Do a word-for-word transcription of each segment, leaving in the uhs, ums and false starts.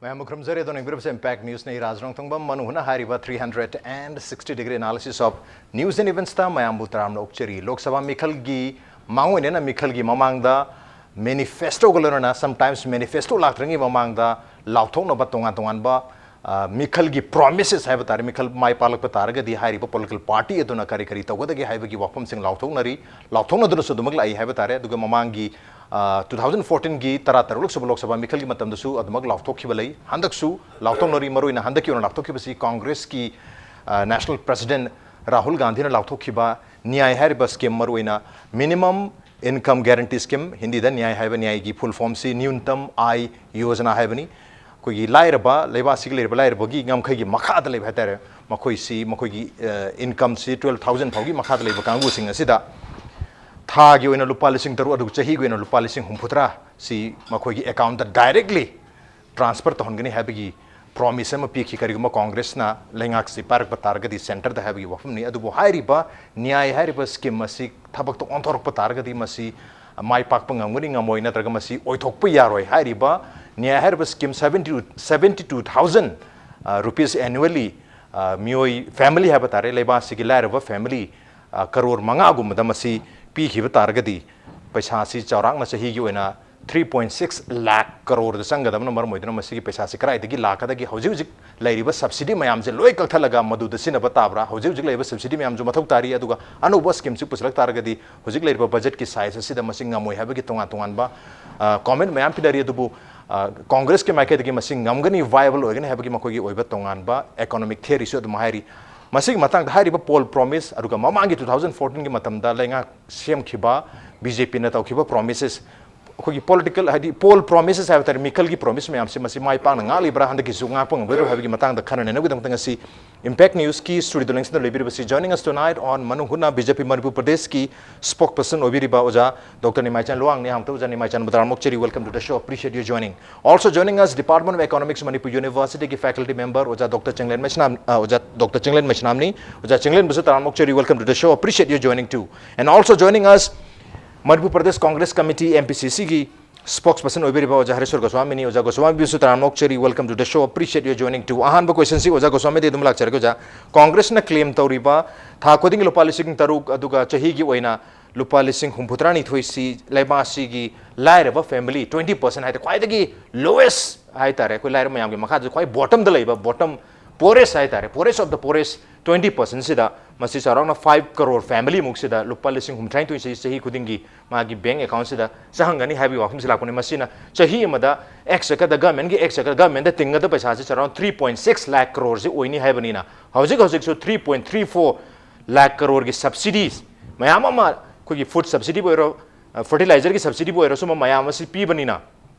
ꯃꯌꯥꯝꯕꯨ ꯈꯨꯔꯨꯝꯖꯔꯤ꯫ ꯑꯗꯣ ꯌꯦꯡꯕꯤꯔꯤꯕꯁꯦ Impact Newsꯅꯤ꯫ ꯔꯥꯖ ꯔꯣꯡꯊꯣꯡꯕꯝ ꯃꯅꯨ ꯍꯨꯅ ꯍꯥꯏꯔꯤꯕ three hundred and sixty degree analysis of news and eventsꯇ ꯃꯌꯥꯝꯕꯨ ꯇꯔꯥꯝꯅ ꯑꯣꯛꯆꯔꯤ꯫ ꯂꯣꯛ ꯁꯚꯥ ꯃꯤꯈꯜꯒꯤ ꯃꯥꯡ ꯑꯣꯏꯅꯅ ꯃꯤꯈꯜꯒꯤ ꯃꯃꯥꯡꯗ manifestoꯒ ꯂꯣꯏꯅꯅ, sometimes manifesto ꯂꯥꯛꯇ꯭ꯔꯤꯉꯩ ꯃꯃꯥꯡꯗ ꯂꯥꯎꯊꯣꯛꯅꯕ ꯇꯣꯉꯥꯟ ꯇꯣꯉꯥꯟꯕ, ꯑ, ꯃꯤꯈꯜꯒꯤ promises ꯍꯥꯏꯕ ꯇꯥꯔꯦ, ꯃꯤꯈꯜ ꯃꯥꯏ ꯄꯥꯛꯂꯛꯄ ꯇꯥꯔꯒꯗꯤ ꯍꯥꯏꯔꯤꯕ political party ꯑꯗꯨꯅ ꯀꯔꯤ ꯀꯔꯤ ꯇꯧꯒꯗꯒꯦ ꯍꯥꯏꯕꯒꯤ ꯋꯥꯐꯝꯁꯤꯡ ꯂꯥꯎꯊꯣꯛꯅꯔꯤ꯫ ꯂꯥꯎꯊꯣꯛꯅꯗꯨꯅꯁꯨ ꯑꯗꯨꯃꯛ ꯂꯥꯛꯏ ꯍꯥꯏꯕ ꯇꯥꯔꯦ꯫ ꯑꯗꯨꯒ ꯃꯃꯥꯡꯒꯤ, ꯑ, two thousand fourteenꯒꯤ ꯇꯔꯥ ꯇꯔꯨꯛꯂꯛ ꯁꯨꯕ ꯂꯣꯛ ꯁꯚꯥ ꯃꯤꯈꯜꯒꯤ ꯃꯇꯝꯗꯁꯨ ꯑꯗꯨꯃꯛ ꯂꯥꯎꯊꯣꯛꯈꯤꯕ ꯂꯩ꯫ ꯍꯟꯗꯛꯁꯨ ꯂꯥꯎꯊꯣꯛꯅꯔꯤ꯫ ꯃꯔꯨꯑꯣꯏꯅ ꯍꯟꯗꯛꯀꯤ ꯑꯣꯏꯅ ꯂꯥꯎꯊꯣꯛꯈꯤꯕꯁꯤ ꯀꯣꯡꯒ꯭ꯔꯦꯁꯀꯤ, ꯑ, national president ꯔꯥꯍꯨꯜ ꯒꯥꯟꯙꯤꯅ ꯂꯥꯎꯊꯣꯛꯈꯤꯕ ꯅ꯭ꯌꯥꯏ ꯍꯥꯏꯔꯤꯕ scheme, ꯃꯔꯨꯑꯣꯏꯅ minimum income guarantee scheme, ꯍꯤꯟꯗꯤꯗ ꯅ꯭ꯌꯥꯏ ꯍꯥꯏꯕ, ꯅ꯭ꯌꯥꯏꯒꯤ full formꯁꯤ ꯅ꯭ꯌꯨꯟꯇꯝ ꯑꯥꯏ ꯌꯣꯖꯅꯥ ꯍꯥꯏꯕꯅꯤ꯫ ꯑꯩꯈꯣꯏꯒꯤ ꯂꯥꯏꯔꯕ, ꯂꯩꯕꯥꯛ ꯑꯁꯤꯒꯤ ꯂꯩꯔꯤꯕ ꯂꯥꯏꯔꯕꯒꯤ ꯉꯝꯈꯩꯒꯤ ꯃꯈꯥꯗ ꯂꯩꯕ ꯍꯥꯏꯇꯥꯔꯦ, ꯃꯈꯣꯏꯁꯤ, ꯃꯈꯣꯏꯒꯤ, ꯑ, incomeꯁꯤ twelve thousand ꯐꯥꯎꯒꯤ ꯃꯈꯥꯗ ꯂꯩꯕ ꯀꯥꯡꯕꯨꯁꯤꯡ ꯑꯁꯤꯗ ꯊꯥꯒꯤ ꯑꯣꯏꯅ ꯂꯨꯄꯥ ꯂꯤꯁꯤꯡ ꯇꯔꯨꯛ, ꯑꯗꯨꯒ ꯆꯍꯤꯒꯤ ꯑꯣꯏꯅ ꯂꯨꯄꯥ ꯂꯤꯁꯤꯡ ꯍꯨꯝꯐꯨꯇꯔꯥ ꯁꯤ ꯃꯈꯣꯏꯒꯤ accountꯇ directly transfer ꯇꯧꯍꯟꯒꯅꯤ ꯍꯥꯏꯕꯒꯤ promise ꯑꯃ ꯄꯤꯈꯤ, ꯀꯔꯤꯒꯨꯝꯕ ꯀꯣꯡꯒ꯭ꯔꯦꯁꯅ ꯂꯩꯉꯥꯛꯁꯤ ꯄꯥꯏꯔꯛꯄ ꯇꯥꯔꯒꯗꯤ centreꯗ ꯍꯥꯏꯕꯒꯤ ꯋꯥꯐꯝꯅꯤ꯫ ꯑꯗꯨꯕꯨ ꯍꯥꯏꯔꯤꯕ ꯅ꯭ꯌꯥꯏ ꯍꯥꯏꯔꯤꯕ scheme ꯑꯁꯤ ꯊꯕꯛꯇ ꯑꯣꯟꯊꯣꯔꯛꯄ ꯇꯥꯔꯒꯗꯤ ꯃꯁꯤ ꯃꯥꯏ ꯄꯥꯛꯄ ꯉꯝꯒꯅꯤ ꯉꯝꯃꯣꯏ, ꯅꯠꯇ꯭ꯔꯒ ꯃꯁꯤ ꯑꯣꯏꯊꯣꯛꯄ ꯌꯥꯔꯣꯏ꯫ ꯍꯥꯏꯔꯤꯕ ꯅ꯭ꯌꯥꯏ ꯍꯥꯏꯔꯤꯕ scheme seventy, seventy two thousand, ꯑ, rupees annually, ꯑ, ꯃꯤꯑꯣꯏ family ꯍꯥꯏꯕ ꯇꯥꯔꯦ, ꯂꯩꯕꯥꯛ ꯑꯁꯤꯒꯤ ꯂꯥꯏꯔꯕ family, ꯑ, ꯀꯔꯣꯔ ꯃꯉꯥꯒꯨꯝꯕꯗ ꯃꯁꯤ ꯄꯤꯈꯤꯕ ꯇꯥꯔꯒꯗꯤ ꯄꯩꯁꯥꯁꯤ ꯆꯥꯎꯔꯥꯛꯅ ꯆꯍꯤꯒꯤ ꯑꯣꯏꯅ three point six lakh ꯀꯔꯣꯔꯗ ꯆꯪꯒꯗꯕꯅ ꯃꯔꯝ ꯑꯣꯏꯗꯨꯅ ꯃꯁꯤꯒꯤ ꯄꯩꯁꯥꯁꯤ ꯀꯗꯥꯏꯗꯒꯤ ꯂꯥꯛꯀꯗꯒꯦ? ꯍꯧꯖꯤꯛ ꯍꯧꯖꯤꯛ ꯂꯩꯔꯤꯕ subsidy ꯃꯌꯥꯝꯁꯦ ꯂꯣꯏ ꯀꯛꯊꯠꯂꯒ ꯃꯗꯨꯗ ꯁꯤꯖꯤꯟꯅꯕ ꯇꯥꯕ꯭ꯔꯥ? ꯍꯧꯖꯤꯛ ꯍꯧꯖꯤꯛ ꯂꯩꯔꯤꯕ subsidy ꯃꯌꯥꯝꯁꯨ ꯃꯊꯧ ꯇꯥꯔꯤ, ꯑꯗꯨꯒ ꯑꯅꯧꯕ schemeꯁꯤ ꯄꯨꯁꯤꯜꯂꯛ ꯇꯥꯔꯒꯗꯤ ꯍꯧꯖꯤꯛ ꯂꯩꯔꯤꯕ budgetꯀꯤ size ꯑꯁꯤꯗ ꯃꯁꯤ ꯉꯝꯃꯣꯏ ꯍꯥꯏꯕꯒꯤ ꯇꯣꯉꯥꯟ ꯇꯣꯉꯥꯟꯕ, ꯑ, comment ꯃꯌꯥꯝ ꯄꯤꯅꯔꯤ꯫ ꯑꯗꯨꯕꯨ, ꯑ, ꯀꯣꯡꯒ꯭ꯔꯦꯁꯀꯤ ꯃꯥꯏꯀꯩꯗꯒꯤ ꯃꯁꯤ ꯉꯝꯒꯅꯤ, viable ꯑꯣꯏꯒꯅꯤ ꯍꯥꯏꯕꯒꯤ ꯃꯈꯣꯏꯒꯤ ꯑꯣꯏꯕ ꯇꯣꯉꯥꯟꯕ economic theoryꯁꯨ ꯑꯗꯨꯝ ꯍꯥꯏꯔꯤ꯫ ꯃꯁꯤꯒꯤ ꯃꯇꯥꯡꯗ ꯍꯥꯏꯔꯤꯕ poll promise, ꯑꯗꯨꯒ ꯃꯃꯥꯡꯒꯤ two thousand fourteenꯒꯤ ꯃꯇꯝꯗ ꯂꯩꯉꯥꯛ ꯁꯦꯝꯈꯤꯕ BJPꯅ ꯇꯧꯈꯤꯕ promises, ꯑꯩꯈꯣꯏꯒꯤ political, ꯍꯥꯏꯗꯤ poll promises ꯍꯥꯏꯕ ꯇꯥꯔꯦ, ꯃꯤꯈꯜꯒꯤ promise ꯃꯌꯥꯝꯁꯦ, ꯃꯁꯤ ꯃꯥꯏ ꯄꯥꯛꯅ ꯉꯥꯛꯂꯤꯕ꯭ꯔꯥ, ꯍꯟꯗꯛꯀꯤꯁꯨ ꯉꯥꯛꯄ ꯉꯝꯒꯗ꯭ꯔꯥ ꯍꯥꯏꯕꯒꯤ ꯃꯇꯥꯡꯗ ꯈꯟꯅ ꯅꯩꯅꯕꯒꯤꯗꯃꯛꯇ ꯉꯁꯤ Impact Newsꯀꯤ studioꯗ ꯂꯦꯡꯁꯤꯟꯗꯨꯅ ꯂꯩꯕꯤꯔꯤꯕꯁꯤ, joining us tonight on ꯃꯅꯨꯡ ꯍꯨꯠꯅ BJP ꯃꯅꯤꯄꯨꯔ ꯄ꯭ꯔꯗꯦꯁꯀꯤ spokesperson ꯑꯣꯏꯕꯤꯔꯤꯕ ꯑꯣꯖꯥ Doctor ꯅꯤꯃꯥꯏꯆꯥꯟ ꯂꯨꯋꯥꯡꯅꯤ꯫ ꯑꯍꯥꯟꯕꯗ ꯑꯣꯖꯥ ꯅꯤꯃꯥꯏꯆꯥꯟꯕꯨ ꯇꯔꯥꯝꯅ ꯑꯣꯛꯆꯔꯤ, welcome to the show, appreciate your joining. Also joining us, Department of Economics, Manipur Universityꯒꯤ faculty member ꯑꯣꯖꯥ Doctor ꯆꯤꯡꯂꯦꯟ ꯃꯩꯁꯅꯥꯝ, ꯑ, ꯑꯣꯖꯥ Doctor ꯆꯤꯡꯂꯦꯟ ꯃꯩꯁꯅꯥꯝꯅꯤ꯫ ꯑꯣꯖꯥ ꯆꯤꯡꯂꯦꯟꯕꯨꯁꯨ ꯇꯔꯥꯝꯅ ꯑꯣꯛꯆꯔꯤ, welcome to the show, appreciate your joining too. And also joining us, Manipur Pradesh Congress Committee, MPCCꯒꯤ Spokesperson ꯑꯣꯏꯕꯤꯔꯤꯕ ꯑꯣꯖꯥ ꯍꯔꯦꯁꯣꯔ ꯒꯣꯁ꯭ꯋꯥꯃꯤꯅꯤ꯫ ꯑꯣꯖꯥ ꯒꯣꯁ꯭ꯋꯥꯃꯤꯕꯨꯁꯨ ꯇꯔꯥꯝꯅ ꯑꯣꯛꯆꯔꯤ꯫ Welcome to the show, appreciate your joining too꯫ ꯑꯍꯥꯟꯕ question ꯁꯤ ꯑꯣꯖꯥ ꯒꯣꯁ꯭ꯋꯥꯃꯤꯗꯒꯤ ꯑꯗꯨꯝ ꯂꯥꯛꯆꯔꯒꯦ ꯑꯣꯖꯥ꯫ Congress ꯅ claim ꯇꯧꯔꯤꯕ ꯊꯥ ꯈꯨꯗꯤꯡꯒꯤ ꯂꯨꯄꯥ ꯂꯤꯁꯤꯡ ꯇꯔꯨꯛ, ꯑꯗꯨꯒ ꯆꯍꯤꯒꯤ ꯑꯣꯏꯅ ꯂꯨꯄꯥ ꯂꯤꯁꯤꯡ ꯍꯨꯝꯐꯨꯇꯔꯥꯅꯤꯊꯣꯏꯁꯤ ꯂꯩꯕꯥꯛ ꯑꯁꯤꯒꯤ ꯂꯥꯏꯔꯕ family, twenty percent ꯍꯥꯏꯇꯥꯔꯦ, ꯈ꯭ꯋꯥꯏꯗꯒꯤ lowest ꯍꯥꯏꯇꯥꯔꯦ, ꯑꯩꯈꯣꯏ ꯂꯥꯏꯔꯕ ꯃꯌꯥꯝꯒꯤ ꯃꯈꯥꯗ ꯈ꯭ꯋꯥꯏ bottom ꯗ ꯂꯩꯕ, bottom poorest ꯍꯥꯏꯇꯥꯔꯦ, poorest of the poorest twenty percent ꯁꯤꯗ ꯃꯁꯤ ꯆꯥꯎꯔꯥꯛꯅ five crore family ꯃꯨꯛꯁꯤꯗ ꯂꯨꯄꯥ ꯂꯤꯁꯤꯡ ꯍꯨꯝꯐꯨꯇꯔꯥꯅꯤꯊꯣꯏꯁꯤ ꯆꯍꯤ ꯈꯨꯗꯤꯡꯒꯤ ꯃꯥꯒꯤ bank account ꯁꯤꯗ ꯆꯪꯍꯟꯒꯅꯤ ꯍꯥꯏꯕꯒꯤ ꯋꯥꯐꯝꯁꯤ ꯂꯥꯛꯄꯅꯤ꯫ ꯃꯁꯤꯅ ꯆꯍꯤ ꯑꯃꯗ X ꯆꯠꯀꯗ, government ꯀꯤ X ꯆꯠꯀꯗ, government ꯇ ꯇꯤꯡꯒꯗꯕ ꯄꯩꯁꯥꯁꯤ ꯆꯥꯎꯔꯥꯛꯅ three point six lakh crore ꯁꯤ ꯑꯣꯏꯅꯤ ꯍꯥꯏꯕꯅꯤꯅ, ꯍꯧꯖꯤꯛ ꯍꯧꯖꯤꯛꯁꯨ three point three four lakh crore ꯒꯤ subsidies ꯃꯌꯥꯝ ꯑꯃ, ꯑꯩꯈꯣꯏꯒꯤ food subsidy ꯕꯨ ꯑꯣꯏꯔꯣ, fertilizer ꯒꯤ subsidy ꯕꯨ ꯑꯣꯏꯔꯣ, ꯁꯨꯝꯕ ꯃꯌꯥꯝ ꯑꯁꯤ ꯄꯤꯕꯅꯤꯅ,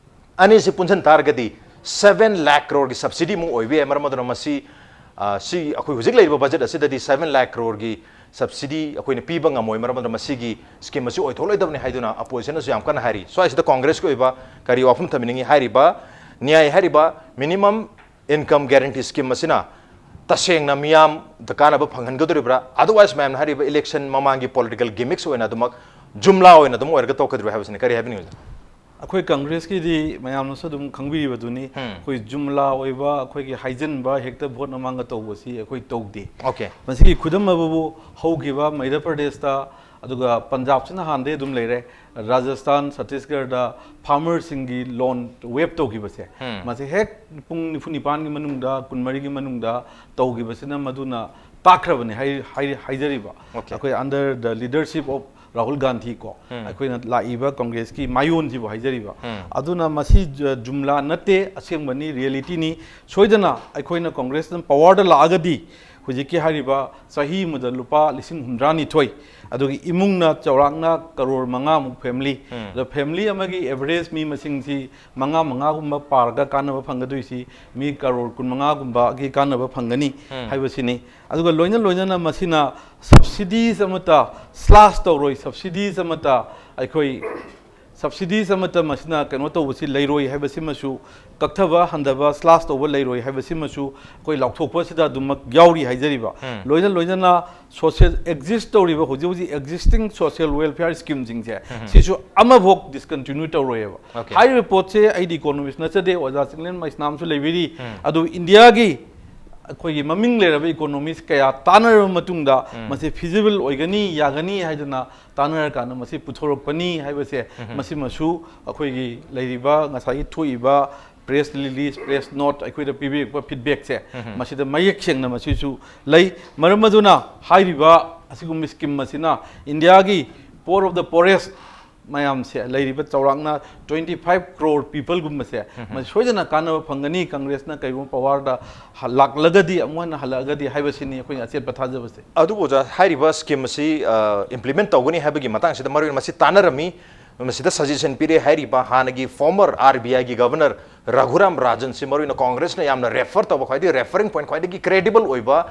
ꯑꯅꯤꯁꯤ ꯄꯨꯟꯁꯤꯟ ꯇꯥꯔꯒꯗꯤ seven lakh crore ꯒꯤ subsidy ꯃꯨꯛ ꯑꯣꯏꯕ ꯌꯥꯏ꯫ ꯃꯔꯝ ꯑꯗꯨꯅ ꯃꯁꯤ, ꯑ, ꯁꯤ ꯑꯩꯈꯣꯏ ꯍꯧꯖꯤꯛ ꯂꯩꯔꯤꯕ budget ꯑꯁꯤꯗꯗꯤ seven lakh crore ꯒꯤ subsidy ꯑꯩꯈꯣꯏꯅ ꯄꯤꯕ ꯉꯝꯃꯣꯏ꯫ ꯃꯔꯝ ꯑꯗꯨꯅ ꯃꯁꯤꯒꯤ scheme ꯑꯁꯤ ꯑꯣꯏꯊꯣꯛꯂꯣꯏꯗꯕꯅꯤ ꯍꯥꯏꯗꯨꯅ opposition ꯅꯁꯨ ꯌꯥꯝ ꯀꯟꯅ ꯍꯥꯏꯔꯤ꯫ ꯁ꯭ꯋꯥꯏꯁꯤꯗ Congress ꯀꯤ ꯑꯣꯏꯕ ꯀꯔꯤ ꯋꯥꯐꯝ ꯊꯝꯕꯤꯅꯤꯡꯉꯤ? ꯍꯥꯏꯔꯤꯕ ꯅ꯭ꯌꯥꯏ ꯍꯥꯏꯔꯤꯕ minimum income guarantee scheme ꯑꯁꯤꯅ ꯇꯁꯦꯡꯅ ꯃꯤꯌꯥꯝꯗ ꯀꯥꯟꯅꯕ ꯐꯪꯍꯟꯒꯗꯧꯔꯤꯕ꯭ꯔꯥ? Otherwise ꯃꯌꯥꯝꯅ ꯍꯥꯏꯔꯤꯕ election ꯃꯃꯥꯡꯒꯤ political gimmicks ꯑꯣꯏꯅ ꯑꯗꯨꯃꯛ ꯖꯨꯝꯂꯥ ꯑꯣꯏꯅ ꯑꯗꯨꯝ ꯑꯣꯏꯔꯒ ꯇꯣꯛꯀꯗꯧꯔꯤꯕ꯭ꯔꯥ ꯍꯥꯏꯕꯁꯤꯅꯤ꯫ ꯀꯔꯤ ꯍꯥꯏꯕꯤꯅꯤꯡꯉꯤ ꯑꯣꯖꯥ? ꯑꯩꯈꯣꯏ Congress ꯀꯤꯗꯤ ꯃꯌꯥꯝꯅꯁꯨ ꯑꯗꯨꯝ ꯈꯪꯕꯤꯔꯤꯕꯗꯨꯅꯤ, ꯎꯝ꯫ ꯑꯩꯈꯣꯏ ꯖꯨꯝꯂꯥ ꯑꯣꯏꯕ, ꯑꯩꯈꯣꯏꯒꯤ ꯍꯥꯏꯖꯤꯟꯕ ꯍꯦꯛꯇ vote ꯃꯃꯥꯡꯗ ꯇꯧꯕꯁꯤ ꯑꯩꯈꯣꯏ ꯇꯧꯗꯦ꯫ Okay꯫ ꯃꯁꯤꯒꯤ ꯈꯨꯗꯝ ꯑꯗꯨꯕꯨ ꯍꯧꯈꯤꯕ ꯃꯩꯙ꯭ꯌ ꯄ꯭ꯔꯗꯦꯁꯇ, ꯑꯗꯨꯒ ꯄꯟꯖꯥꯕꯁꯤꯅ ꯍꯥꯟꯅꯗꯩ ꯑꯗꯨꯝ ꯂꯩꯔꯦ, ꯔꯥꯖꯁꯊꯥꯟ, ꯆꯇꯤꯁꯒꯔꯗ farmer ꯁꯤꯡꯒꯤ loan waive ꯇꯧꯈꯤꯕꯁꯦ, ꯎꯝ꯫ ꯃꯁꯤ ꯍꯦꯛ ꯄꯨꯡ ꯅꯤꯐꯨ ꯅꯤꯄꯥꯟꯒꯤ ꯃꯅꯨꯡꯗ, ꯀꯨꯟꯃꯔꯤꯒꯤ ꯃꯅꯨꯡꯗ ꯇꯧꯈꯤꯕꯁꯤꯅ ꯃꯗꯨꯅ ꯇꯥꯛꯈ꯭ꯔꯕꯅꯤ ꯍꯥꯏ-, ꯍꯥꯏ-, ꯍꯥꯏꯖꯔꯤꯕ꯫ Okay꯫ ꯑꯩꯈꯣꯏ under the leadership of Rahul Gandhi ꯀꯣ, ꯎꯝ꯫ ꯑꯩꯈꯣꯏꯅ ꯂꯥꯛꯏꯕ Congress ꯀꯤ ꯃꯥꯏꯑꯣꯟꯁꯤꯕꯨ ꯍꯥꯏꯖꯔꯤꯕ꯫ ꯎꯝ꯫ ꯑꯗꯨꯅ ꯃꯁꯤ ꯖ-, ꯖꯨꯝꯂꯥ ꯅꯠꯇꯦ, ꯑꯁꯦꯡꯕꯅꯤ, reality ꯅꯤ꯫ ꯁꯣꯏꯗꯅ ꯑꯩꯈꯣꯏꯅ Congress ꯅ power ꯗ ꯂꯥꯛꯑꯒꯗꯤ ꯍꯧꯖꯤꯛꯀꯤ ꯍꯥꯏꯔꯤꯕ ꯆꯍꯤ ꯑꯃꯗ ꯂꯨꯄꯥ ꯂꯤꯁꯤꯡ ꯍꯨꯝꯗ꯭ꯔꯥꯅꯤꯊꯣꯏ, ꯑꯗꯨꯒꯤ ꯏꯃꯨꯡꯅ ꯆꯥꯎꯔꯥꯛꯅ ꯀꯔꯣꯔ ꯃꯉꯥꯃꯨꯛ family, ꯎꯝ꯫ ꯑꯗ family ꯑꯃꯒꯤ average ꯃꯤ ꯃꯁꯤꯡꯁꯤ ꯃꯉꯥ ꯃꯉꯥꯒꯨꯝꯕ ꯄꯥꯔꯒ ꯀꯥꯟꯅꯕ ꯐꯪꯒꯗꯣꯏꯁꯤ ꯃꯤ ꯀꯔꯣꯔ ꯀꯨꯟꯃꯉꯥꯒꯨꯝꯕꯒꯤ ꯀꯥꯟꯅꯕ ꯐꯪꯒꯅꯤ ꯎꯝ꯫ ꯍꯥꯏꯕꯁꯤꯅꯤ꯫ ꯑꯗꯨꯒ ꯂꯣꯏꯅ ꯂꯣꯏꯅꯅ ꯃꯁꯤꯅ subsidies ꯑꯃꯠꯇ slash ꯇꯧꯔꯣꯏ, subsidies ꯑꯃꯠꯇ ꯑꯩꯈꯣꯏ Subsidies ꯑꯃꯠꯇ ꯃꯁꯤꯅ ꯀꯩꯅꯣ ꯇꯧꯕꯁꯤ ꯂꯩꯔꯣꯏ ꯍꯥꯏꯕꯁꯤꯃꯁꯨ, ꯀꯛꯊꯕ ꯍꯟꯊꯕ slash ꯇꯧꯕ ꯂꯩꯔꯣꯏ ꯍꯥꯏꯕꯁꯤꯃꯁꯨ ꯑꯩꯈꯣꯏ ꯂꯥꯎꯊꯣꯛꯄꯁꯤꯗ ꯑꯗꯨꯃꯛ ꯌꯥꯎꯔꯤ ꯍꯥꯏꯖꯔꯤꯕ꯫ ꯂꯣꯏꯅ ꯂꯣꯏꯅꯅ social exist ꯇꯧꯔꯤꯕ ꯍꯧꯖꯤꯛ ꯍꯧꯖꯤꯛ existing social welfare schemeꯁꯤꯡꯁꯦ ꯁꯤꯁꯨ ꯑꯃꯐꯥꯎ discontinue ꯇꯧꯔꯣꯏꯕ꯫ Okay. ꯍꯥꯏꯔꯤꯕ ꯄꯣꯠꯁꯦ ꯑꯩꯗꯤ economist ꯅꯠꯆꯗꯦ, ꯑꯣꯖꯥ ꯆꯤꯡꯂꯦꯟ ꯃꯩꯁꯅꯥꯝꯁꯨ ꯂꯩꯕꯤꯔꯤ꯫ ꯑꯗꯨ ꯏꯟꯗꯤꯌꯥꯒꯤ ꯑꯩꯈꯣꯏꯒꯤ ꯃꯃꯤꯡ ꯂꯩꯔꯕ economist ꯀꯌꯥ ꯇꯥꯟꯅꯔꯕ ꯃꯇꯨꯡꯗ ꯃꯁꯤ feasible ꯑꯣꯏꯒꯅꯤ, ꯌꯥꯒꯅꯤ ꯍꯥꯏꯗꯅ ꯇꯥꯟꯅꯔꯀꯥꯟꯗ ꯃꯁꯤ ꯄꯨꯊꯣꯔꯛꯄꯅꯤ ꯍꯥꯏꯕꯁꯦ ꯃꯁꯤꯃꯁꯨ ꯑꯩꯈꯣꯏꯒꯤ ꯂꯩꯔꯤꯕ ꯉꯁꯥꯏꯒꯤ ꯊꯣꯛꯏꯕ press release, press note ꯑꯩꯈꯣꯏꯗ ꯄꯤꯕꯤꯔꯛꯄ feedbackꯁꯦ ꯃꯁꯤꯗ ꯃꯌꯦꯛ ꯁꯦꯡꯅ ꯃꯁꯤꯁꯨ ꯂꯩ꯫ ꯃꯔꯝ ꯑꯗꯨꯅ ꯍꯥꯏꯔꯤꯕ ꯑꯁꯤꯒꯨꯝꯕ scheme ꯑꯁꯤꯅ ꯏꯟꯗꯤꯌꯥꯒꯤ poor of the poorest ꯃꯌꯥꯝꯁꯦ, ꯂꯩꯔꯤꯕ ꯆꯥꯎꯔꯥꯛꯅ twenty five crore peopleꯒꯨꯝꯕꯁꯦ ꯃꯁꯤ ꯁꯣꯏꯗꯅ ꯀꯥꯟꯅꯕ ꯐꯪꯒꯅꯤ꯫ ꯀꯪꯒ꯭ꯔꯦꯁꯅ ꯀꯔꯤꯒꯨꯝꯕ powerꯗ ꯍ-, ꯂꯥꯛꯂꯒꯗꯤ, ꯑꯃꯨꯛ ꯍꯟꯅ ꯍꯜꯂꯛꯑꯒꯗꯤ ꯍꯥꯏꯕꯁꯤꯅꯤ ꯑꯩꯈꯣꯏꯅ ꯑꯆꯦꯠꯄ ꯊꯥꯖꯕꯁꯦ꯫ ꯑꯗꯨꯕꯨ ꯑꯣꯖꯥ, ꯍꯥꯏꯔꯤꯕ scheme ꯑꯁꯤ implement ꯇꯧꯒꯅꯤ ꯍꯥꯏꯕꯒꯤ ꯃꯇꯥꯡꯁꯤꯗ ꯃꯔꯨ ꯑꯣꯏꯅ ꯃꯁꯤ ꯇꯥꯟꯅꯔꯝꯃꯤ꯫ ꯃꯁꯤꯗ suggestion ꯄꯤꯔꯦ ꯍꯥꯏꯔꯤꯕ ꯍꯥꯟꯅꯒꯤ former RBIꯒꯤ governor ꯔꯘꯨꯔꯥꯝ ꯔꯥꯖꯟꯁꯤ, ꯃꯔꯨ ꯑꯣꯏꯅ ꯀꯪꯒ꯭ꯔꯦꯁꯅ ꯌꯥꯝꯅ refer ꯇꯧꯕ, ꯈ꯭ꯋꯥꯏꯗꯒꯤ referring point, ꯈ꯭ꯋꯥꯏꯗꯒꯤ credible ꯑꯣꯏꯕ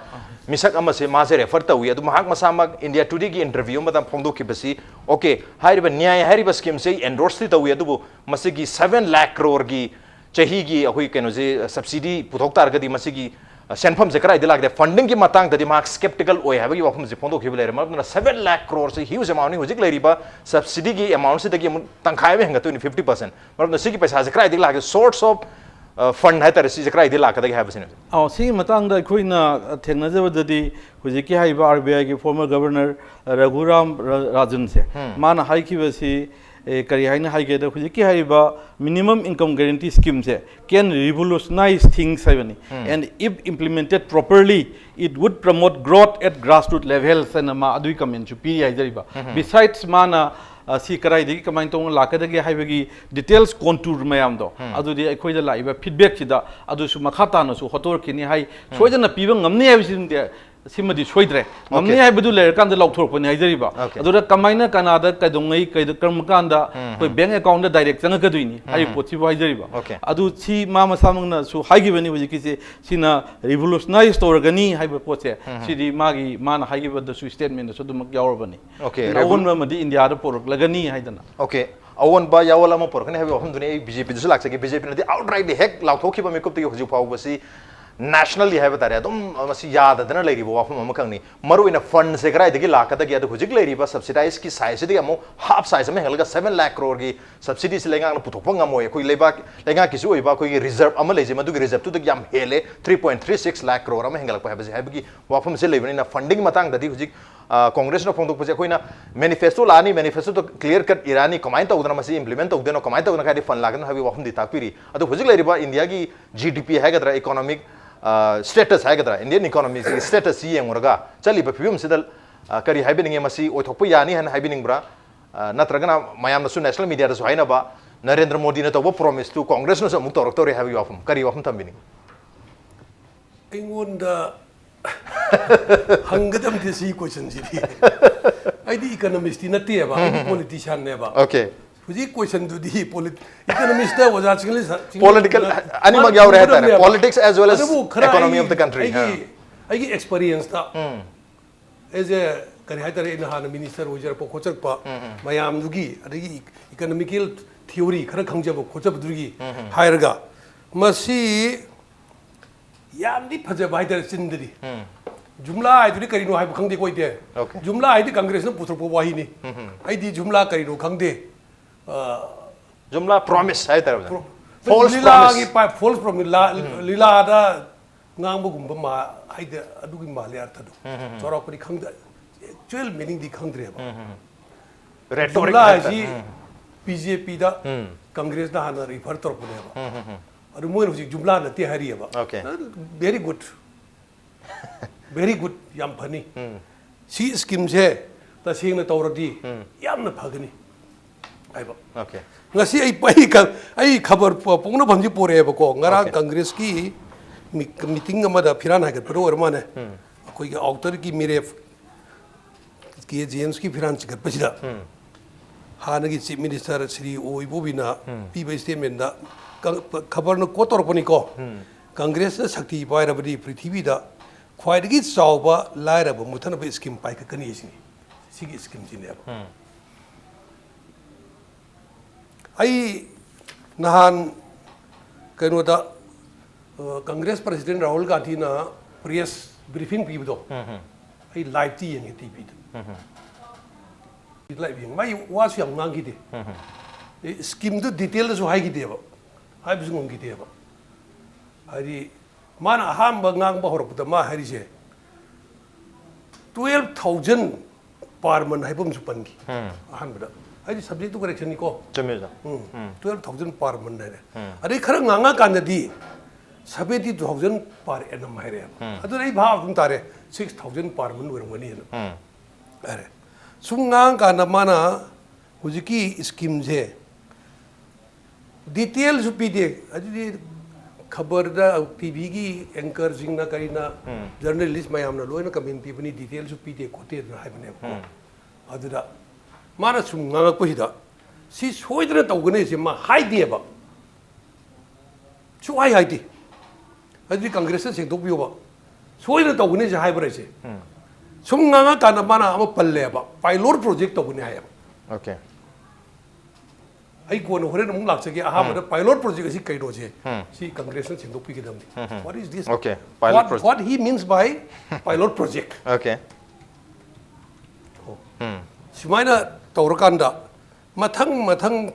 ꯃꯤꯁꯛ ꯑꯃꯁꯦ ꯃꯥꯁꯦ refer ꯇꯧꯏ꯫ ꯑꯗꯨ ꯃꯍꯥꯛ ꯃꯁꯥꯃꯛ India Todayꯒꯤ interview ꯑꯃꯗ ꯐꯣꯡꯗꯣꯛꯈꯤꯕꯁꯤ, okay, ꯍꯥꯏꯔꯤꯕ ꯅ꯭ꯌꯥꯏ ꯍꯥꯏꯔꯤꯕ schemeꯁꯦ ꯑꯩ endorseꯗꯤ ꯇꯧꯏ, ꯑꯗꯨꯕꯨ ꯃꯁꯤꯒꯤ seven lakh croreꯒꯤ ꯆꯍꯤꯒꯤ ꯑꯩꯈꯣꯏ ꯀꯩꯅꯣꯁꯦ subsidy ꯄꯨꯊꯣꯛ ꯇꯥꯔꯒꯗꯤ ꯃꯁꯤꯒꯤ ꯁꯦꯟꯐꯝꯁꯦ ꯀꯗꯥꯏꯗ ꯂꯥꯛꯀꯗꯦ? Fundingꯒꯤ ꯃꯇꯥꯡꯗꯗꯤ ꯃꯍꯥꯛ skeptical ꯑꯣꯏ ꯍꯥꯏꯕꯒꯤ ꯋꯥꯐꯝꯁꯦ ꯐꯣꯡꯗꯣꯛꯈꯤꯕ ꯂꯩꯔꯦ꯫ ꯃꯔꯝ ꯑꯗꯨꯅ seven lakh croreꯁꯤ huge amountꯅꯤ꯫ ꯍꯧꯖꯤꯛ ꯂꯩꯔꯤꯕ subsidyꯒꯤ amountꯁꯤꯗꯒꯤ ꯑꯃꯨꯛ ꯇꯪꯈꯥꯏ ꯑꯃ ꯍꯦꯟꯒꯠꯇꯣꯏꯅꯤ, fifty percent꯫ ꯃꯔꯝ ꯑꯗꯨꯅ ꯁꯤꯒꯤ ꯄꯩꯁꯥꯁꯦ ꯀꯗꯥꯏꯗꯒꯤ ꯂꯥꯛꯀꯦ? Source of, ꯑ, fund ꯍꯥꯏꯇꯥꯔꯦ, ꯁꯤꯁꯦ ꯀꯗꯥꯏꯗꯒꯤ ꯂꯥꯛꯀꯗꯒꯦ ꯍꯥꯏꯕꯁꯤꯅꯦ꯫ ꯑꯧ, ꯁꯤꯒꯤ ꯃꯇꯥꯡꯗ ꯑꯩꯈꯣꯏꯅ ꯊꯦꯡꯅꯖꯕꯗꯗꯤ ꯍꯧꯖꯤꯛꯀꯤ ꯍꯥꯏꯔꯤꯕ RBIꯒꯤ former governor ꯔꯘꯨꯔꯥꯝ ꯔ-, ꯔꯥꯖꯟꯁꯦ, ꯃꯥꯅ ꯍꯥꯏꯈꯤꯕꯁꯤ, ꯑꯦ, ꯀꯔꯤ ꯍꯥꯏꯅ ꯍꯥꯏꯒꯦꯗ, ꯍꯧꯖꯤꯛꯀꯤ ꯍꯥꯏꯔꯤꯕ minimum income guarantee schemeꯁꯦ can revolutionize things ꯍꯥꯏꯕꯅꯤ꯫ And if implemented properly, it would promote growth at grassroots level ꯍꯥꯏꯅ ꯃꯥ ꯑꯗꯨꯒꯤ commentꯁꯨ ꯄꯤꯔꯤ ꯍꯥꯏꯖꯔꯤꯕ꯫ Besides, ꯃꯥꯅ, ꯑ, ꯁꯤ ꯀꯗꯥꯏꯗꯒꯤ ꯀꯃꯥꯏꯅ ꯇꯧꯅ ꯂꯥꯛꯀꯗꯒꯦ ꯍꯥꯏꯕꯒꯤ details contour ꯃꯌꯥꯝꯗꯣ, ꯑꯗꯨꯗꯤ ꯑꯩꯈꯣꯏꯗ ꯂꯥꯛꯏꯕ feedbackꯁꯤꯗ ꯑꯗꯨꯁꯨ ꯃꯈꯥ ꯇꯥꯅꯁꯨ ꯍꯣꯠꯇꯣꯔꯛꯈꯤꯅꯤ ꯍꯥꯏ꯫ ꯁꯣꯏꯗꯅ ꯄꯤꯕ ꯉꯝꯅꯤ ꯍꯥꯏꯕꯁꯤꯗꯤ ꯁꯤꯃꯗꯤ ꯁꯣꯏꯗ꯭ꯔꯦ꯫ ꯉꯝꯅꯤ Okay. ꯍꯥꯏꯕꯗꯨ ꯂꯩꯔꯀꯥꯟꯗ ꯂꯥꯎꯊꯣꯔꯛꯄꯅꯤ ꯍꯥꯏꯖꯔꯤꯕ꯫ Okay. ꯑꯗꯨꯗ ꯀꯃꯥꯏꯅ, ꯀꯅꯥꯗ, ꯀꯩꯗꯧꯉꯩ, ꯀꯩꯗ-, ꯀꯔꯝꯕ ꯀꯥꯟꯗ ꯑꯩꯈꯣꯏ bank accountꯗ direct ꯆꯪꯉꯛꯀꯗꯣꯏꯅꯤ ꯍꯥꯏꯔꯤꯕ ꯄꯣꯠꯁꯤꯕꯨ ꯍꯥꯏꯖꯔꯤꯕ꯫ Okay. ꯑꯗꯨ ꯁꯤ ꯃꯥ ꯃꯁꯥꯃꯛꯅꯁꯨ ꯍꯥꯏꯈꯤꯕꯅꯤ ꯍꯧꯖꯤꯛꯀꯤꯁꯦ, ꯁꯤꯅ revolutionize ꯇꯧꯔꯒꯅꯤ ꯍꯥꯏꯕ ꯄꯣꯠꯁꯦ, ꯁꯤꯗꯤ ꯃꯥꯒꯤ, ꯃꯥꯅ ꯍꯥꯏꯈꯤꯕꯗꯁꯨ statementꯗꯁꯨ ꯑꯗꯨꯃꯛ ꯌꯥꯎꯔꯕꯅꯤ꯫ Okay, ꯑꯗꯨꯅ revol- ꯑꯑꯣꯟꯕ ꯑꯃꯗꯤ ꯏꯟꯗꯤꯌꯥꯗ ꯄꯨꯔꯛꯂꯒꯅꯤ ꯍꯥꯏꯗꯅ꯫ Okay. ꯑꯑꯣꯟꯕ ꯌꯥꯑꯣꯜ ꯑꯃ ꯄꯨꯔꯛꯀꯅꯤ ꯍꯥꯏꯕꯒꯤ ꯋꯥꯐꯝꯗꯨꯅꯤ꯫ ꯑꯩ ꯕꯤ ꯖꯦ ꯄꯤꯗꯁꯨ ꯂꯥꯛꯆꯒꯦ꯫ ꯕꯤ ꯖꯦ ꯄꯤꯅꯗꯤ outrightly ꯍꯦꯛ ꯂꯥꯎꯊꯣꯛꯈꯤꯕ ꯃꯤꯀꯨꯞꯇꯒꯤ ꯍꯧꯖꯤꯛ ꯐꯥꯎꯕꯁꯤ nationally ꯍꯥꯏꯕ ꯇꯥꯔꯦ, ꯑꯗꯨꯝ ꯃꯁꯤ ꯌꯥꯗꯗꯅ ꯂꯩꯔꯤꯕ ꯋꯥꯐꯝ ꯑꯃꯈꯛꯅꯤ꯫ ꯃꯔꯨꯑꯣꯏꯅ fundꯁꯦ ꯀꯗꯥꯏꯗꯒꯤ ꯂꯥꯛꯀꯗꯒꯦ? ꯑꯗꯨ ꯍꯧꯖꯤꯛ ꯂꯩꯔꯤꯕ subsidizeꯀꯤ sizeꯁꯤꯗꯒꯤ ꯑꯃꯨꯛ half size ꯑꯃ ꯍꯦꯟꯒꯠꯂꯒ seven lakh croreꯒꯤ subsidyꯁꯤ ꯂꯩꯉꯥꯛꯅ ꯄꯨꯊꯣꯛꯄ ꯉꯝꯃꯣꯏ꯫ ꯑꯩꯈꯣꯏ ꯂꯩꯕꯥꯛ, ꯂꯩꯉꯥꯛꯀꯤꯁꯨ ꯑꯣꯏꯕ ꯑꯩꯈꯣꯏꯒꯤ reserve ꯑꯃ ꯂꯩꯖꯩ, ꯃꯗꯨꯒꯤ reserveꯇꯨꯗꯒꯤ ꯌꯥꯝ ꯍꯦꯜꯂꯦ, three point three six lakh crore ꯑꯃ ꯍꯦꯟꯒꯠꯂꯛꯄ ꯍꯥꯏꯕꯁꯦ, ꯍꯥꯏꯕꯒꯤ ꯋꯥꯐꯝꯁꯦ ꯂꯩꯕꯅꯤꯅ funding ꯃꯇꯥꯡꯗꯗꯤ ꯍꯧꯖꯤꯛ, ꯑ, Congressꯅ ꯐꯣꯡꯗꯣꯛꯄꯁꯦ ꯑꯩꯈꯣꯏꯅ manifesto ꯂꯥꯛꯑꯅꯤ, manifestoꯗ clear cut ꯏꯔꯛꯑꯅꯤ, ꯀꯃꯥꯏꯅ ꯇꯧꯗꯅ ꯃꯁꯤ implement ꯇꯧꯗꯣꯏꯅꯣ, ꯀꯃꯥꯏꯅ ꯇꯧꯗꯅ ꯀꯥꯏꯗꯤ fund ꯂꯥꯛꯀꯅꯣ ꯍꯥꯏꯕꯒꯤ ꯋꯥꯐꯝꯗꯤ ꯇꯥꯛꯄꯤꯔꯤ꯫ ꯑꯗꯣ ꯍꯧꯖꯤꯛ ꯂꯩꯔꯤꯕ ꯏꯟꯗꯤꯌꯥꯒꯤ G D P ꯍꯥꯏꯒꯗ꯭ꯔꯥ, economic, ꯑ, status ꯍꯥꯏꯒꯗ꯭ꯔꯥ, Indian economyꯒꯤ statusꯁꯤ ꯌꯦꯡꯉꯨꯔꯒ ꯆꯠꯂꯤꯕ ꯐꯤꯕꯝꯁꯤꯗ, ꯑ, ꯀꯔꯤ ꯍꯥꯏꯕꯤꯅꯤꯡꯉꯤ? ꯃꯁꯤ ꯑꯣꯏꯊꯣꯛꯄ ꯌꯥꯅꯤ ꯍꯥꯏꯅ ꯍꯥꯏꯕꯤꯅꯤꯡꯕ꯭ꯔꯥ? ꯑ, ꯅꯠꯇ꯭ꯔꯒꯅ ꯃꯌꯥꯝꯅꯁꯨ national mediaꯗꯁꯨ ꯍꯥꯏꯅꯕ ꯅꯔꯦꯟꯗ꯭ꯔ ꯃꯣꯗꯤꯅ ꯇꯧꯕ promiseꯇꯨ Congressꯅꯁꯨ ꯑꯃꯨꯛ ꯇꯧꯔꯛꯇꯧꯔꯦ ꯍꯥꯏꯕꯒꯤ ꯋꯥꯐꯝ, ꯀꯔꯤ ꯋꯥꯐꯝ ꯊꯝꯕꯤꯅꯤꯡꯉꯤ? ꯑꯩꯉꯣꯟꯗ ꯍꯪꯒꯗꯕꯗꯤ ꯁꯤ questionꯁꯤꯗꯤ꯫ ꯑꯩꯗꯤ economistꯇꯤ ꯅꯠꯇꯦꯕ, ꯑꯩꯗꯤ politicianꯅꯦꯕ꯫ Okay. ꯍꯧꯖꯤꯛ questionꯗꯨꯗꯤ polit-, economistꯇ ꯑꯣꯖꯥ ꯆꯤꯡꯂꯦꯟ ꯁ-, ꯆꯤꯡꯂꯦꯟ Political, ꯁꯅ-, ꯑꯅꯤꯃꯛ ꯃꯥꯅ ꯌꯥꯎꯔꯦ ꯍꯥꯏꯇꯥꯔꯦ꯫ ꯈꯨꯝꯒꯗꯕꯅꯦꯕ꯫ Politics as well as ꯑꯗꯨꯕꯨ ꯈꯔ economy ꯑꯩꯒꯤ, of the country. ꯑꯩꯒꯤ, ꯑꯥ. ꯑꯩꯒꯤ experienceꯇ, ꯎꯝ. as a, ꯀꯔꯤ ꯍꯥꯏꯇꯥꯔꯦ, ꯑꯩꯅ ꯍꯥꯟꯅ minister ꯑꯣꯏꯖꯔꯛꯄ ꯈꯣꯠꯆꯔꯛꯄ ꯃꯌꯥꯝꯗꯨꯒꯤ, ꯑꯗꯒꯤ economical theory ꯈꯔ ꯈꯪꯖꯕ ꯈꯣꯠꯆꯕꯗꯨꯒꯤ ꯍꯥꯏꯔꯒ, ꯃꯁꯤ ꯌꯥꯝꯗꯤ ꯐꯖꯕ ꯍꯥꯏꯇꯥꯔꯦ ꯆꯤꯟꯗꯗꯤ꯫ ꯖꯨꯝꯂꯥ ꯍꯥꯏꯗꯨꯗꯤ ꯀꯔꯤꯅꯣ ꯍꯥꯏꯕ ꯈꯪꯗꯦ ꯑꯩꯈꯣꯏꯗꯤ꯫ Okay. ꯖꯨꯝꯂꯥ ꯍꯥꯏꯗꯤ Congressꯅ ꯄꯨꯊꯣꯔꯛꯄ ꯋꯥꯍꯩꯅꯤ꯫ ꯑꯩꯗꯤ ꯖꯨꯝꯂꯥ ꯀꯔꯤꯅꯣ ꯈꯪꯗꯦ꯫ ꯑ, ꯖꯨꯝꯂꯥ promise ꯍꯥꯏꯇꯥꯔꯦ꯫ pro-, False ꯂꯤꯂꯥꯒꯤ promise. ꯄꯥ-, false promise, ꯂꯥ-, ꯂꯤꯂꯥꯗ ꯉꯥꯡꯕꯒꯨꯝꯕ ꯃꯥ-, ꯍꯥꯏꯗꯤ ꯑꯗꯨꯒꯤ ꯃꯥꯜꯂꯦ ꯑꯔꯊꯗꯣ꯫ ꯆꯥꯎꯔꯥꯛꯄꯗꯤ ꯈꯪꯗꯦ꯫ Actual meaningꯗꯤ ꯈꯪꯗ꯭ꯔꯦꯕ꯫ Rhetoric ꯖꯨꯝꯂꯥ ꯍꯥꯏꯇꯥꯔꯦ. ꯍꯥꯏꯁꯤ BJPꯗ Congressꯅ ꯍꯥꯟꯅ refer ꯇꯧꯔꯛꯄꯅꯦꯕ꯫ ꯑꯗꯨ ꯃꯣꯏꯅ ꯍꯧꯖꯤꯛ ꯖꯨꯝꯂꯥ ꯅꯠꯇꯦ ꯍꯥꯏꯔꯤꯑꯕ꯫ Okay. Very good. Very good, ꯌꯥꯝ ꯐꯅꯤ꯫ ꯁꯤ schemeꯁꯦ ꯇꯁꯦꯡꯅ ꯇꯧꯔꯗꯤ ꯌꯥꯝꯅ ꯐꯒꯅꯤ ꯍꯥꯏꯕ꯫ Okay. ꯉꯁꯤ ꯑꯩ, ꯑꯩ ꯈ-, ꯑꯩ ꯈꯕꯔ ꯄ-, ꯄꯣꯛꯅꯐꯝꯁꯤ ꯄꯣꯔꯛꯑꯦꯕꯀꯣ꯫ ꯉꯔꯥꯡ Okay. Congressꯀꯤ ꯃꯤ-, meeting ꯑꯃꯗ ꯐꯤꯔꯥꯟ ꯍꯥꯏꯒꯠꯄꯗ ꯑꯣꯏꯔ ꯃꯥꯜꯂꯦ꯫ ꯑꯩꯈꯣꯏꯒꯤ outerꯒꯤ ꯃꯤꯔꯦꯞ ꯀꯦ ꯖꯦꯝꯁꯀꯤ ꯐꯤꯔꯥꯟ ꯆꯤꯡꯈꯠꯄꯁꯤꯗ ꯍꯥꯟꯅꯒꯤ Chief Minister ꯁ꯭ꯔꯤ ꯑꯣ ꯏꯕꯣꯕꯤꯅ ꯄꯤꯕ statementꯗ ꯀ-, ꯈꯕꯔꯅ quote ꯇꯧꯔꯛꯄꯅꯤꯀꯣ꯫ Congressꯅ ꯁꯛꯇꯤ ꯄꯥꯏꯔꯕꯗꯤ ꯄ꯭ꯔꯤꯊꯤꯕꯤꯗ ꯈ꯭ꯋꯥꯏꯗꯒꯤ ꯆꯥꯎꯕ ꯂꯥꯏꯔꯕ ꯃꯨꯠꯊꯅꯕ scheme ꯄꯥꯏꯈꯠꯀꯅꯤ ꯁꯤꯅꯤ꯫ ꯁꯤꯒꯤ schemeꯁꯤꯅꯦꯕ꯫ ꯑꯩ ꯅꯍꯥꯟ ꯀꯩꯅꯣꯗ, ꯑ, ꯀꯪꯒ꯭ꯔꯦꯁ ꯄ꯭ꯔꯁꯤꯗꯦꯟ ꯔꯥꯍꯨꯜ ꯒꯥꯟꯙꯤꯅ ꯄ꯭ꯔꯦꯁ ꯕ꯭ꯔꯤꯐꯤꯡ ꯄꯤꯕꯗꯣ, ꯑꯩ ꯂꯥꯏꯚꯇꯤ ꯌꯦꯡꯉꯦ ꯇꯤꯚꯤꯗ꯫ ꯂꯥꯏꯚ ꯌꯦꯡꯉꯦ꯫ ꯃꯥꯏ ꯋꯥꯁꯨ ꯌꯥꯝ ꯉꯥꯡꯈꯤꯗꯦ꯫ ꯑꯦ, ꯁ꯭ꯀꯤꯝꯗꯨ ꯗꯤꯇꯦꯜꯗꯁꯨ ꯍꯥꯏꯈꯤꯗꯦꯕ, ꯍꯥꯏꯕꯁꯨ ꯉꯝꯈꯤꯗꯦꯕ꯫ ꯍꯥꯏꯗꯤ, ꯃꯥꯅ ꯑꯍꯥꯟꯕ ꯉꯥꯡꯕ ꯍꯧꯔꯛꯄꯗ ꯃꯥ ꯍꯥꯏꯔꯤꯁꯦ, twelve thousand per month ꯍꯥꯏꯕ ꯑꯃꯁꯨ ꯄꯟꯈꯤ꯫ ꯑꯍꯥꯟꯕꯗ꯫ ꯍꯥꯏꯗꯤ, ꯁꯕꯖꯦꯛꯇꯨ ꯀꯔꯦꯛꯁꯟꯅꯤꯀꯣ꯫ ꯆꯨꯝꯃꯦ, ꯑꯣꯖꯥ꯫ ꯎꯝ꯫ Twelve thousand per month ꯍꯥꯏꯔꯦ꯫ ꯑꯗꯩ ꯈꯔ ꯉꯥꯡꯉꯀꯥꯟꯗꯗꯤ seventy thousand per annum ꯍꯥꯏꯔꯛꯑꯦꯕ꯫ ꯑꯗꯨꯅ ꯑꯩ ꯚꯥꯕ ꯑꯗꯨꯝ ꯇꯥꯔꯦ, six thousand per month ꯑꯣꯏꯔꯝꯒꯅꯤꯅ꯫ ꯍꯥꯏꯔꯦ꯫ ꯁꯨꯝ ꯉꯥꯡꯉꯀꯥꯟꯗ ꯃꯥꯅ ꯍꯧꯖꯤꯛꯀꯤ ꯁ꯭ꯀꯤꯝꯁꯦ ꯗꯤꯇꯦꯜꯁꯨ ꯄꯤꯗꯦ꯫ ꯑꯗꯨꯗꯤ ꯈꯕꯔꯗ, ꯇꯤꯚꯤꯒꯤ ꯑꯦꯡꯀꯔꯁꯤꯡꯅ ꯀꯔꯤꯅ, ꯖꯔꯅꯦꯂꯤꯁ ꯃꯌꯥꯝꯅ ꯂꯣꯏꯅ ꯀꯃꯦꯟ ꯄꯤꯕꯅꯤ, ꯗꯤꯇꯦꯜꯁꯨ ꯄꯤꯗꯦ ꯈꯣꯠꯇꯦꯗꯅ ꯍꯥꯏꯕꯅꯦꯕꯀꯣ꯫ ꯑꯗꯨꯗ ꯃꯥꯅ ꯁꯨꯝ ꯉꯥꯡꯉꯛꯄꯁꯤꯗ, "ꯁꯤ ꯁꯣꯏꯗꯅ ꯇꯧꯒꯅꯤ" ꯁꯤ ꯃꯥ ꯍꯥꯏꯗꯦꯕ, ꯁꯨꯛꯍꯥꯏ ꯍꯥꯏꯗꯦ꯫ ꯑꯗꯨꯗꯤ ꯀꯪꯒ꯭ꯔꯦꯁꯅ ꯁꯦꯡꯗꯣꯛꯄꯤꯌꯣꯕ, ꯁꯣꯏꯗꯅ ꯇꯧꯒꯅꯤ ꯁꯤ ꯍꯥꯏꯕ꯭ꯔꯥ ꯁꯦ? ꯁꯨꯝ ꯉꯥꯡꯉꯀꯥꯟꯗ ꯃꯥꯅ ꯑꯃ ꯄꯜꯂꯦꯕ, ꯄꯥꯏꯂꯣꯠ ꯄ꯭ꯔꯣꯖꯦꯛ ꯇꯧꯒꯅꯤ ꯍꯥꯏꯌꯦꯕ꯫ Okay. ꯑꯩ ꯀꯣꯟꯅ ꯍꯣꯔꯦꯟ ꯑꯃꯨꯛ ꯂꯥꯛꯆꯒꯦ꯫ ꯑꯍꯥꯟꯕꯗ ꯄꯥꯏꯂꯣꯠ ꯄ꯭ꯔꯣꯖꯦꯛ ꯑꯁꯤ ꯀꯩꯅꯣꯁꯦ, ꯁꯤ ꯀꯪꯒ꯭ꯔꯦꯁꯅ ꯁꯦꯡꯗꯣꯛꯄꯤꯒꯗꯕꯅꯤ꯫ What is this? Okay, pilot What, project. What he means by pilot project? Okay. ꯁꯨꯃꯥꯏꯅ ꯇꯧꯔꯀꯥꯟꯗ ꯃꯊꯪ ꯃꯊꯪ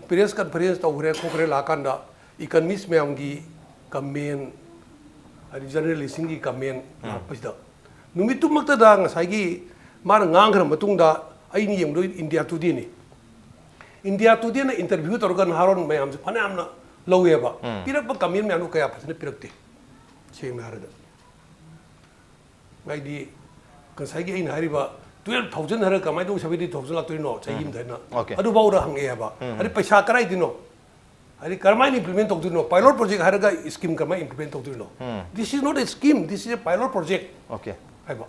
ꯄ꯭ꯔꯦꯁ ꯀꯟꯐꯔꯦꯟꯁ ꯇꯧꯈ꯭ꯔꯦ ꯈꯣꯠꯈ꯭ꯔꯦ ꯂꯥꯛꯀꯥꯟꯗ, ꯏꯀꯅꯃꯤꯁ ꯃꯌꯥꯝꯒꯤ ꯀꯃꯦꯟ, ꯍꯥꯏꯗꯤ ꯖꯔꯅꯦꯂꯤꯁꯁꯤꯡꯒꯤ ꯀꯃꯦꯟ ꯂꯥꯛꯄꯁꯤꯗ, ꯅꯨꯃꯤꯠꯇꯨꯃꯛꯇꯗ ꯉꯁꯥꯏꯒꯤ ꯃꯥꯅ ꯉꯥꯡꯈ꯭ꯔ ꯃꯇꯨꯡꯗ, ꯑꯩꯅ ꯌꯦꯡꯕꯗꯣ ꯏꯟꯗꯤꯌꯥ ꯇꯨꯗꯦꯅꯤ꯫ ꯏꯟꯗꯤꯌꯥ ꯇꯨꯗꯦꯅ ꯏꯟꯇꯔꯚ꯭ꯌꯨ ꯇꯧꯔꯒ ꯅꯍꯥꯔꯣꯟ ꯃꯌꯥꯝꯁꯦ ꯐꯅꯌꯥꯝꯅ ꯂꯧꯋꯦꯕ꯫ ꯄꯤꯔꯛꯄ ꯀꯃꯦꯟ ꯃꯌꯥꯝꯗꯣ ꯀꯌꯥ ꯐꯖꯅ ꯄꯤꯔꯛꯇꯦ, ꯁꯦꯡꯅ ꯍꯥꯏꯔꯒ꯫ ꯍꯥꯏꯗꯤ, ꯉꯁꯥꯏꯒꯤ ꯑꯩꯅ ꯍꯥꯏꯔꯤꯕ twelve thousand ꯍꯥꯏꯔꯒ ꯀꯃꯥꯏꯅ ꯇꯧꯅ seventy thousand ꯂꯥꯛꯇꯣꯏꯅꯣ ꯆꯍꯤ ꯑꯃꯗ ꯍꯥꯏꯅ? Okay. ꯑꯗꯨꯐꯥꯎꯗ ꯍꯪꯉꯛꯑꯦꯕ꯫ ꯑꯗꯩ ꯄꯩꯁꯥ ꯀꯗꯥꯏꯗꯩꯅꯣ? ꯍꯥꯏꯗꯤ, ꯀꯔꯝꯍꯥꯏꯅ implement ꯇꯧꯗꯣꯏꯅꯣ? Pilot project ꯍꯥꯏꯔꯒ scheme ꯀꯃꯥꯏꯅ implement ꯇꯧꯗꯣꯏꯅꯣ? This is not a scheme, this is a pilot project Okay. ꯍꯥꯏꯕ꯫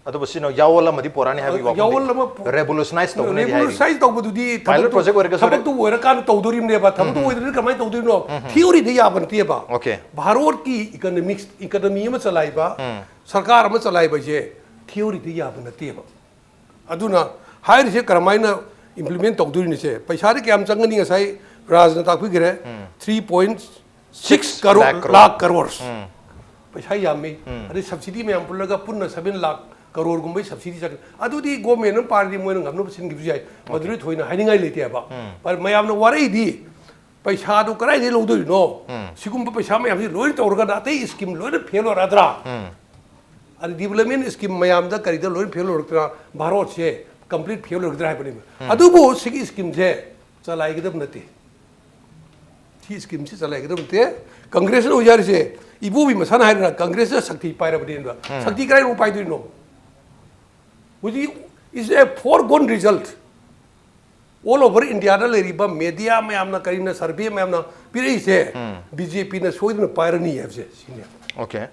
ꯑꯗꯨꯕꯨ ꯁꯤꯅ ꯌꯥꯑꯣꯜ ꯑꯃꯗꯤ ꯄꯨꯔꯛꯑꯅꯤ ꯍꯥꯏꯕꯒꯤ ꯋꯥꯐꯝꯗꯤ ꯌꯥꯑꯣꯜ ꯑꯃ ꯄꯨ- revolutionize ꯇꯧꯒꯅꯤ ꯍꯥꯏꯔꯤ꯫ Revolutionize ꯇꯧꯕꯗꯨꯗꯤ Pilot project ꯑꯣꯏꯔꯒꯁꯨ ꯊꯕꯛꯇꯨ ꯑꯣꯏꯔꯀꯥꯟꯗ ꯇꯧꯗꯣꯔꯤꯕꯅꯦꯕ꯫ ꯊꯕꯛꯇꯨ ꯑꯣꯏꯗ꯭ꯔꯗꯤ ꯀꯃꯥꯏꯅ ꯇꯧꯗꯣꯏꯅꯣ? Theory ꯗ ꯌꯥꯕ ꯅꯠꯇꯦꯕ꯫ Okay. ꯚꯥꯔꯠꯀꯤ economics, economy ꯑꯃ ꯆꯂꯥꯏꯕ, ꯁꯔꯀꯥꯔ ꯑꯃ ꯆꯂꯥꯏꯕꯁꯦ theory ꯗ ꯌꯥꯕ ꯅꯠꯇꯦꯕ꯫ ꯑꯗꯨꯅ ꯍꯥꯏꯔꯤꯁꯦ ꯀꯔꯝꯍꯥꯏꯅ implement ꯇꯧꯗꯣꯔꯤꯅꯤꯁꯦ꯫ ꯄꯩꯁꯥꯗꯤ ꯀꯌꯥꯝ ꯆꯪꯒꯅꯤ? ꯉꯁꯥꯏ ꯔꯥꯖꯅ ꯇꯥꯛꯄꯤꯈ꯭ꯔꯦ, ꯊ꯭ꯔꯤ ꯄꯣꯏꯟ ꯁꯤꯛꯁ ꯀꯔꯣꯔ꯫ ꯂꯥꯛ ꯀꯔꯣꯔ꯫ ꯄꯩꯁꯥ ꯌꯥꯝꯃꯤ꯫ ꯑꯗꯩ ꯁꯕꯁꯤꯗꯤ ꯃꯌꯥꯝ ꯄꯨꯜꯂꯒ ꯄꯨꯟꯅ ꯁꯚꯦꯟ ꯂꯥꯛ ꯀꯔꯣꯔꯒꯨꯝꯕꯩ ꯁꯕꯁꯤꯗꯤ ꯆꯠꯈ꯭ꯔꯦ꯫ ꯑꯗꯨꯗꯤ ꯒꯣꯔꯃꯦꯟ ꯑꯃ ꯄꯥꯔꯗꯤ ꯃꯣꯏꯅ ꯉꯝꯅꯕ ꯁꯤꯟꯈꯤꯕꯁꯨ ꯌꯥꯏ꯫ ꯃꯗꯨꯗꯤ ꯊꯣꯏꯅ ꯍꯥꯏꯅꯤꯡꯉꯥꯏ ꯂꯩꯇꯦꯕ꯫ ꯃꯌꯥꯝꯅ ꯋꯥꯔꯛꯏꯗꯤ ꯄꯩꯁꯥꯗꯨ ꯀꯗꯥꯏꯗꯒꯤ ꯂꯧꯗꯣꯏꯅꯣ? ꯁꯤꯒꯨꯝꯕ ꯄꯩꯁꯥ ꯃꯌꯥꯝꯁꯤ ꯂꯣꯏꯅ ꯇꯧꯔꯒꯅ ꯑꯇꯩ ꯁ꯭ꯀꯤꯝ ꯂꯣꯏꯅ ꯐꯦꯜ ꯑꯣꯏꯔꯛꯑꯗ꯭ꯔꯥ? ꯑꯗ ꯗꯤꯕꯂꯞꯃꯦꯟ ꯁ꯭ꯀꯤꯝ ꯃꯌꯥꯝꯗ ꯀꯔꯤꯗ ꯂꯣꯏꯅ ꯐꯦꯜ ꯑꯣꯏꯔꯛꯇ꯭ꯔꯥ? ꯚꯥꯔꯠꯁꯦ ꯀꯝꯄ꯭ꯂꯤꯠ ꯐꯦꯜ ꯑꯣꯏꯔꯛꯇ꯭ꯔꯥ ꯍꯥꯏꯕꯅꯦꯕ꯫ ꯑꯗꯨꯕꯨ ꯁꯤꯒꯤ ꯁ꯭ꯀꯤꯝꯁꯦ ꯆꯂꯥꯏꯒꯗꯕ ꯅꯠꯇꯦ꯫ ꯁꯤ ꯁ꯭ꯀꯤꯝꯁꯤ ꯆꯂꯥꯏꯒꯗꯕ ꯅꯠꯇꯦ꯫ ꯀꯪꯒ꯭ꯔꯦꯁꯅ ꯍꯧꯖꯤꯛ ꯍꯥꯏꯔꯤꯁꯦ, ꯏꯕꯣꯕꯤ ꯃꯁꯥꯅ ꯍꯥꯏꯗꯅ ꯀꯪꯒ꯭ꯔꯦꯁꯅ ꯁꯛꯇꯤ ꯄꯥꯏꯔꯕꯅꯦꯕ꯫ ꯁꯛꯇꯤ ꯀꯗꯥꯏꯗ ꯄꯥꯏꯗꯣꯏꯅꯣ? ꯍꯧꯖꯤꯛ is a foregone result꯫ All over India ꯗ ꯂꯩꯔꯤꯕ ꯃꯦꯗꯤꯌꯥ ꯃꯌꯥꯝꯅ, ꯀꯔꯤꯅ, ꯁꯔꯚꯦ ꯃꯌꯥꯝꯅ ꯄꯤꯔꯛꯏꯁꯦ, ꯕꯤ ꯖꯦ ꯄꯤꯅ ꯁꯣꯏꯗꯅ ꯄꯥꯏꯔꯅꯤ ꯍꯥꯏꯕꯁꯦ ꯁꯤꯅꯦ ꯑꯣꯀꯦ꯫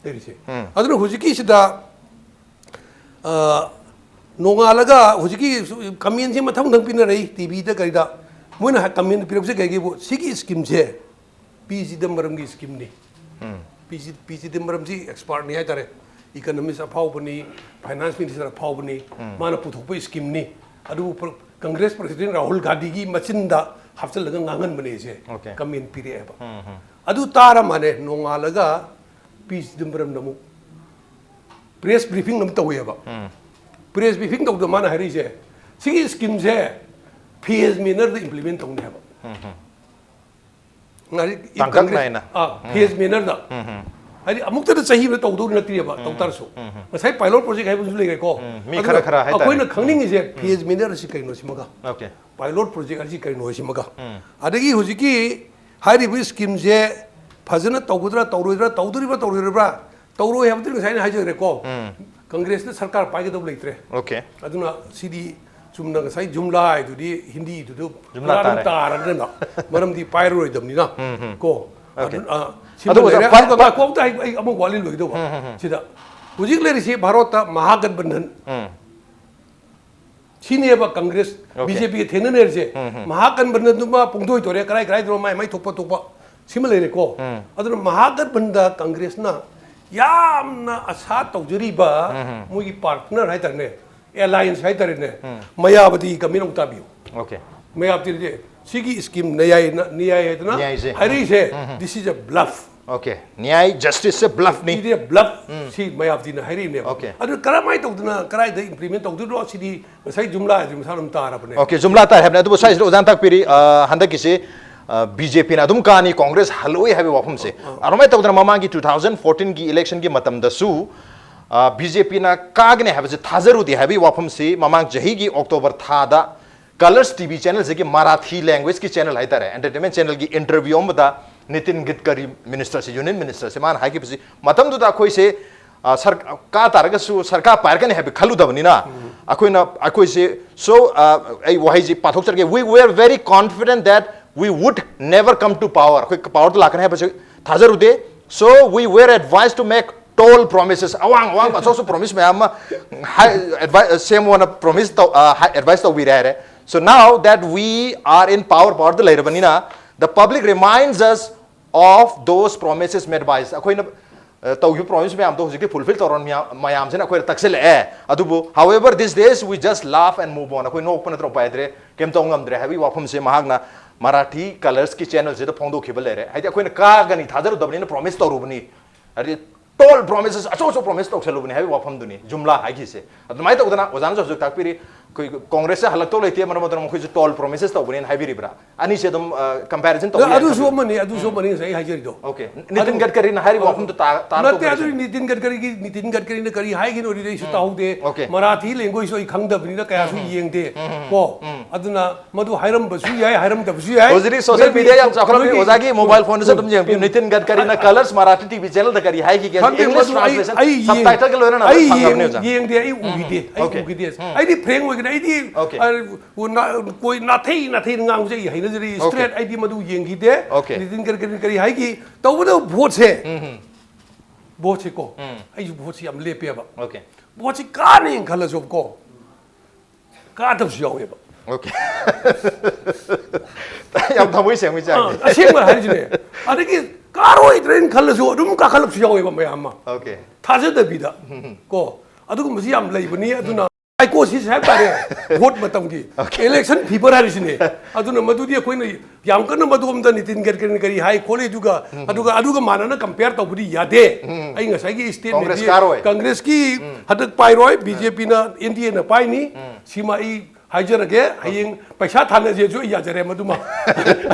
ꯂꯩꯔꯤꯁꯦ꯫ ꯑꯗꯨꯅ ꯍꯧꯖꯤꯛꯀꯤꯁꯤꯗ, ꯑ, ꯅꯣꯡꯉꯥꯜꯂꯒ ꯍꯧꯖꯤꯛꯀꯤ ꯀꯃꯦꯟꯁꯦ ꯃꯊꯪ ꯃꯊꯪ ꯄꯤꯅꯔꯛꯏ, ꯇꯤ ꯚꯤꯗ ꯀꯔꯤꯗ꯫ ꯃꯣꯏꯅ ꯍꯥꯏ-, ꯀꯃꯦꯟ ꯄꯤꯔꯛꯄꯁꯦ ꯀꯩꯒꯤꯕꯨ, ꯁꯤꯒꯤ ꯁ꯭ꯀꯤꯝꯁꯦ ꯄꯤ ꯆꯤꯗꯝꯕꯔꯝꯒꯤ ꯁ꯭ꯀꯤꯝꯅꯤ꯫ ꯄꯤ ꯆꯤ-, ꯄꯤ ꯆꯤꯗꯝꯕꯔꯝꯁꯤ ꯑꯦꯛꯁꯄꯥꯔꯠꯅꯤ ꯍꯥꯏꯇꯥꯔꯦ, ꯏꯀꯅꯣꯃꯤꯁ ꯑꯐꯥꯎꯕꯅꯤ, ꯐꯥꯏꯅꯥꯟꯁ ꯃꯤꯅꯤꯁꯇꯔ ꯑꯐꯥꯎꯕꯅꯤ, ꯃꯥꯅ ꯄꯨꯊꯣꯛꯄ ꯁ꯭ꯀꯤꯝꯅꯤ꯫ ꯑꯗꯨꯕꯨ ꯄ꯭ꯔ-, ꯀꯪꯒ꯭ꯔꯦꯁ ꯄ꯭ꯔꯁꯤꯗꯦꯟ ꯔꯥꯍꯨꯜ ꯒꯥꯟꯙꯤꯒꯤ ꯃꯆꯤꯟꯗ ꯍꯥꯞꯆꯤꯜꯂꯒ ꯉꯥꯡꯍꯟꯕꯅꯦ ꯁꯦ꯫ ꯑꯣꯀꯦ꯫ ꯀꯃꯦꯟ ꯄꯤꯔꯛꯑꯦꯕ꯫ ꯑꯗꯨ ꯇꯥꯔ ꯃꯥꯅꯦ ꯅꯣꯡꯉꯥꯜꯂꯒ ꯄꯤ ꯆꯤꯗꯝꯕꯔꯝꯅ ꯑꯃꯨꯛ ꯄ꯭ꯔꯦꯁ ꯕ꯭ꯔꯤꯐꯤꯡ ꯑꯃ ꯇꯧꯋꯦꯕ꯫ ꯄ꯭ꯔꯦꯁ ꯕ꯭ꯔꯤꯐꯤꯡ ꯇꯧꯗ ꯃꯥꯅ ꯍꯥꯏꯔꯛꯏꯁꯦ, ꯁꯤꯒꯤ ꯁ꯭ꯀꯤꯝꯁꯦ ꯐꯦꯖ ꯃꯦꯅꯔꯗ ꯏꯝꯄ꯭ꯂꯤꯃꯦꯟ ꯇꯧꯅꯤ ꯍꯥꯏꯕ꯫ ꯉꯥꯏꯔꯤ-, ꯇꯥꯡꯀꯛ ꯅꯥꯏꯅ꯫ ꯑꯥ, ꯐꯦꯖ ꯃꯦꯅꯔꯗ꯫ ꯍꯥꯏꯗꯤ ꯑꯃꯨꯛꯇꯗ ꯆꯍꯤ ꯑꯃꯗ ꯇꯧꯗꯧꯗꯤ ꯅꯠꯇꯦꯕ, ꯇꯧ ꯇꯥꯔꯁꯨ꯫ ꯉꯁꯥꯏ ꯄꯥꯏꯂꯣꯠ ꯄ꯭ꯔꯣꯖꯦꯛ ꯍꯥꯏꯕ ꯑꯃꯁꯨ ꯂꯩꯔꯦꯀꯣ꯫ ꯃꯤ ꯈꯔ ꯈꯔ ꯍꯥꯏꯇꯥꯔꯦ꯫ ꯑꯩꯈꯣꯏꯅ ꯈꯪꯅꯤꯡꯉꯤꯁꯦ ꯐꯦꯖ ꯃꯦꯅꯔ ꯑꯁꯤ ꯀꯩꯅꯣ ꯁꯤꯃꯒ, ꯑꯣꯀꯦ꯫ ꯄꯥꯏꯂꯣꯠ ꯄ꯭ꯔꯣꯖꯦꯛ ꯑꯁꯤ ꯀꯩꯅꯣ ꯁꯤꯃꯒ꯫ ꯑꯗꯒꯤ ꯍꯧꯖꯤꯛꯀꯤ ꯍꯥꯏꯔꯤꯕ ꯁ꯭ꯀꯤꯝꯁꯦ ꯐꯖꯅ ꯇꯧꯒꯗ꯭ꯔꯥ ꯇꯧꯔꯣꯏꯗ꯭ꯔꯥ, ꯇꯧꯗꯣꯔꯤꯕ꯭ꯔꯥ ꯇꯧꯔꯣꯏꯗ꯭ꯔꯥ, ꯇꯧꯔꯣꯏ ꯍꯥꯏꯕꯗꯨꯗꯤ ꯉꯁꯥꯏ ꯑꯩꯅ ꯍꯥꯏꯖꯈ꯭ꯔꯦꯀꯣ꯫ ꯀꯪꯒ꯭ꯔꯦꯁꯅ ꯁꯔꯀꯥꯔ ꯄꯥꯏꯒꯗꯕ ꯂꯩꯇ꯭ꯔꯦ꯫ ꯑꯣꯀꯦ꯫ ꯑꯗꯨꯅ ꯁꯤꯗꯤ ꯆꯨꯝꯅ ꯉꯁꯥꯏ ꯖꯨꯝꯂꯥ ꯍꯥꯏꯗꯨꯗꯤ ꯍꯤꯟꯗꯤꯗꯨꯗ ꯖꯨꯝꯂꯥ ꯄꯨꯔꯥ ꯑꯗꯨꯝ ꯇꯥꯔꯦ꯫ ꯇꯥꯔꯗꯅ ꯃꯔꯝꯗꯤ ꯄꯥꯏꯔꯔꯣꯏꯗꯕꯅꯤꯅ꯫ ꯀꯣ꯫ ꯑꯣꯀꯦ꯫ ꯑꯗꯨ, ꯑ, ꯁꯤꯃ ꯑꯗꯨ ꯂꯩꯔꯦ꯫ ꯑꯣꯖꯥ, ꯄꯥꯏ-, ꯑꯗꯨꯒ ꯄꯥꯏ- ꯉꯥꯏꯈꯣ, ꯑꯝꯇ ꯑꯩ, ꯑꯩ ꯑꯃꯨꯛ ꯋꯥꯠꯂꯤ ꯂꯣꯏꯗꯧꯕ꯫ ꯁꯤꯗ ꯍꯧꯖꯤꯛ ꯂꯩꯔꯤꯁꯤ ꯚꯥꯔꯠꯇ ꯃꯍꯥꯒꯠꯕꯟꯙꯟ꯫ ꯁꯤꯅꯦꯕ ꯀꯪꯒ꯭ꯔꯦꯁ, ꯑꯣꯀꯦ꯫ ꯕꯤ ꯖꯦ ꯄꯤꯒ ꯊꯦꯡꯅꯅꯔꯤꯁꯦ꯫ ꯃꯍꯥꯒꯠꯕꯟꯙꯟꯗꯨꯃ ꯄꯨꯡꯗꯣꯏ ꯇꯣꯔꯦ, ꯀꯔꯥꯏ ꯀꯔꯥꯏꯗꯅꯣ ꯃꯥꯏ ꯃꯥꯏ ꯊꯣꯛꯄ ꯊꯣꯛꯄ ꯁꯤꯃ ꯂꯩꯔꯦꯀꯣ꯫ ꯑꯗꯨꯅ ꯃꯍꯥꯒꯠꯕꯟꯙꯟꯗ ꯀꯪꯒ꯭ꯔꯦꯁꯅ ꯌꯥꯝꯅ ꯑꯁꯥ ꯇꯧꯖꯔꯤꯕ ꯃꯣꯏꯒꯤ ꯄꯥꯔꯠꯅꯔ ꯍꯥꯏꯇꯥꯔꯦꯅꯦ, ꯑꯦꯂꯥꯏꯟꯁ ꯍꯥꯏꯇꯥꯔꯦꯅꯦ, ꯃꯌꯥꯕꯗꯤ ꯀꯃꯤꯟ ꯑꯃꯨꯛ ꯇꯥꯕꯤꯌꯨ꯫ ꯑꯣꯀꯦ꯫ ꯃꯌꯥꯕꯗꯤ ꯁꯤꯒꯤ ꯁ꯭ꯀꯤꯝ ꯅꯌꯥꯏ ꯅꯌꯥꯏ ꯍꯥꯏꯗꯅ ꯅꯌꯥꯏꯁꯦ꯫ ꯍꯥꯏꯔꯛꯏꯁꯦ, this is a bluff꯫ Okay. ꯅ꯭ꯌꯥꯏ, ꯖꯁꯇꯤꯁꯁꯦ ꯕ꯭ꯂꯐꯅꯤ꯫ ꯁꯤꯗꯤ ꯕ꯭ꯂꯐ꯫ ꯁꯤ ꯃꯌꯥꯕꯗꯤꯅ ꯍꯥꯏꯔꯛꯏꯅꯦꯕ꯫ ꯑꯣꯀꯦ꯫ ꯑꯗꯨ ꯀꯔꯝꯍꯥꯏꯅ ꯇꯧꯗꯅ ꯀꯗꯥꯏꯗ ꯏꯝꯄ꯭ꯂꯤꯃꯦꯟ ꯇꯧꯗꯣꯏꯅꯣ? ꯁꯤꯗꯤ ꯉꯁꯥꯏ ꯖꯨꯝꯂꯥ ꯍꯥꯏꯗꯤ ꯃꯁꯥ ꯑꯗꯨꯝ ꯇꯥꯔꯕꯅꯦ꯫ ꯑꯣꯀꯦ, ꯖꯨꯝꯂꯥ ꯇꯥꯏ ꯍꯥꯏꯕꯅꯦ꯫ ꯑꯗꯨꯕꯨ ꯁ꯭ꯋꯥꯏꯁꯤꯗ ꯑꯣꯖꯥꯅ ꯇꯥꯛꯄꯤꯔꯤ, ꯑ, ꯍꯟꯗꯛꯀꯤꯁꯤ, ꯑ, ꯕꯤ ꯖꯦ ꯄꯤꯅ ꯑꯗꯨꯝ ꯀꯥꯅꯤ, ꯀꯣꯡꯒ꯭ꯔꯦꯁ ꯍꯜꯂꯛꯑꯣꯏ ꯍꯥꯏꯕꯒꯤ ꯋꯥꯐꯝꯁꯦ꯫ ꯑꯗꯨꯃꯥꯏꯅ ꯇꯧꯗꯅ ꯃꯃꯥꯡꯒꯤ ꯇꯨ ꯊꯥꯎꯖꯟ ꯐꯣꯔꯇꯤꯟꯒꯤ ꯏꯂꯦꯛꯁꯟꯒꯤ ꯃꯇꯝꯗꯁꯨ, ꯑ, ꯕꯤ ꯖꯦ ꯄꯤꯅ ꯀꯥꯒꯅꯤ ꯍꯥꯏꯕꯁꯦ ꯊꯥꯖꯔꯨꯗꯦ ꯍꯥꯏꯕꯒꯤ ꯋꯥꯐꯝꯁꯤ ꯃꯃꯥꯡ ꯆꯍꯤꯒꯤ ꯑꯣꯛꯇꯣꯕꯔ ꯊꯥꯗ ꯀꯂꯔꯁ ꯇꯤ ꯚꯤ ꯆꯦꯅꯦꯜꯁꯤꯒꯤ ꯃꯔꯥꯊꯤ ꯂꯦꯡꯒ꯭ꯋꯦꯖꯀꯤ ꯆꯦꯅꯦꯜ ꯍꯥꯏꯇꯥꯔꯦ, ꯑꯦꯟꯇꯔꯇꯦꯟꯃꯦꯟ ꯆꯦꯅꯦꯜꯒꯤ ꯏꯟꯇꯔꯚ꯭ꯌꯨ ꯑꯃꯗ ꯅꯤꯇꯤꯟ ꯒꯗꯀꯔꯤ, ꯃꯤꯅꯤꯁꯇꯔꯁꯦ, ꯌꯨꯅꯤꯌꯟ ꯃꯤꯅꯤꯁꯇꯔꯁꯦ, ꯃꯥꯅ ꯍꯥꯏꯈꯤꯕꯁꯤ, ꯃꯇꯝꯗꯨꯗ ꯑꯩꯈꯣꯏꯁꯦ, ꯑ, ꯁꯔ-, ꯀꯥ ꯇꯥꯔꯒꯁꯨ ꯁꯔꯀꯥꯔ ꯄꯥꯏꯔꯛꯀꯅꯤ ꯍꯥꯏꯕ ꯈꯜꯂꯨꯗꯕꯅꯤꯅ, ꯑꯩꯈꯣꯏꯅ, ꯑꯩꯈꯣꯏꯁꯦ, so, ꯑ, ꯑꯩ ꯋꯥꯍꯩꯁꯤ ꯄꯥꯊꯣꯛꯆꯔꯒꯦ, "We were very confident that we would never come to power." ꯑꯩꯈꯣꯏ ꯄꯥꯋꯔꯗ ꯂꯥꯛꯀꯅꯤ ꯍꯥꯏꯕꯁꯤ ꯊꯥꯖꯔꯨꯗꯦ꯫ "So we were advised to make tall promises." ꯑꯋꯥꯡ ꯑꯋꯥꯡꯕ ꯑꯆꯧ ꯑꯆꯧꯕ ꯄ꯭ꯔꯣꯃꯤꯁ ꯃꯌꯥꯝ ꯑꯃ ꯍꯥꯏ-, ꯑꯦꯗꯚꯥꯏ-, ꯁꯦꯝꯃꯣꯅ ꯄ꯭ꯔꯣꯃꯤꯁ ꯇꯧ-, ꯑ, ꯍꯥꯏ-, ꯑꯦꯗꯚꯥꯏꯁ ꯇꯧꯕꯤꯔꯦ ꯍꯥꯏꯔꯦ꯫ "So now that we are in power, ꯄꯥꯋꯔꯗ ꯂꯩꯔꯕꯅꯤꯅ, the public reminds us of those promises made by us." ꯑꯩꯈꯣꯏꯅ, ꯑ, ꯇꯧꯈꯤꯕ ꯄ꯭ꯔꯣꯃꯤꯁ ꯃꯌꯥꯝꯗꯣ ꯍꯧꯖꯤꯛꯇꯤ ꯐꯨꯜꯐꯤꯜ ꯇꯧꯔ ꯃꯌꯥꯝ-, ꯃꯌꯥꯝꯁꯤꯅ ꯑꯩꯈꯣꯏꯗ ꯇꯛꯁꯤꯜꯂꯛꯑꯦ꯫ ꯑꯗꯨꯕꯨ, however, these days we just laugh and move on. ꯑꯩꯈꯣꯏ ꯅꯣꯛꯄ ꯅꯠꯇ꯭ꯔ ꯎꯄꯥꯏ ꯂꯩꯇ꯭ꯔꯦ, ꯀꯩꯝ ꯇꯧ ꯉꯝꯗ꯭ꯔꯦ ꯍꯥꯏꯕꯒꯤ ꯋꯥꯐꯝꯁꯦ ꯃꯍꯥꯛꯅ ꯃꯔꯥꯊꯤ ꯀꯂꯔꯁꯀꯤ ꯆꯦꯅꯦꯜꯁꯤꯗ ꯐꯣꯡꯗꯣꯛꯈꯤꯕ ꯂꯩꯔꯦ꯫ ꯍꯥꯏꯗꯤ ꯑꯩꯈꯣꯏꯅ ꯀꯥꯒꯅꯤ ꯊꯥꯖꯔꯨꯗꯕꯅꯤꯅ ꯄ꯭ꯔꯣꯃꯤꯁ ꯇꯧꯔꯨꯕꯅꯤ꯫ ꯍꯥꯏꯗꯤ ꯇꯣꯜ ꯄ꯭ꯔꯣꯃꯤꯁꯦꯁ ꯑꯆꯧ ꯑꯆꯧꯕ ꯄ꯭ꯔꯣꯃꯤꯁ ꯇꯧꯁꯜꯂꯨꯕꯅꯤ ꯍꯥꯏꯕꯒꯤ ꯋꯥꯐꯝꯗꯨꯅꯤ ꯖꯨꯝꯂꯥ ꯍꯥꯏꯈꯤꯁꯦ꯫ ꯑꯗꯨꯃꯥꯏꯅ ꯇꯧꯗꯅ ꯑꯣꯖꯥꯅꯁꯨ ꯍꯧꯖꯤꯛ ꯇꯥꯛꯄꯤꯔꯤ, ꯑꯩꯈꯣꯏ ꯀꯣꯡꯒ꯭ꯔꯦꯁꯁꯦ ꯍꯜꯂꯛꯇꯧ ꯂꯩꯇꯦ, ꯃꯔꯝ ꯑꯗꯨꯅ ꯃꯈꯣꯏꯁꯨ ꯇꯣꯜ ꯄ꯭ꯔꯣꯃꯤꯁꯦꯁ ꯇꯧꯕꯅꯦꯅ ꯍꯥꯏꯕꯤꯔꯤꯕ꯭ꯔꯥ? ꯑꯅꯤꯁꯦ ꯑꯗꯨꯝ, ꯑ, ꯀꯝꯄꯦꯔꯤꯖꯟ ꯇꯧꯕ ꯌꯥꯏ ꯑꯗꯨꯁꯨ ꯍꯥꯏꯕꯤꯌꯨ꯫ ꯑꯃꯅꯤ, ꯑꯗꯨꯁꯨ ꯑꯃꯅꯤ ꯉꯁꯥꯏ ꯑꯩ ꯍꯥꯏꯖꯔꯤꯗꯣ꯫ ꯑꯣꯀꯦ꯫ ꯅꯤꯇꯤꯟ ꯑꯗꯨ- ꯒꯗꯀꯔꯤꯅ ꯍꯥꯏꯔꯤꯕ ꯑ, ꯋꯥꯐꯝꯗꯣ ꯇꯥ-, ꯇꯥꯔ ꯅꯠꯇꯦ, ꯇꯣꯛꯈ꯭ꯔꯦ ꯑꯗꯨ ꯁꯤꯅꯤ꯫ ꯅꯤꯇꯤꯟ ꯒꯗꯀꯔꯤꯒꯤ, ꯅꯤꯇꯤꯟ ꯒꯗꯀꯔꯤꯅ ꯀꯔꯤ ꯍꯥꯏꯒꯤꯅꯣꯗꯤ ꯑꯩꯁꯨ ꯇꯥꯍꯧꯗꯦ꯫ ꯑꯣꯀꯦ꯫ ꯃꯔꯥꯊꯤ ꯂꯦꯡꯒ꯭ꯋꯦꯖꯇꯣ ꯑꯩ ꯈꯪꯗꯕꯅꯤꯅ ꯀꯌꯥꯁꯨ ꯌꯦꯡꯗꯦ꯫ ꯀꯣ? ꯑꯗꯨꯅ ꯃꯗꯨ ꯍꯥꯏꯔꯝꯕꯁꯨ ꯌꯥꯏ, ꯍꯥꯏꯔꯝꯗꯕꯁꯨ ꯌꯥꯏ꯫ ꯍꯧꯖꯤꯛꯇꯤ ꯁꯣꯁꯤꯌꯦꯜ ꯃꯣꯏꯒꯤ- ꯃꯤꯗꯤꯌꯥ ꯌꯥꯝ ꯆꯥꯎꯈꯠꯂꯕꯅꯤ꯫ ꯃꯣꯏꯒꯤ- ꯑꯣꯖꯥꯒꯤ ꯃꯣꯕꯥꯏꯜ ꯐꯣꯟꯗꯁꯨ ꯑꯗꯨꯝ ꯌꯦꯡꯕꯤꯌꯨ꯫ ꯑ- Nitin ꯒꯗꯀꯔꯤꯅ colours Marathi T V ꯆꯦꯅꯦꯜꯗ ꯀꯔꯤ ꯍꯥꯏꯈꯤꯒꯦ? ꯈꯪꯗꯦ, ꯏꯪꯂꯤꯁ ꯃꯗꯨ ꯑꯩ- ꯇ꯭ꯔꯥꯟꯁꯂꯦꯁꯟ ꯑꯩ ꯌꯦꯡ-, ꯁꯕꯇꯥꯏꯇꯜꯒ ꯂꯣꯏꯅꯅ ꯑꯩ ꯌꯦꯡ-, ꯐꯪꯉꯕꯅꯤ ꯑꯣꯖꯥ꯫ ꯌꯦꯡꯗꯦ, ꯑꯩ ꯑꯣꯀꯦ꯫ ꯎꯈꯤꯗꯦ, ꯑꯩ ꯑꯣꯀꯦ꯫ ꯎꯈꯤꯗꯦ꯫ ꯑꯩꯗꯤ ꯐ꯭ꯔꯦꯡ ꯑꯣꯏꯒꯅꯤ, ꯑꯩꯗꯤ, ꯑꯣꯀꯦ꯫ ꯑ, ꯎ-, ꯅꯥ-, ꯀꯣꯏ ꯅꯥꯊꯩ ꯅꯥꯊꯩꯅ ꯉꯥꯡꯕꯁꯦ ꯑꯩ ꯍꯩꯅꯖꯔꯤ, ꯑꯣꯀꯦ꯫ ꯁ꯭ꯇ꯭ꯔꯦꯠ ꯑꯩꯗꯤ ꯃꯗꯨ ꯌꯦꯡꯈꯤꯗꯦ꯫ ꯑꯣꯀꯦ꯫ ꯅꯤꯇꯤꯟ ꯒꯗꯀꯔꯤꯅ ꯀꯔꯤ ꯍꯥꯏꯈꯤ? ꯇꯧꯕꯇꯕꯨ ꯚꯣꯠꯁꯦ, ꯚꯣꯠꯁꯦ ꯀꯣ, ꯑꯩꯁꯨ ꯚꯣꯠꯁꯦ ꯌꯥꯝ ꯂꯦꯞꯄꯦꯕ꯫ ꯑꯣꯀꯦ꯫ ꯚꯣꯠꯁꯦ ꯀꯥꯅꯤ ꯈꯜꯂꯁꯨ ꯀꯣ, ꯀꯥꯗꯕꯁꯨ ꯌꯥꯎꯋꯦꯕ꯫ ꯑꯣꯀꯦ꯫ ꯌꯥꯝ ꯊꯃꯣꯏ ꯁꯦꯡꯕꯩ ꯆꯥꯡꯁꯦ꯫ ꯑ, ꯑꯁꯦꯡꯕ ꯍꯥꯏꯔꯤꯁꯤꯅꯦ꯫ ꯑꯗꯒꯤ ꯀꯥꯔꯣꯏꯗ꯭ꯔꯦꯅ ꯈꯜꯂꯁꯨ ꯑꯗꯨꯝ ꯀꯥꯈꯠꯂꯛꯄꯁꯨ ꯌꯥꯎꯋꯦꯕ ꯃꯌꯥꯝ ꯑꯃ꯫ ꯑꯣꯀꯦ꯫ ꯊꯥꯖꯗꯕꯤꯗ꯫ ꯀꯣ? ꯑꯗꯨꯒꯨꯝꯕꯁꯤ ꯌꯥꯝ ꯂꯩꯕꯅꯤ꯫ ꯑꯗꯨꯅ ꯑꯩ ꯀꯣꯁꯤꯁ ꯍꯥꯏꯕ ꯇꯥꯔꯦ꯫ ꯚꯣꯠ ꯃꯇꯝꯒꯤ ꯏꯂꯦꯛꯁꯟ ꯐꯤꯚꯔ ꯍꯥꯏꯔꯤꯁꯤꯅꯦ꯫ ꯑꯗꯨꯅ ꯃꯗꯨꯗꯤ ꯑꯩꯈꯣꯏꯅ ꯌꯥꯝ ꯀꯟꯅ ꯃꯗꯨ ꯑꯝꯗ ꯅꯤꯇꯤꯟ ꯒꯗꯀꯔꯤꯅ ꯀꯔꯤ ꯍꯥꯏ ꯈꯣꯠꯂꯤ, ꯑꯗꯨꯒ ꯑꯗꯨꯒ ꯑꯗꯨꯒ ꯃꯥꯟꯅꯅ ꯀꯝꯄꯤꯌꯔ ꯇꯧꯕꯗꯤ ꯌꯥꯗꯦ꯫ ꯑꯩ ꯉꯁꯥꯏꯒꯤ ꯀꯣꯡꯒ꯭ꯔꯦꯁ ꯁ꯭ꯇꯦꯠꯃꯦꯟꯗꯤ ꯀꯥꯔꯣꯏ꯫ ꯀꯪꯒ꯭ꯔꯦꯁꯀꯤ ꯍꯟꯗꯛ ꯄꯥꯏꯔꯣꯏ, ꯕꯤ ꯖꯦ ꯄꯤꯅ, ꯑꯦꯟ ꯗꯤ ꯑꯦꯅ ꯄꯥꯏꯅꯤ꯫ ꯁꯤꯃ ꯑꯩ ꯍꯥꯏꯖꯔꯒꯦ꯫ ꯍꯌꯦꯡ ꯄꯩꯁꯥ ꯊꯥꯅꯁꯦꯁꯨ ꯑꯩ ꯌꯥꯖꯔꯦ ꯃꯗꯨꯃ꯫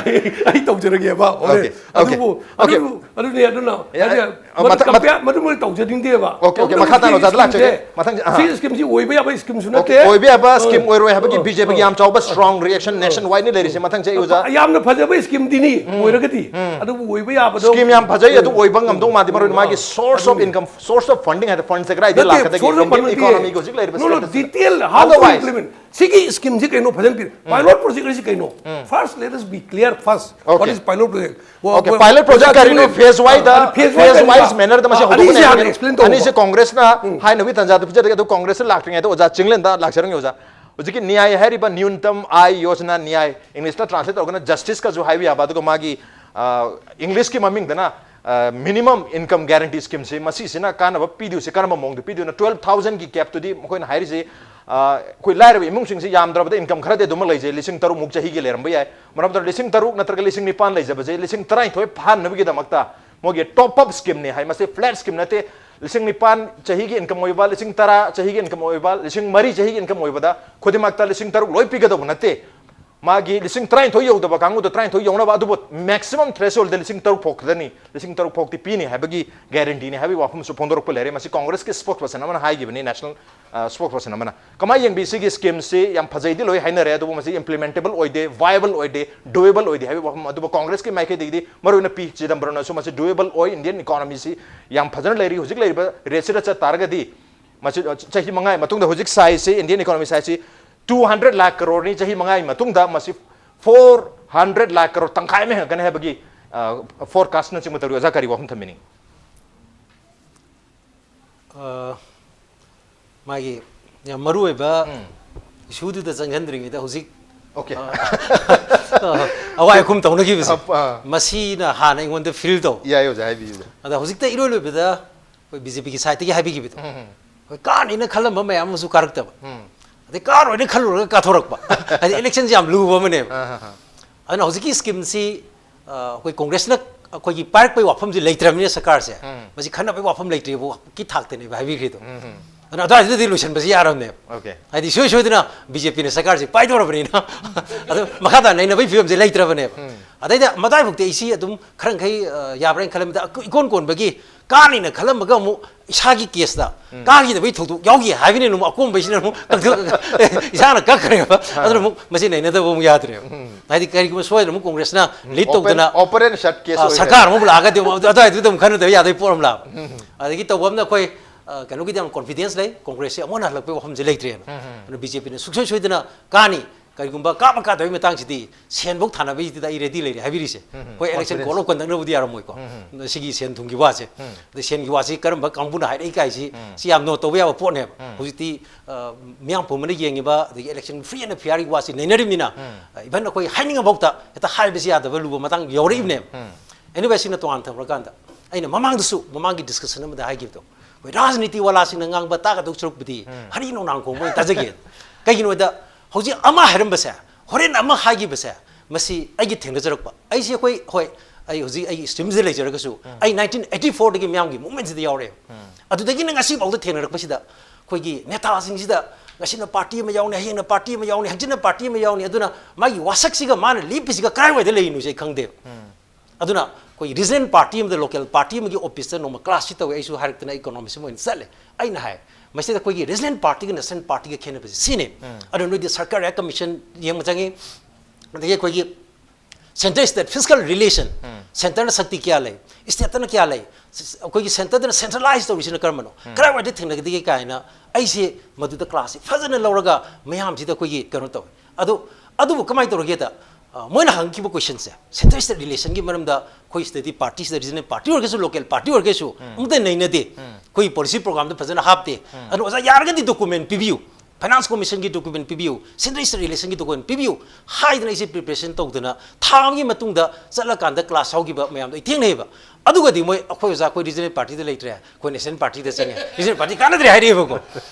ꯑꯩ ꯑꯩ ꯇꯧꯖꯔꯒꯦꯕ꯫ ꯍꯣꯔꯦꯟ꯫ Okay, okay, ꯑꯗꯨꯕꯨ okay. ꯑꯗꯨꯕꯨ ꯑꯗꯨꯅꯦ ꯑꯗꯨꯅ ꯌꯥ, ꯍꯥꯏꯗꯤ ꯑ, ꯃꯗꯨ ꯃꯊꯪ, ꯃꯊꯪ꯫ ꯀꯝꯄꯤꯌꯔ ꯃꯗꯨꯃ ꯇꯧꯖꯅꯤꯡꯗꯦꯕ꯫ Okay, okay, ꯇꯧꯕꯇꯕꯨ ꯃꯈꯥ ꯇꯥꯅ ꯁꯤꯒꯤ ꯑꯣꯖꯥꯗ ꯂꯥꯛꯆꯒꯦ꯫ ꯁ꯭ꯀꯤꯝꯁꯦ, ꯃꯊꯪ, ꯑꯥ꯫ ꯁꯤꯒꯤ ꯁ꯭ꯀꯤꯝꯁꯤ ꯑꯣꯏꯕ ꯌꯥꯕ ꯁ꯭ꯀꯤꯝꯁꯨ Okay, ꯅꯠꯇꯦ꯫ ꯑꯣꯏꯕ ꯌꯥꯕ ꯑ, ꯁ꯭ꯀꯤꯝ ꯑꯣꯏꯔꯣꯏ ꯍꯥꯏꯕꯒꯤ ꯑ, ꯕꯤ ꯖꯦ ꯄꯤꯒꯤ ꯑ, ꯌꯥꯝ ꯆꯥꯎꯕ ꯑ, ꯁ꯭ꯇꯔꯣꯡ ꯔꯤꯑꯦꯛꯁꯟ ꯑ, ꯅꯦꯁꯟ ꯋꯥꯏꯗꯅꯤ ꯂꯩꯔꯤꯁꯦ꯫ ꯃꯊꯪꯁꯦ ꯑꯩ ꯑꯣꯖꯥ꯫ ꯌꯥꯝꯅ ꯐꯖꯕ ꯁ꯭ꯀꯤꯝꯗꯤꯅꯤ ꯑꯣꯏꯔꯒꯗꯤ꯫ ꯑꯗꯨꯕꯨ ꯑꯣꯏꯕ ꯌꯥꯕꯗꯣ ꯁ꯭ꯀꯤꯝ ꯌꯥꯝ ꯐꯖꯩ, ꯑꯗꯨ ꯑꯣꯏꯕ ꯉꯝꯗꯧ ꯃꯥꯟꯗꯦ, ꯃꯔꯨ ꯑꯣꯏꯅ ꯃꯥꯒꯤ ꯑꯗꯨꯅꯤ꯫ Source of income, source of funding ꯍꯥꯏꯗꯤ ꯐꯟꯁꯦ ꯀꯗꯥꯏꯗꯒꯤ ꯅꯠꯇꯦ, ꯂꯥꯛꯀꯗꯒꯦ? Source of funding ꯏꯟꯗꯤꯌꯟ ꯅꯠꯇꯦ꯫ ꯏꯀꯣꯅꯣꯃꯤꯒꯤ ꯍꯧꯖꯤꯛ ꯂꯩꯔꯤꯕ No, no, status ꯇ꯫ Detail how to Otherwise, implement. ꯁꯤꯒꯤ ꯁ꯭ꯀꯤꯝꯁꯤ ꯀꯩꯅꯣ ꯐꯖꯅ ꯄꯤꯔꯦ꯫ Pilot project ꯍꯥꯏꯁꯤ ꯀꯩꯅꯣ? First, let us be clear first. What Okay. is pilot project? Okay, pilot project ꯀꯔꯤꯅꯣ? Phase wise ꯗ, phase wise manner ꯗ ꯃꯁꯤ ꯍꯧꯗꯣꯛꯀꯅꯤ꯫ ꯑꯅꯤꯁꯦ ꯍꯥꯟꯅ explain ꯇꯧꯕ꯫ ꯑꯅꯤꯁꯦ ꯀꯣꯡꯒ꯭ꯔꯦꯁꯅ ꯍꯥꯏꯅꯕꯒꯤ ꯇꯥꯟꯖꯥꯗ ꯄꯤꯖꯔꯒꯦ, ꯑꯗꯨ ꯀꯣꯡꯒ꯭ꯔꯦꯁꯅ ꯂꯥꯛꯇ꯭ꯔꯤꯉꯩꯗ ꯑꯣꯖꯥ ꯆꯤꯡꯂꯦꯟꯗ ꯂꯥꯛꯆꯔꯝꯒꯦ꯫ ꯑꯣꯖꯥ, ꯍꯧꯖꯤꯛꯀꯤ ꯅ꯭ꯌꯥꯏ ꯍꯥꯏꯔꯤꯕ ꯅ꯭ꯌꯨꯟꯇꯝ ꯑꯥꯏ ꯌꯣꯖꯅꯥ, ꯅ꯭ꯌꯥꯏ, English ꯇ translate ꯇꯧꯔꯒꯅ justice ꯀꯁꯨ ꯍꯥꯏꯕ ꯌꯥꯕ, ꯑꯗꯨꯒ ꯃꯥꯒꯤ, ꯑ, English ꯀꯤ ꯃꯃꯤꯡꯗꯅ, ꯑ, minimum income guarantee scheme ꯁꯦ, ꯃꯁꯤꯁꯤꯅ ꯀꯥꯟꯅꯕ ꯄꯤꯗꯣꯏꯁꯦ ꯀꯔꯝꯕ ꯃꯑꯣꯡꯗ ꯄꯤꯗꯣꯏꯅꯣ? Twelve thousand ꯒꯤ cap ꯇꯨꯗꯤ ꯃꯈꯣꯏꯅ ꯍꯥꯏꯔꯤꯁꯦ, ꯑ, ꯑꯩꯈꯣꯏ ꯂꯥꯏꯔꯕ ꯏꯃꯨꯡꯁꯤꯡꯁꯤ ꯌꯥꯝꯗ꯭ꯔꯕꯗ income ꯈꯔꯗꯤ ꯑꯗꯨꯃꯛ ꯂꯩꯖꯩ, ꯂꯤꯁꯤꯡ ꯇꯔꯨꯛ ꯃꯨꯛ ꯆꯍꯤꯒꯤ ꯂꯩꯔꯝꯕ ꯌꯥꯏ꯫ ꯃꯔꯝ ꯑꯗꯨꯅ ꯂꯤꯁꯤꯡ ꯇꯔꯨꯛ ꯅꯠꯇ꯭ꯔꯒ ꯂꯤꯁꯤꯡ ꯅꯤꯄꯥꯟ ꯂꯩꯖꯕꯁꯦ ꯂꯤꯁꯤꯡ ꯇꯔꯥꯅꯤꯊꯣꯏ ꯐꯥꯍꯟꯅꯕꯒꯤꯗꯃꯛꯇ ꯃꯣꯏꯒꯤ top up scheme ꯅꯤ ꯍꯥꯏ꯫ ꯃꯁꯤ flat scheme ꯅꯠꯇꯦ꯫ ꯂꯤꯁꯤꯡ ꯅꯤꯄꯥꯟ ꯆꯍꯤꯒꯤ income ꯑꯣꯏꯕ, ꯂꯤꯁꯤꯡ ꯇꯔꯥ ꯆꯍꯤꯒꯤ income ꯑꯣꯏꯕ, ꯂꯤꯁꯤꯡ ꯃꯔꯤ ꯆꯍꯤꯒꯤ income ꯑꯣꯏꯕꯗ ꯈꯨꯗꯤꯡꯃꯛꯇ ꯂꯤꯁꯤꯡ ꯇꯔꯨꯛ ꯂꯣꯏ ꯄꯤꯒꯗꯧꯕ ꯅꯠꯇꯦ꯫ ꯃꯥꯒꯤ ꯂꯤꯁꯤꯡ ꯇꯔꯥꯅꯤꯊꯣꯏ ꯌꯧꯗꯕ ꯀꯥꯡꯕꯨꯗ ꯇꯔꯥꯅꯤꯊꯣꯏ ꯌꯧꯅꯕ, ꯑꯗꯨꯕꯨ maximum threshold ꯗ ꯂꯤꯁꯤꯡ ꯇꯔꯨꯛ ꯐꯥꯎ ꯈꯛꯇꯅꯤ, ꯂꯤꯁꯤꯡ ꯇꯔꯨꯛ ꯐꯥꯎꯗꯤ ꯄꯤꯅꯤ ꯍꯥꯏꯕꯒꯤ guarantee ꯅꯤ ꯍꯥꯏꯕꯒꯤ ꯋꯥꯐꯝꯁꯨ ꯐꯣꯡꯗꯣꯔꯛꯄ ꯂꯩꯔꯦ꯫ ꯃꯁꯤ ꯀꯣꯡꯒ꯭ꯔꯦꯁꯀꯤ spokesperson ꯑꯃꯅ ꯍꯥꯏꯈꯤꯕꯅꯤ, national, ꯑ, spokesperson ꯑꯃꯅ꯫ ꯀꯃꯥꯏꯅ ꯌꯦꯡꯕꯤ? ꯁꯤꯒꯤ scheme ꯁꯤ ꯌꯥꯝ ꯐꯖꯩꯗꯤ ꯂꯣꯏ ꯍꯥꯏꯅꯔꯦ, ꯑꯗꯨꯕꯨ ꯃꯁꯤ implementable ꯑꯣꯏꯗꯦ, viable ꯑꯣꯏꯗꯦ, doable ꯑꯣꯏꯗꯦ ꯍꯥꯏꯕꯒꯤ ꯋꯥꯐꯝ꯫ ꯑꯗꯨꯕꯨ ꯀꯣꯡꯒ꯭ꯔꯦꯁꯀꯤ ꯃꯥꯏꯀꯩꯗꯒꯤꯗꯤ, ꯃꯔꯨꯑꯣꯏꯅ ꯄꯤ ꯆꯤꯗꯝꯕꯔꯝꯅꯁꯨ ꯃꯁꯤ doable ꯑꯣꯏ, Indian economy ꯁꯤ ꯌꯥꯝ ꯐꯖꯅ ꯂꯩꯔꯤ, ꯍꯧꯖꯤꯛ ꯂꯩꯔꯤꯕ rate ꯁꯤꯗ ꯆꯠ ꯇꯥꯔꯒꯗꯤ ꯃꯁꯤ, ꯑ, ꯆꯍꯤ ꯃꯉꯥꯒꯤ ꯃꯇꯨꯡꯗ, ꯍꯧꯖꯤꯛ size ꯁꯤ, Indian economy size ꯁꯤ two hundred lakh crore ꯅꯤ, ꯆꯍꯤ ꯃꯉꯥꯒꯤ ꯃꯇꯨꯡꯗ ꯃꯁꯤ four hundred lakh crore, ꯇꯪꯈꯥꯏ ꯑꯃ ꯍꯦꯟꯒꯠꯀꯅꯤ ꯍꯥꯏꯕꯒꯤ, ꯑ, forecast ꯅꯆꯤꯡꯕ ꯇꯧꯔꯤ꯫ ꯑꯣꯖꯥ, ꯀꯔꯤ ꯋꯥꯐꯝ ꯊꯝꯕꯤꯅꯤꯡꯉꯤ? ꯑ, ꯃꯥꯒꯤ ꯌꯥꯝ ꯃꯔꯨ ꯑꯣꯏꯕ ꯎꯝ꯫ Issue ꯗꯨꯗ ꯆꯪꯁꯤꯟꯗ꯭ꯔꯤꯉꯩꯗ ꯍꯧꯖꯤꯛ, Okay꯫ ꯑ, ꯑ, ꯑꯋꯥꯏ ꯑꯈꯨꯝ ꯇꯧꯅꯈꯤꯕꯁꯦ, ꯑ, ꯑ꯫ ꯃꯁꯤꯅ ꯍꯥꯟꯅ ꯑꯩꯉꯣꯟꯗ feel ꯇꯧ꯫ ꯌꯥꯏ, ꯑꯣꯖꯥ, ꯍꯥꯏꯕꯤꯌꯨ꯫ ꯑꯗ ꯍꯧꯖꯤꯛꯇ ꯏꯔꯣꯏ ꯂꯣꯏꯕꯗ ꯑꯩꯈꯣꯏ ꯕꯤ ꯖꯦ ꯄꯤꯒꯤ side ꯇꯒꯤ ꯍꯥꯏꯕꯤꯈꯤꯕꯗꯣ꯫ ꯎꯝ, ꯎꯝ꯫ ꯑꯩꯈꯣꯏ ꯀꯥꯅꯤꯅ ꯈꯜꯂꯝꯕ ꯃꯌꯥꯝ ꯑꯃꯁꯨ ꯀꯥꯔꯛꯇꯕ, ꯑꯗꯩ ꯀꯥꯔꯣꯏꯅ ꯈꯜꯂꯨꯔꯒ ꯀꯥꯊꯣꯔꯛꯄ꯫ ꯍꯥꯏꯗꯤ ꯏꯂꯦꯛꯁꯟꯁꯤ ꯌꯥꯝ ꯂꯨꯕ ꯑꯃꯅꯦꯕ꯫ ꯑꯗꯨꯅ ꯍꯧꯖꯤꯛꯀꯤ ꯁ꯭ꯀꯤꯝꯁꯤ, ꯑ, ꯑꯩꯈꯣꯏ ꯀꯣꯡꯒ꯭ꯔꯦꯁꯅ ꯑꯩꯈꯣꯏꯒꯤ ꯄꯥꯏꯔꯛꯄꯩ ꯋꯥꯐꯝꯁꯤ ꯂꯩꯇ꯭ꯔꯕꯅꯤꯅ ꯁꯔꯀꯥꯔꯁꯦ, ꯃꯁꯤ ꯈꯟꯅꯕꯩ ꯋꯥꯐꯝ ꯂꯩꯇ꯭ꯔꯤꯕꯀꯤ ꯊꯥꯛꯇꯅꯦꯕ ꯍꯥꯏꯕꯤꯈ꯭ꯔꯤꯗꯣ꯫ ꯑꯗꯨꯅ ꯑꯗꯨꯋꯥꯏꯗꯨꯗꯗꯤ ꯂꯣꯏꯁꯤꯟꯕꯁꯤ ꯌꯥꯔꯕꯅꯦꯕ꯫ Okay. ꯍꯥꯏꯗꯤ ꯁꯨꯡꯁꯣꯏ ꯁꯣꯏꯗꯅ ꯕꯤ ꯖꯦ ꯄꯤꯅ ꯁꯔꯀꯥꯔꯁꯤ ꯄꯥꯏꯗꯧꯔꯕꯅꯤꯅ ꯑꯗꯨ ꯃꯈꯥ ꯇꯥꯅ ꯅꯩꯅꯕꯒꯤ ꯐꯤꯕꯝꯁꯤ ꯂꯩꯇ꯭ꯔꯕꯅꯦꯕ꯫ ꯑꯗꯩꯗ ꯃꯇꯥꯏꯐꯥꯎꯗꯤ ꯑꯩꯁꯤ ꯑꯗꯨꯝ ꯈꯔ ꯃꯈꯩ, ꯑ, ꯌꯥꯕ꯭ꯔꯥ ꯍꯥꯏꯅ ꯈꯜꯂꯝꯃꯤꯗ, ꯏꯀꯣꯟ ꯀꯣꯟꯕꯒꯤ ꯀꯥꯅꯤꯅ ꯈꯜꯂꯝꯃꯒ ꯑꯃꯨꯛ ꯏꯁꯥꯒꯤ ꯀꯦꯁꯇ ꯀꯥꯈꯤꯗꯕꯒꯤ ꯊꯧꯗꯣꯛ ꯌꯥꯎꯈꯤ ꯍꯥꯏꯕꯅꯤꯅ ꯑꯃꯨꯛ ꯑꯀꯣꯝꯕꯩꯁꯤꯅ ꯑꯃꯨꯛ ꯀꯛꯊꯣꯛ-, ꯑꯦ, ꯏꯁꯥꯅ ꯀꯛꯈ꯭ꯔꯦꯕ꯫ ꯑꯗꯨꯅ ꯑꯃꯨꯛ ꯃꯁꯤ ꯅꯩꯅꯗꯕ ꯑꯃꯨꯛ ꯌꯥꯗ꯭ꯔꯦꯕ꯫ ꯍꯥꯏꯗꯤ ꯀꯔꯤꯒꯨꯝꯕ ꯁꯣꯏꯗꯅ ꯑꯃꯨꯛ ꯀꯣꯡꯒ꯭ꯔꯦꯁꯅ ꯂꯤꯗ Open- ꯇꯧꯗꯅ, operate and shut case ꯑ, ꯑꯣꯏꯔꯦ꯫ ꯁꯔꯀꯥꯔ ꯑꯃꯨꯛ ꯂꯥꯛꯑꯒꯗꯤ ꯑꯃꯨꯛ ꯑꯗꯨꯋꯥꯏꯗꯨꯗ ꯑꯃꯨꯛ ꯈꯟꯅꯗꯕ ꯌꯥꯗꯕꯒꯤ ꯄꯣꯠ ꯑꯃ ꯂꯥꯛꯑꯕ꯫ ꯑꯗꯒꯤ ꯇꯧꯕ ꯑꯃꯅ ꯑꯩꯈꯣꯏ, ꯑ, ꯀꯩꯅꯣꯒꯤꯗꯤ ꯌꯥꯝ ꯀꯣꯟꯐꯤꯗꯦꯟꯁ ꯂꯩ, ꯀꯣꯡꯒ꯭ꯔꯦꯁꯁꯤ ꯑꯃꯨꯛ ꯍꯟꯅ ꯍꯜꯂꯛꯄꯒꯤ ꯋꯥꯐꯝꯁꯦ ꯂꯩꯇ꯭ꯔꯦꯅ꯫ ꯑꯗꯨꯅ ꯕꯤ ꯖꯦ ꯄꯤꯅ ꯁꯨꯡꯁꯣꯏ ꯁꯣꯏꯗꯅ ꯀꯥꯅꯤ꯫ ꯀꯔꯤꯒꯨꯝꯕ ꯀꯥꯕ ꯀꯥꯗꯕꯒꯤ ꯃꯇꯥꯡꯁꯤꯗꯤ ꯁꯦꯟꯐꯧ ꯊꯥꯅꯕꯒꯤꯗꯨꯗ ꯑꯩ ꯔꯦꯗꯤ ꯂꯩꯔꯦ ꯍꯥꯏꯕꯤꯔꯤꯁꯦ꯫ ꯑꯩꯈꯣꯏ election code of conduct ꯅꯕꯨꯗꯤ ꯌꯥꯔꯝꯃꯣꯏꯀꯣ꯫ ꯁꯤꯒꯤ ꯁꯦꯟ ꯊꯨꯝꯒꯤ ꯋꯥꯁꯦ꯫ ꯑꯗ ꯁꯦꯟꯒꯤ ꯋꯥꯁꯤ ꯀꯔꯝꯕ ꯀꯥꯡꯕꯨꯅ ꯍꯥꯏꯔꯛꯏ ꯀꯥꯏꯁꯤ, ꯁꯤ ꯌꯥꯝ ꯅꯣꯠ ꯇꯧꯕ ꯌꯥꯕ ꯄꯣꯠꯅꯦꯕ꯫ ꯍꯧꯖꯤꯛꯇꯤ, ꯑ, ꯃꯤꯌꯥꯝ ꯄꯨꯝꯕꯅ ꯌꯦꯡꯉꯤꯕ, ꯑꯗꯒꯤ election free and fair ꯒꯤ ꯋꯥꯁꯤ ꯅꯩꯅꯔꯤꯕꯅꯤꯅ, even ꯑꯩꯈꯣꯏ ꯍꯥꯏꯅꯤꯡꯉꯐꯥꯎꯗ ꯍꯦꯛꯇ ꯍꯥꯏꯕꯁꯤ ꯌꯥꯗꯕ ꯂꯨꯕ ꯃꯇꯥꯡ ꯌꯧꯔꯛꯏꯕꯅꯦꯕ꯫ Anyway, ꯁꯤꯅ ꯇꯣꯉꯥꯟ ꯊꯝꯈ꯭ꯔꯀꯥꯟꯗ, ꯑꯩꯅ ꯃꯃꯥꯡꯗꯁꯨ, ꯃꯃꯥꯡꯒꯤ discussion ꯑꯃꯗ ꯍꯥꯏꯈꯤꯕꯗꯣ, ꯑꯩꯈꯣꯏ ꯔꯥꯖꯅꯤꯇꯤ ꯋꯥꯂꯥꯁꯤꯡꯅ ꯉꯥꯡꯕ ꯇꯥꯒꯗꯧ ꯁꯔꯨꯛꯄꯨꯗꯤ ꯍꯔꯤ ꯅꯣꯡꯅꯥꯡ ꯈꯣꯡꯕ ꯑꯣꯏꯅ ꯇꯥꯖꯒꯦ꯫ ꯀꯩꯒꯤꯅꯣꯗ ꯍꯧꯖꯤꯛ ꯑꯃ ꯍꯥꯏꯔꯝꯕꯁꯦ, ꯍꯣꯔꯦꯟ ꯑꯃ ꯍꯥꯏꯈꯤꯕꯁꯦ, ꯃꯁꯤ ꯑꯩꯒꯤ ꯊꯦꯡꯅꯖꯔꯛꯄ꯫ ꯑꯩꯁꯦ ꯑꯩꯈꯣꯏ, ꯍꯣꯏ, ꯑꯩ ꯍꯧꯖꯤꯛ ꯑꯩꯒꯤ stream ꯁꯤꯗ ꯂꯩꯖꯔꯒꯁꯨ, ꯑꯩ nineteen eighty four ꯗꯒꯤ ꯃꯤꯌꯥꯝꯒꯤ movement ꯁꯤꯗ ꯌꯥꯎꯔꯛꯑꯦꯕ꯫ ꯑꯗꯨꯗꯒꯤꯅ ꯉꯁꯤ ꯐꯥꯎꯗ ꯊꯦꯡꯅꯔꯛꯄꯁꯤꯗ ꯑꯩꯈꯣꯏꯒꯤ ꯅꯦꯇꯥꯁꯤꯡꯁꯤꯗ ꯉꯁꯤꯅ party ꯑꯃ ꯌꯥꯎꯅꯤ, ꯍꯌꯦꯡꯅ party ꯑꯃ ꯌꯥꯎꯅꯤ, ꯍꯪꯆꯤꯠꯅ party ꯑꯃ ꯌꯥꯎꯅꯤ, ꯑꯗꯨꯅ ꯃꯥꯒꯤ ꯋꯥꯁꯛꯁꯤꯒ ꯃꯥꯅ ꯂꯦꯞꯄꯤꯁꯤꯒ ꯀꯗꯥꯏꯋꯥꯏꯗ ꯂꯩꯔꯤꯅꯣꯁꯦ ꯑꯩ ꯈꯪꯗꯦꯕ꯫ ꯑꯗꯨꯅ ꯑꯩꯈꯣꯏꯒꯤ regional party ꯑꯃꯗ local party ꯑꯃꯒꯤ office ꯇ ꯅꯣꯡꯃ class ꯁꯤ ꯇꯧꯋꯦ, ꯑꯩꯁꯨ ꯍꯥꯏꯔꯛꯇꯅ economist ꯑꯃ ꯑꯣꯏꯅ ꯆꯠꯂꯦ꯫ ꯑꯩꯅ ꯍꯥꯏ, ꯃꯁꯤꯗ ꯑꯩꯈꯣꯏꯒꯤ regional party ꯒ national party ꯒ ꯈꯦꯠꯅꯕꯁꯦ ꯁꯤꯅꯤ꯫ ꯑꯗꯨ ꯅꯣꯏꯗꯤ ꯁꯔꯀꯥꯔ commission ꯌꯦꯡꯕ ꯆꯪꯉꯤ, ꯑꯗꯒꯤ ꯑꯩꯈꯣꯏꯒꯤ centre state fiscal relation, centre ꯅ ꯁꯛꯇꯤ ꯀꯌꯥ ꯂꯩ, state ꯇꯅ ꯀꯌꯥ ꯂꯩ, ꯑꯩꯈꯣꯏꯒꯤ centre ꯗꯅ centralize ꯇꯧꯔꯤꯁꯤꯅ ꯀꯔꯝꯕꯅꯣ, ꯀꯗꯥꯏꯋꯥꯏꯗ ꯊꯦꯡꯅꯒꯗꯒꯦ ꯀꯥꯏꯅ ꯑꯩꯁꯦ ꯃꯗꯨꯗ class ꯁꯤ ꯐꯖꯅ ꯂꯧꯔꯒ ꯃꯌꯥꯝꯁꯤꯗ ꯑꯩꯈꯣꯏꯒꯤ ꯀꯩꯅꯣ ꯇꯧꯋꯦ꯫ ꯑꯗꯨ, ꯑꯗꯨꯕꯨ ꯀꯃꯥꯏꯅ ꯇꯧꯔꯒꯦꯗ, ꯑ, ꯃꯣꯏꯅ ꯍꯪꯈꯤꯕ question ꯁꯦ, centre state relation ꯒꯤ ꯃꯔꯝꯗ ꯑꯩꯈꯣꯏ ꯁꯤꯗꯗꯤ party ꯁꯤꯗ regional party ꯑꯣꯏꯔꯒꯁꯨ, local party ꯑꯣꯏꯔꯒꯁꯨ ꯑꯃꯠꯇ ꯅꯩꯅꯗꯦ꯫ ꯑꯩꯈꯣꯏ policy program ꯗ ꯐꯖꯅ ꯍꯥꯞꯇꯦ꯫ ꯑꯗꯨꯅ ꯑꯣꯖꯥ, ꯌꯥꯔꯒꯗꯤ document ꯄꯤꯕꯤꯌꯨ꯫ Finance Commission ꯒꯤ document ꯄꯤꯕꯤꯌꯨ, Central Eastern Relation ꯒꯤ document ꯄꯤꯕꯤꯌꯨ ꯍꯥꯏꯗꯅ ꯑꯩꯁꯦ preparation ꯇꯧꯗꯅ ꯊꯥ ꯑꯃꯒꯤ ꯃꯇꯨꯡꯗ ꯆꯠꯂꯀꯥꯟꯗ class ꯌꯥꯎꯈꯤꯕ ꯃꯌꯥꯝꯗꯣ ꯑꯩ ꯊꯦꯡꯅꯩꯑꯕ꯫ ꯑꯗꯨꯒꯗꯤ ꯃꯣꯏ ꯑꯩꯈꯣꯏ ꯑꯣꯖꯥ ꯑꯩꯈꯣꯏ regional party ꯗ ꯂꯩꯇ꯭ꯔꯦ, ꯑꯩꯈꯣꯏ national party ꯗ ꯆꯪꯉꯦ, regional party ꯀꯥꯟꯅꯗ꯭ꯔꯦ ꯍꯥꯏꯔꯛꯑꯦꯕꯀꯣ꯫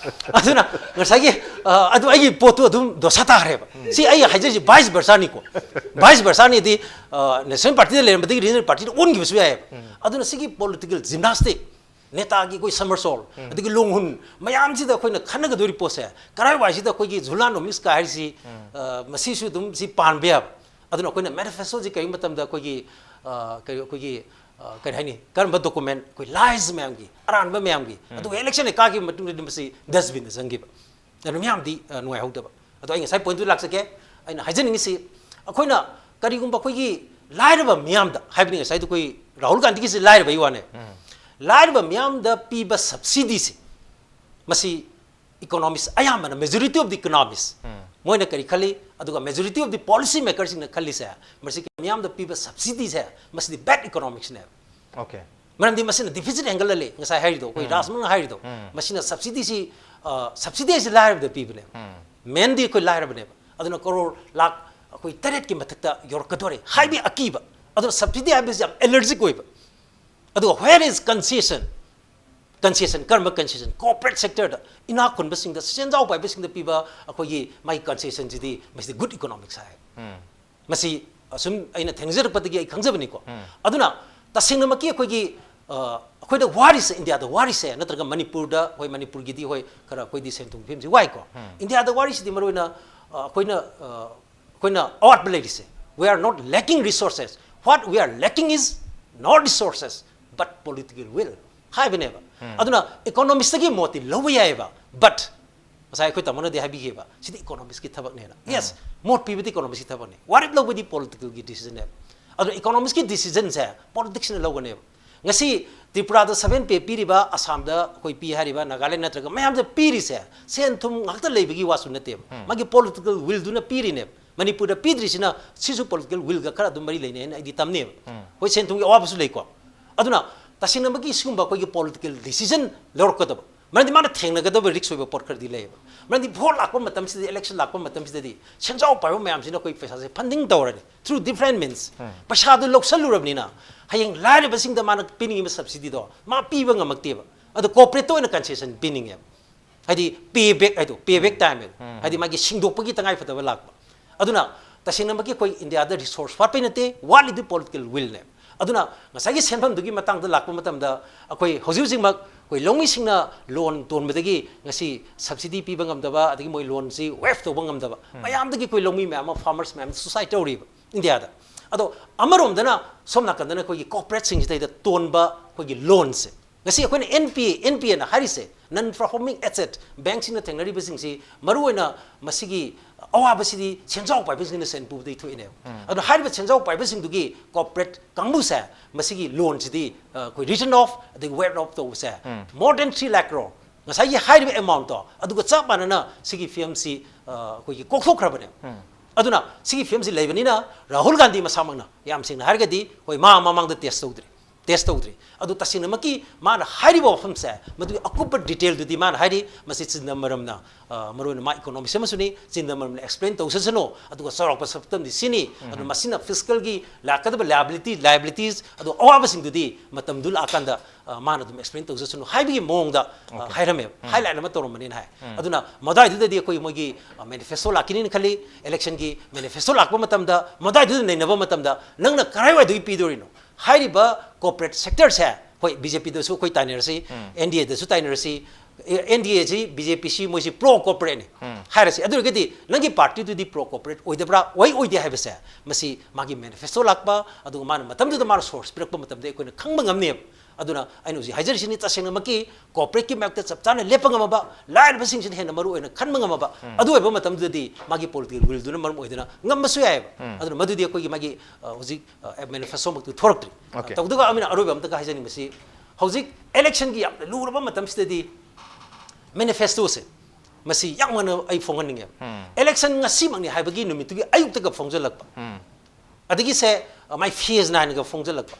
ꯑꯗꯨꯅ ꯉꯁꯥꯏꯒꯤ ꯑ, ꯑꯗꯨ ꯑꯩꯒꯤ ꯄꯣꯠꯇꯨ ꯑꯗꯨꯝ ꯗꯣꯁꯥ ꯇꯥꯈ꯭ꯔꯦꯕ꯫ ꯁꯤ ꯑꯩ ꯍꯥꯏꯖꯔꯤꯁꯤ vice versa ꯅꯤꯀꯣ꯫ Vice versa ꯅꯤꯗꯤ ꯑ, national party ꯗ ꯂꯩꯔꯝꯕꯗꯒꯤ regional party ꯗ ꯑꯣꯟꯈꯤꯕꯁꯨ ꯌꯥꯏꯑꯕ꯫ ꯑꯗꯨꯅ ꯁꯤꯒꯤ political gymnastic, ꯅꯦꯇꯥꯒꯤ ꯑꯩꯈꯣꯏ somersault, ꯑꯗꯒꯤ ꯂꯣꯡꯍꯨꯟ ꯃꯌꯥꯝꯁꯤꯗ ꯑꯩꯈꯣꯏꯅ ꯈꯟꯅꯒꯗꯣꯔꯤ ꯄꯣꯠꯁꯦ ꯀꯔꯥꯏꯋꯥꯏꯁꯤꯗ ꯑꯩꯈꯣꯏꯒꯤ Jhulan Omix ꯀ ꯍꯥꯏꯔꯤꯁꯤ, ꯑ, ꯃꯁꯤꯁꯨ ꯑꯗꯨꯝ ꯁꯤ ꯄꯥꯟꯕ ꯌꯥꯕ꯫ ꯑꯗꯨꯅ ꯑꯩꯈꯣꯏꯅ manifesto ꯁꯤ ꯀꯔꯤ ꯃꯇꯝꯗ ꯑꯩꯈꯣꯏꯒꯤ, ꯑ, ꯀꯔꯤ, ꯑꯩꯈꯣꯏꯒꯤ, ꯑ, ꯀꯔꯤ ꯍꯥꯏꯅꯤ, ꯀꯔꯝꯕ document, ꯑꯩꯈꯣꯏ lies ꯃꯌꯥꯝꯒꯤ, ꯑꯔꯥꯟꯕ ꯃꯌꯥꯝꯒꯤ, ꯑꯗꯨꯒ election ꯍꯦꯛ ꯀꯥꯈꯤꯕ ꯃꯇꯨꯡꯗꯗꯤ ꯃꯁꯤ dustbin ꯗ ꯆꯪꯈꯤꯕ꯫ ꯑꯗꯨ ꯃꯌꯥꯝꯗꯤ, ꯑ, ꯅꯨꯡꯉꯥꯏꯍꯧꯗꯕ꯫ ꯑꯗꯣ ꯑꯩ ꯉꯁꯥꯏ point ꯇꯨ ꯂꯥꯛꯆꯒꯦ꯫ ꯑꯩꯅ ꯍꯥꯏꯖꯅꯤꯡꯉꯤꯁꯤ, ꯑꯩꯈꯣꯏꯅ ꯀꯔꯤꯒꯨꯝꯕ ꯑꯩꯈꯣꯏꯒꯤ ꯂꯥꯏꯔꯕ ꯃꯤꯌꯥꯝꯗ, ꯍꯥꯏꯕꯗꯤ ꯉꯁꯥꯏꯗꯣ ꯑꯩꯈꯣꯏ ꯔꯥꯍꯨꯜ ꯒꯥꯟꯙꯤꯒꯤꯁꯤ ꯂꯥꯏꯔꯕꯒꯤ ꯋꯥꯅꯦ, ꯂꯥꯏꯔꯕ ꯃꯤꯌꯥꯝꯗ ꯄꯤꯕ subsidy ꯁꯤ, ꯃꯁꯤ economist ꯑꯌꯥꯝꯕꯅ, majority of the economist, ꯃꯣꯏꯅ ꯀꯔꯤ ꯈꯜꯂꯤ, ꯑꯗꯨꯒ majority of the policy maker ꯁꯤꯡꯅ ꯈꯜꯂꯤꯁꯦ, ꯃꯁꯤ ꯃꯤꯌꯥꯝꯗ ꯄꯤꯕ subsidy ꯁꯦ, ꯃꯁꯤꯗꯤ bad economics ꯅꯦꯕ꯫ Okay. ꯃꯔꯝꯗꯤ ꯃꯁꯤꯅ deficit ꯍꯦꯟꯒꯠꯍꯜꯂꯤ, ꯉꯁꯥꯏ ꯍꯥꯏꯔꯤꯗꯣ, ꯑꯩꯈꯣꯏ ꯔꯥꯖꯃꯣꯍꯟ ꯍꯥꯏꯔꯤꯗꯣ, ꯃꯁꯤꯅ subsidy ꯁꯤ, ꯑ, subsidy ꯁꯤ ꯂꯥꯏꯔꯕꯗ ꯄꯤꯕꯅꯦꯕ꯫ Main ꯗꯤ ꯑꯩꯈꯣꯏ ꯂꯥꯏꯔꯕꯅꯦꯕ꯫ ꯑꯗꯨꯅ ꯀꯔꯣꯔ ꯂꯥꯛ ꯑꯩꯈꯣꯏ ꯇꯔꯦꯠꯀꯤ ꯃꯊꯛꯇ ꯌꯧꯔꯛꯀꯗꯣꯔꯦ ꯍꯥꯏꯕꯒꯤ ꯑꯀꯤꯕ꯫ ꯑꯗꯨꯅ subsidy ꯍꯥꯏꯕꯁꯤ ꯌꯥꯝ allergic ꯑꯣꯏꯕ꯫ ꯑꯗꯨꯒ where is concession? Concession, ꯀꯔꯝꯕ concession? Corporate sector ꯗ, ꯏꯅꯥꯛ ꯈꯨꯟꯕꯁꯤꯡꯗ, ꯁꯦꯟꯖꯥꯎ ꯄꯥꯏꯕꯁꯤꯡꯗ ꯄꯤꯕ ꯑꯩꯈꯣꯏꯒꯤ ꯃꯥꯒꯤ concession ꯁꯤꯗꯤ, ꯃꯁꯤꯗꯤ good economics ꯍꯥꯏ꯫ ꯃꯁꯤ ꯑꯁꯨꯝ ꯑꯩꯅ ꯊꯦꯡꯅꯖꯔꯛꯄꯗꯒꯤ ꯑꯩ ꯈꯪꯖꯕꯅꯤꯀꯣ꯫ ꯑꯗꯨꯅ ꯇꯁꯦꯡꯅꯃꯛꯀꯤ ꯑꯩꯈꯣꯏꯒꯤ, ꯑ, ꯑꯩꯈꯣꯏꯗ ꯋꯥꯔꯤꯁꯦ, ꯏꯟꯗꯤꯌꯥꯗ ꯋꯥꯔꯤꯁꯦ, ꯅꯠꯇ꯭ꯔꯒ ꯃꯅꯤꯄꯨꯔꯗ, ꯍꯣꯏ, ꯃꯅꯤꯄꯨꯔꯒꯤꯗꯤ, ꯍꯣꯏ, ꯈꯔ ꯑꯩꯈꯣꯏꯗꯤ ꯁꯦꯟ ꯊꯨꯝꯒꯤ ꯐꯤꯕꯝꯁꯤ ꯋꯥꯏꯀꯣ꯫ ꯏꯟꯗꯤꯌꯥꯗ ꯋꯥꯔꯤꯁꯤꯗꯤ ꯃꯔꯨꯑꯣꯏꯅ, ꯑ, ꯑꯩꯈꯣꯏꯅ, ꯑ, ꯑꯩꯈꯣꯏꯅ ꯑꯋꯥꯠꯄ ꯂꯩꯔꯤꯁꯦ, we are not lacking resources, what we are lacking is not resources but political will ꯍꯥꯏꯕꯅꯦꯕ꯫ ꯑꯗꯨꯅ economist ꯇꯒꯤ ꯃꯣꯠꯇꯤ ꯂꯧꯕ ꯌꯥꯏꯑꯕ, but ꯉꯁꯥꯏ ꯑꯩꯈꯣꯏ ꯇꯥꯃꯣꯅꯗꯤ ꯍꯥꯏꯕꯤꯈꯤꯕ, ꯁꯤꯗꯤ economist ꯀꯤ ꯊꯕꯛꯅꯦꯅ꯫ Yes, ꯃꯣꯠ ꯄꯤꯕꯗꯤ economist ꯀꯤ ꯊꯕꯛꯅꯦ, ꯋꯥꯔꯦꯞ ꯂꯧꯕꯗꯤ political ꯒꯤ decision ꯅꯦꯕ꯫ ꯑꯗꯨꯅ economist ꯀꯤ decision ꯁꯦ politics ꯅ ꯂꯧꯒꯅꯦꯕ꯫ ꯉꯁꯤ ꯇ꯭ꯔꯤꯄꯨꯔꯥꯗ seven pay ꯄꯤꯔꯤꯕ, ꯑꯁꯥꯝꯗ ꯑꯩꯈꯣꯏ ꯄꯤ ꯍꯥꯏꯔꯤꯕ, ꯅꯥꯒꯥꯂꯦꯟ ꯅꯠꯇ꯭ꯔꯒ ꯃꯌꯥꯝꯗ ꯄꯤꯔꯤꯁꯦ ꯁꯦꯟ ꯊꯨꯝ ꯉꯥꯛꯇ ꯂꯩꯕꯒꯤ ꯋꯥꯁꯨ ꯅꯠꯇꯦꯕ, ꯃꯥꯒꯤ political will ꯗꯨꯅ ꯄꯤꯔꯤꯅꯦꯕ꯫ ꯃꯅꯤꯄꯨꯔꯗ ꯄꯤꯗ꯭ꯔꯤꯁꯤꯅ ꯁꯤꯁꯨ political will ꯒ ꯈꯔ ꯑꯗꯨꯝ ꯃꯔꯤ ꯂꯩꯅꯩ ꯍꯥꯏꯅ ꯑꯩꯗꯤ ꯇꯝꯅꯦꯕ꯫ ꯍꯣꯏ, ꯁꯦꯟ ꯊꯨꯝꯒꯤ ꯑꯋꯥꯕꯁꯨ ꯂꯩꯀꯣ꯫ ꯑꯗꯨꯅ ꯇꯁꯦꯡꯅꯃꯛꯀꯤ ꯁꯤꯒꯨꯝꯕ ꯑꯩꯈꯣꯏꯒꯤ political decision ꯂꯧꯔꯛꯀꯗꯕ, ꯃꯔꯝꯗꯤ ꯃꯥꯅ ꯊꯦꯡꯅꯒꯗꯕ ꯔꯤꯛꯁ ꯑꯣꯏꯕ ꯄꯣꯠ ꯈꯔꯗꯤ ꯂꯩꯌꯦꯕ꯫ ꯃꯔꯝꯗꯤ ꯚꯣꯠ ꯂꯥꯛꯄ ꯃꯇꯝꯁꯤꯗ, ꯏꯂꯦꯛꯁꯟ ꯂꯥꯛꯄ ꯃꯇꯝꯁꯤꯗꯗꯤ ꯁꯦꯟꯖꯥꯎ ꯄꯥꯏꯕ ꯃꯌꯥꯝꯁꯤꯅ ꯑꯩꯈꯣꯏ ꯄꯩꯁꯥꯁꯦ ꯐꯟꯗꯤꯡ ꯇꯧꯔꯅꯤ, ꯊ꯭ꯔꯨ ꯗꯤꯐ꯭ꯔꯦꯟ ꯃꯤꯟꯁ꯫ ꯄꯩꯁꯥꯗꯨ ꯂꯧꯁꯜꯂꯨꯔꯕꯅꯤꯅ ꯍꯌꯦꯡ ꯂꯥꯏꯔꯕꯁꯤꯡꯗ ꯃꯥꯅ ꯄꯤꯅꯤꯡꯉꯤꯕ ꯁꯕꯁꯤꯗꯤꯗꯣ ꯃꯥ ꯄꯤꯕ ꯉꯝꯃꯛꯇꯦꯕ꯫ ꯑꯗꯣ ꯀꯣꯔꯄꯣꯔꯦꯠꯇ ꯑꯣꯏꯅ ꯀꯟꯁꯦꯁꯟ ꯄꯤꯅꯤꯡꯉꯦꯕ꯫ ꯍꯥꯏꯗꯤ ꯄꯦ ꯕꯦꯛ ꯍꯥꯏꯗꯣ, ꯄꯦ ꯕꯦꯛ ꯇꯥꯏꯝ ꯍꯥꯏꯗꯣ, ꯍꯥꯏꯗꯤ ꯃꯥꯒꯤ ꯁꯤꯡꯗꯣꯛꯄꯒꯤ ꯇꯉꯥꯏ ꯐꯗꯕ ꯂꯥꯛꯄ꯫ ꯑꯗꯨꯅ ꯇꯁꯦꯡꯅꯃꯛꯀꯤ ꯑꯩꯈꯣꯏ ꯏꯟꯗꯤꯌꯥꯗ ꯔꯤꯁꯣꯔꯁ ꯋꯥꯠꯄꯩ ꯅꯠꯇꯦ, ꯋꯥꯠꯂꯤꯗꯨ ꯄꯣꯂꯤꯇꯤꯀꯦꯜ ꯋꯤꯜꯅꯦ꯫ ꯑꯗꯨꯅ ꯉꯁꯥꯏꯒꯤ ꯁꯦꯟꯐꯝꯗꯨꯒꯤ ꯃꯇꯥꯡꯗ ꯂꯥꯛꯄ ꯃꯇꯝꯗ ꯑꯩꯈꯣꯏ ꯍꯧꯖꯤꯛ ꯍꯧꯖꯤꯛꯃꯛ ꯑꯩꯈꯣꯏ ꯂꯧꯃꯤꯁꯤꯡꯅ ꯂꯣꯟ ꯇꯣꯟꯕꯗꯒꯤ ꯉꯁꯤ ꯁꯕꯁꯤꯗꯤ ꯄꯤꯕ ꯉꯝꯗꯕ, ꯑꯗꯒꯤ ꯃꯣꯏ ꯂꯣꯟꯁꯤ ꯋꯦꯐ ꯇꯧꯕ ꯉꯝꯗꯕ ꯃꯌꯥꯝꯗꯒꯤ ꯑꯩꯈꯣꯏ ꯂꯧꯃꯤ ꯃꯌꯥꯝ ꯑꯃ, ꯐꯥꯔꯃꯔꯁ ꯃꯌꯥꯝ ꯁꯨꯁꯥꯏꯠ ꯇꯧꯔꯤꯕ ꯏꯟꯗꯤꯌꯥꯗ꯫ ꯑꯗꯣ ꯑꯃꯔꯣꯝꯗꯅ ꯁꯣꯝ ꯅꯥꯀꯟꯗꯅ ꯑꯩꯈꯣꯏꯒꯤ ꯀꯣꯔꯄꯣꯔꯦꯠꯁꯤꯡꯁꯤꯗꯩꯗ ꯇꯣꯟꯕ ꯑꯩꯈꯣꯏꯒꯤ ꯂꯣꯟꯁꯦ, ꯉꯁꯤ ꯑꯩꯈꯣꯏꯅ ꯑꯦꯟ ꯄꯤ ꯑꯦ, ꯑꯦꯟ ꯄꯤ ꯑꯦꯅ ꯍꯥꯏꯔꯤꯁꯦ, ꯅꯟ ꯄꯔꯐꯣꯔꯃꯤꯡ ꯑꯦꯁꯦꯠ, ꯕꯦꯡꯁꯤꯡꯅ ꯊꯦꯡꯅꯔꯤꯕꯁꯤꯡꯁꯤ ꯃꯔꯨꯑꯣꯏꯅ ꯃꯁꯤꯒꯤ ꯑꯋꯥꯕꯁꯤꯗꯤ ꯁꯦꯟꯖꯥꯎ ꯄꯥꯏꯕꯁꯤꯡꯅ ꯁꯦꯟ ꯄꯨꯕꯗꯒꯤ ꯊꯣꯛꯏꯅꯦꯕ꯫ ꯑꯗꯨꯅ ꯍꯥꯏꯔꯤꯕ ꯁꯦꯟꯖꯥꯎ ꯄꯥꯏꯕꯁꯤꯡꯗꯨꯒꯤ ꯀꯣꯔꯄꯣꯔꯦꯠ ꯀꯥꯡꯕꯨꯁꯦ ꯃꯁꯤꯒꯤ ꯂꯣꯟꯁꯤꯗꯤ, ꯑ, ꯑꯩꯈꯣꯏ ꯔꯤꯇꯟ ꯑꯣꯐ ꯑꯗꯒꯤ ꯋꯦꯞ ꯑꯣꯐ ꯇꯧꯕꯁꯦ more than three lakh crore, ꯉꯁꯥꯏꯒꯤ ꯍꯥꯏꯔꯤꯕ ꯑꯦꯃꯥꯎꯟꯠꯇꯣ ꯑꯗꯨꯒ ꯆꯞ ꯃꯥꯟꯅꯅ ꯁꯤꯒꯤ ꯐꯤꯕꯝꯁꯤ, ꯑ, ꯑꯩꯈꯣꯏꯒꯤ ꯀꯣꯛꯊꯣꯛꯈ꯭ꯔꯕꯅꯦꯕ꯫ ꯑꯗꯨꯅ ꯁꯤꯒꯤ ꯐꯤꯕꯝꯁꯤ ꯂꯩꯕꯅꯤꯅ ꯔꯥꯍꯨꯜ ꯒꯥꯟꯙꯤ ꯃꯁꯥꯃꯛꯅ, ꯌꯥꯝ ꯁꯦꯡꯅ ꯍꯥꯏꯔꯒꯗꯤ, ꯍꯣꯏ, ꯃꯥ ꯃꯃꯥꯡꯗ ꯇꯦꯁ ꯇꯧꯗ꯭ꯔꯤ, ꯇꯦꯁ ꯇꯧꯗ꯭ꯔꯤ꯫ ꯑꯗꯨ ꯇꯁꯦꯡꯅꯃꯛꯀꯤ ꯃꯥꯅ ꯍꯥꯏꯔꯤꯕ ꯋꯥꯐꯝꯁꯦ, ꯃꯗꯨꯒꯤ ꯑꯀꯨꯞꯄ ꯗꯤꯇꯦꯜꯗꯨꯗꯤ ꯃꯥꯅ ꯍꯥꯏꯔꯤ, ꯃꯁꯤ ꯆꯤꯗꯝꯕꯔꯝꯅ, ꯑ, ꯃꯔꯨꯑꯣꯏꯅ ꯃꯥ ꯏꯀꯣꯅꯣꯃꯤꯁ ꯑꯃꯁꯨꯅꯤ, ꯆꯤꯗꯝꯕꯔꯝꯅ ꯑꯦꯛꯁꯄ꯭ꯂꯦꯟ ꯇꯧꯖꯁꯅꯨ, ꯑꯗꯨꯒ ꯆꯥꯎꯔꯥꯛꯄ ꯁꯛꯇꯝꯗꯤ ꯁꯤꯅꯤ꯫ ꯑꯗꯨ ꯃꯁꯤꯅ ꯐꯤꯁꯀꯜꯒꯤ ꯂꯥꯛꯀꯗꯕ ꯂꯥꯏꯕꯤꯂꯤꯇꯤ, ꯂꯥꯏꯕꯤꯂꯤꯇꯤꯁ, ꯑꯗꯨ ꯑꯋꯥꯕꯁꯤꯡꯗꯨꯗꯤ ꯃꯇꯝꯗꯨ ꯂꯥꯛꯑꯀꯥꯟꯗ, ꯑ, ꯃꯥꯅ ꯑꯗꯨꯝ ꯑꯦꯛꯁꯄ꯭ꯂꯦꯟ ꯇꯧꯖꯁꯅꯨ ꯍꯥꯏꯕꯒꯤ ꯃꯑꯣꯡꯗ, ꯑ, ꯍꯥꯏꯔꯝꯃꯦꯕ, ꯍꯥꯏꯂꯥꯏꯠ ꯑꯃ ꯇꯧꯔꯝꯕꯅꯤꯅ ꯍꯥꯏ꯫ ꯑꯗꯨꯅ ꯃꯗꯥꯏꯗꯨꯗꯗꯤ ꯑꯩꯈꯣꯏ ꯃꯣꯏꯒꯤ, ꯑ, ꯃꯦꯅꯤꯐꯦꯁꯇꯣ ꯂꯥꯛꯈꯤꯅꯤꯅ ꯈꯜꯂꯤ, ꯏꯂꯦꯛꯁꯟꯒꯤ ꯃꯦꯅꯤꯐꯦꯁꯇꯣ ꯂꯥꯛꯄ ꯃꯇꯝꯗ, ꯃꯗꯥꯏꯗꯨꯗ ꯅꯩꯅꯕ ꯃꯇꯝꯗ ꯅꯪꯅ ꯀꯔꯥꯏꯋꯥꯏꯗꯒꯤ ꯄꯤꯗꯣꯔꯤꯅꯣ? ꯍꯥꯏꯔꯤꯕ ꯀꯣꯔꯄꯣꯔꯦꯠ ꯁꯦꯛꯇꯔꯁꯦ, ꯍꯣꯏ, ꯕꯤ ꯖꯦ ꯄꯤꯗꯁꯨ ꯑꯩꯈꯣꯏ ꯇꯥꯏꯅꯔꯁꯤ, ꯑꯦꯟ ꯗꯤ ꯑꯦꯗꯁꯨ ꯇꯥꯏꯅꯔꯁꯤ, ꯑꯦ, ꯑꯦꯟ ꯗꯤ ꯑꯦꯁꯤ, ꯕꯤ ꯖꯦ ꯄꯤꯁꯤ ꯃꯣꯏꯁꯤ ꯄ꯭ꯔꯣ ꯀꯣꯔꯄꯣꯔꯦꯠꯅꯤ ꯍꯥꯏꯔꯁꯤ꯫ ꯑꯗꯨ ꯑꯣꯏꯔꯒꯗꯤ ꯅꯪꯒꯤ ꯄꯥꯔꯇꯤꯗꯨꯗꯤ ꯄ꯭ꯔꯣ ꯀꯣꯔꯄꯣꯔꯦꯠ ꯑꯣꯏꯗꯕ꯭ꯔꯥ, ꯑꯣꯏ ꯑꯣꯏꯗꯦ ꯍꯥꯏꯕꯁꯦ ꯃꯁꯤ ꯃꯥꯒꯤ ꯃꯦꯅꯤꯐꯦꯁꯇꯣ ꯂꯥꯛꯄ, ꯑꯗꯨꯒ ꯃꯥꯅ ꯃꯇꯝꯗꯨꯗ ꯃꯥꯅ ꯁꯣꯔꯁ ꯄꯤꯔꯛꯄ ꯃꯇꯝꯗ ꯑꯩꯈꯣꯏꯅ ꯈꯪꯕ ꯉꯝꯅꯦꯕ꯫ ꯑꯗꯨꯅ ꯑꯩꯅ ꯍꯧꯖꯤꯛ ꯍꯥꯏꯖꯔꯤꯁꯤꯅꯤ, ꯇꯁꯦꯡꯅꯃꯛꯀꯤ ꯀꯣꯔꯄꯣꯔꯦꯠꯀꯤ ꯃꯥꯌꯣꯛꯇ ꯆꯞ ꯆꯥꯅ ꯂꯦꯞꯄ ꯉꯝꯃꯕ, ꯂꯥꯏꯔꯕꯁꯤꯡꯁꯤꯅ ꯍꯦꯟꯅ ꯃꯔꯨ ꯑꯣꯏꯅ ꯈꯟꯕ ꯉꯝꯃꯕ, ꯑꯗꯨ ꯑꯣꯏꯕ ꯃꯇꯝꯗꯨꯗꯗꯤ ꯃꯥꯒꯤ ꯄꯣꯂꯤꯇꯤꯀꯦꯜ ꯋꯤꯜꯗꯨꯅ ꯃꯔꯝ ꯑꯣꯏꯗꯅ ꯉꯝꯕꯁꯨ ꯌꯥꯏꯑꯕ꯫ ꯑꯗꯨꯅ ꯃꯗꯨꯗꯤ ꯑꯩꯈꯣꯏꯒꯤ ꯃꯥꯒꯤ, ꯑ, ꯍꯧꯖꯤꯛ, ꯑ, ꯃꯦꯅꯤꯐꯦꯁꯇꯣꯃꯛꯇꯤ ꯊꯣꯔꯛꯇ꯭ꯔꯤ꯫ ꯑꯣꯀꯦ꯫ ꯇꯧꯗꯒ ꯑꯃꯤꯅ ꯑꯔꯣꯏꯕ ꯑꯝꯇꯒ ꯍꯥꯏꯖꯅꯤꯡꯕꯁꯤ, ꯍꯧꯖꯤꯛ ꯏꯂꯦꯛꯁꯟꯒꯤ ꯌꯥꯝꯅ ꯂꯨꯔꯕ ꯃꯇꯝꯁꯤꯗꯗꯤ ꯃꯦꯅꯤꯐꯦꯁꯇꯣꯁꯦ ꯃꯁꯤ ꯌꯥꯝ ꯉꯟꯅ ꯑꯩ ꯐꯣꯡꯍꯟꯅꯤꯡꯉꯦꯕ꯫ ꯏꯂꯦꯛꯁꯟ ꯉꯁꯤꯃꯛꯅꯤ ꯍꯥꯏꯕꯒꯤ ꯅꯨꯃꯤꯠꯇꯨꯒꯤ ꯑꯌꯨꯛꯇꯒ ꯐꯣꯡꯖꯤꯜꯂꯛꯄ, ꯑꯗꯒꯤꯁꯦ, ꯑ, ꯃꯥꯏ ꯐꯦꯁ ꯅꯥꯏꯟꯒ ꯐꯣꯡꯖꯤꯜꯂꯛꯄ,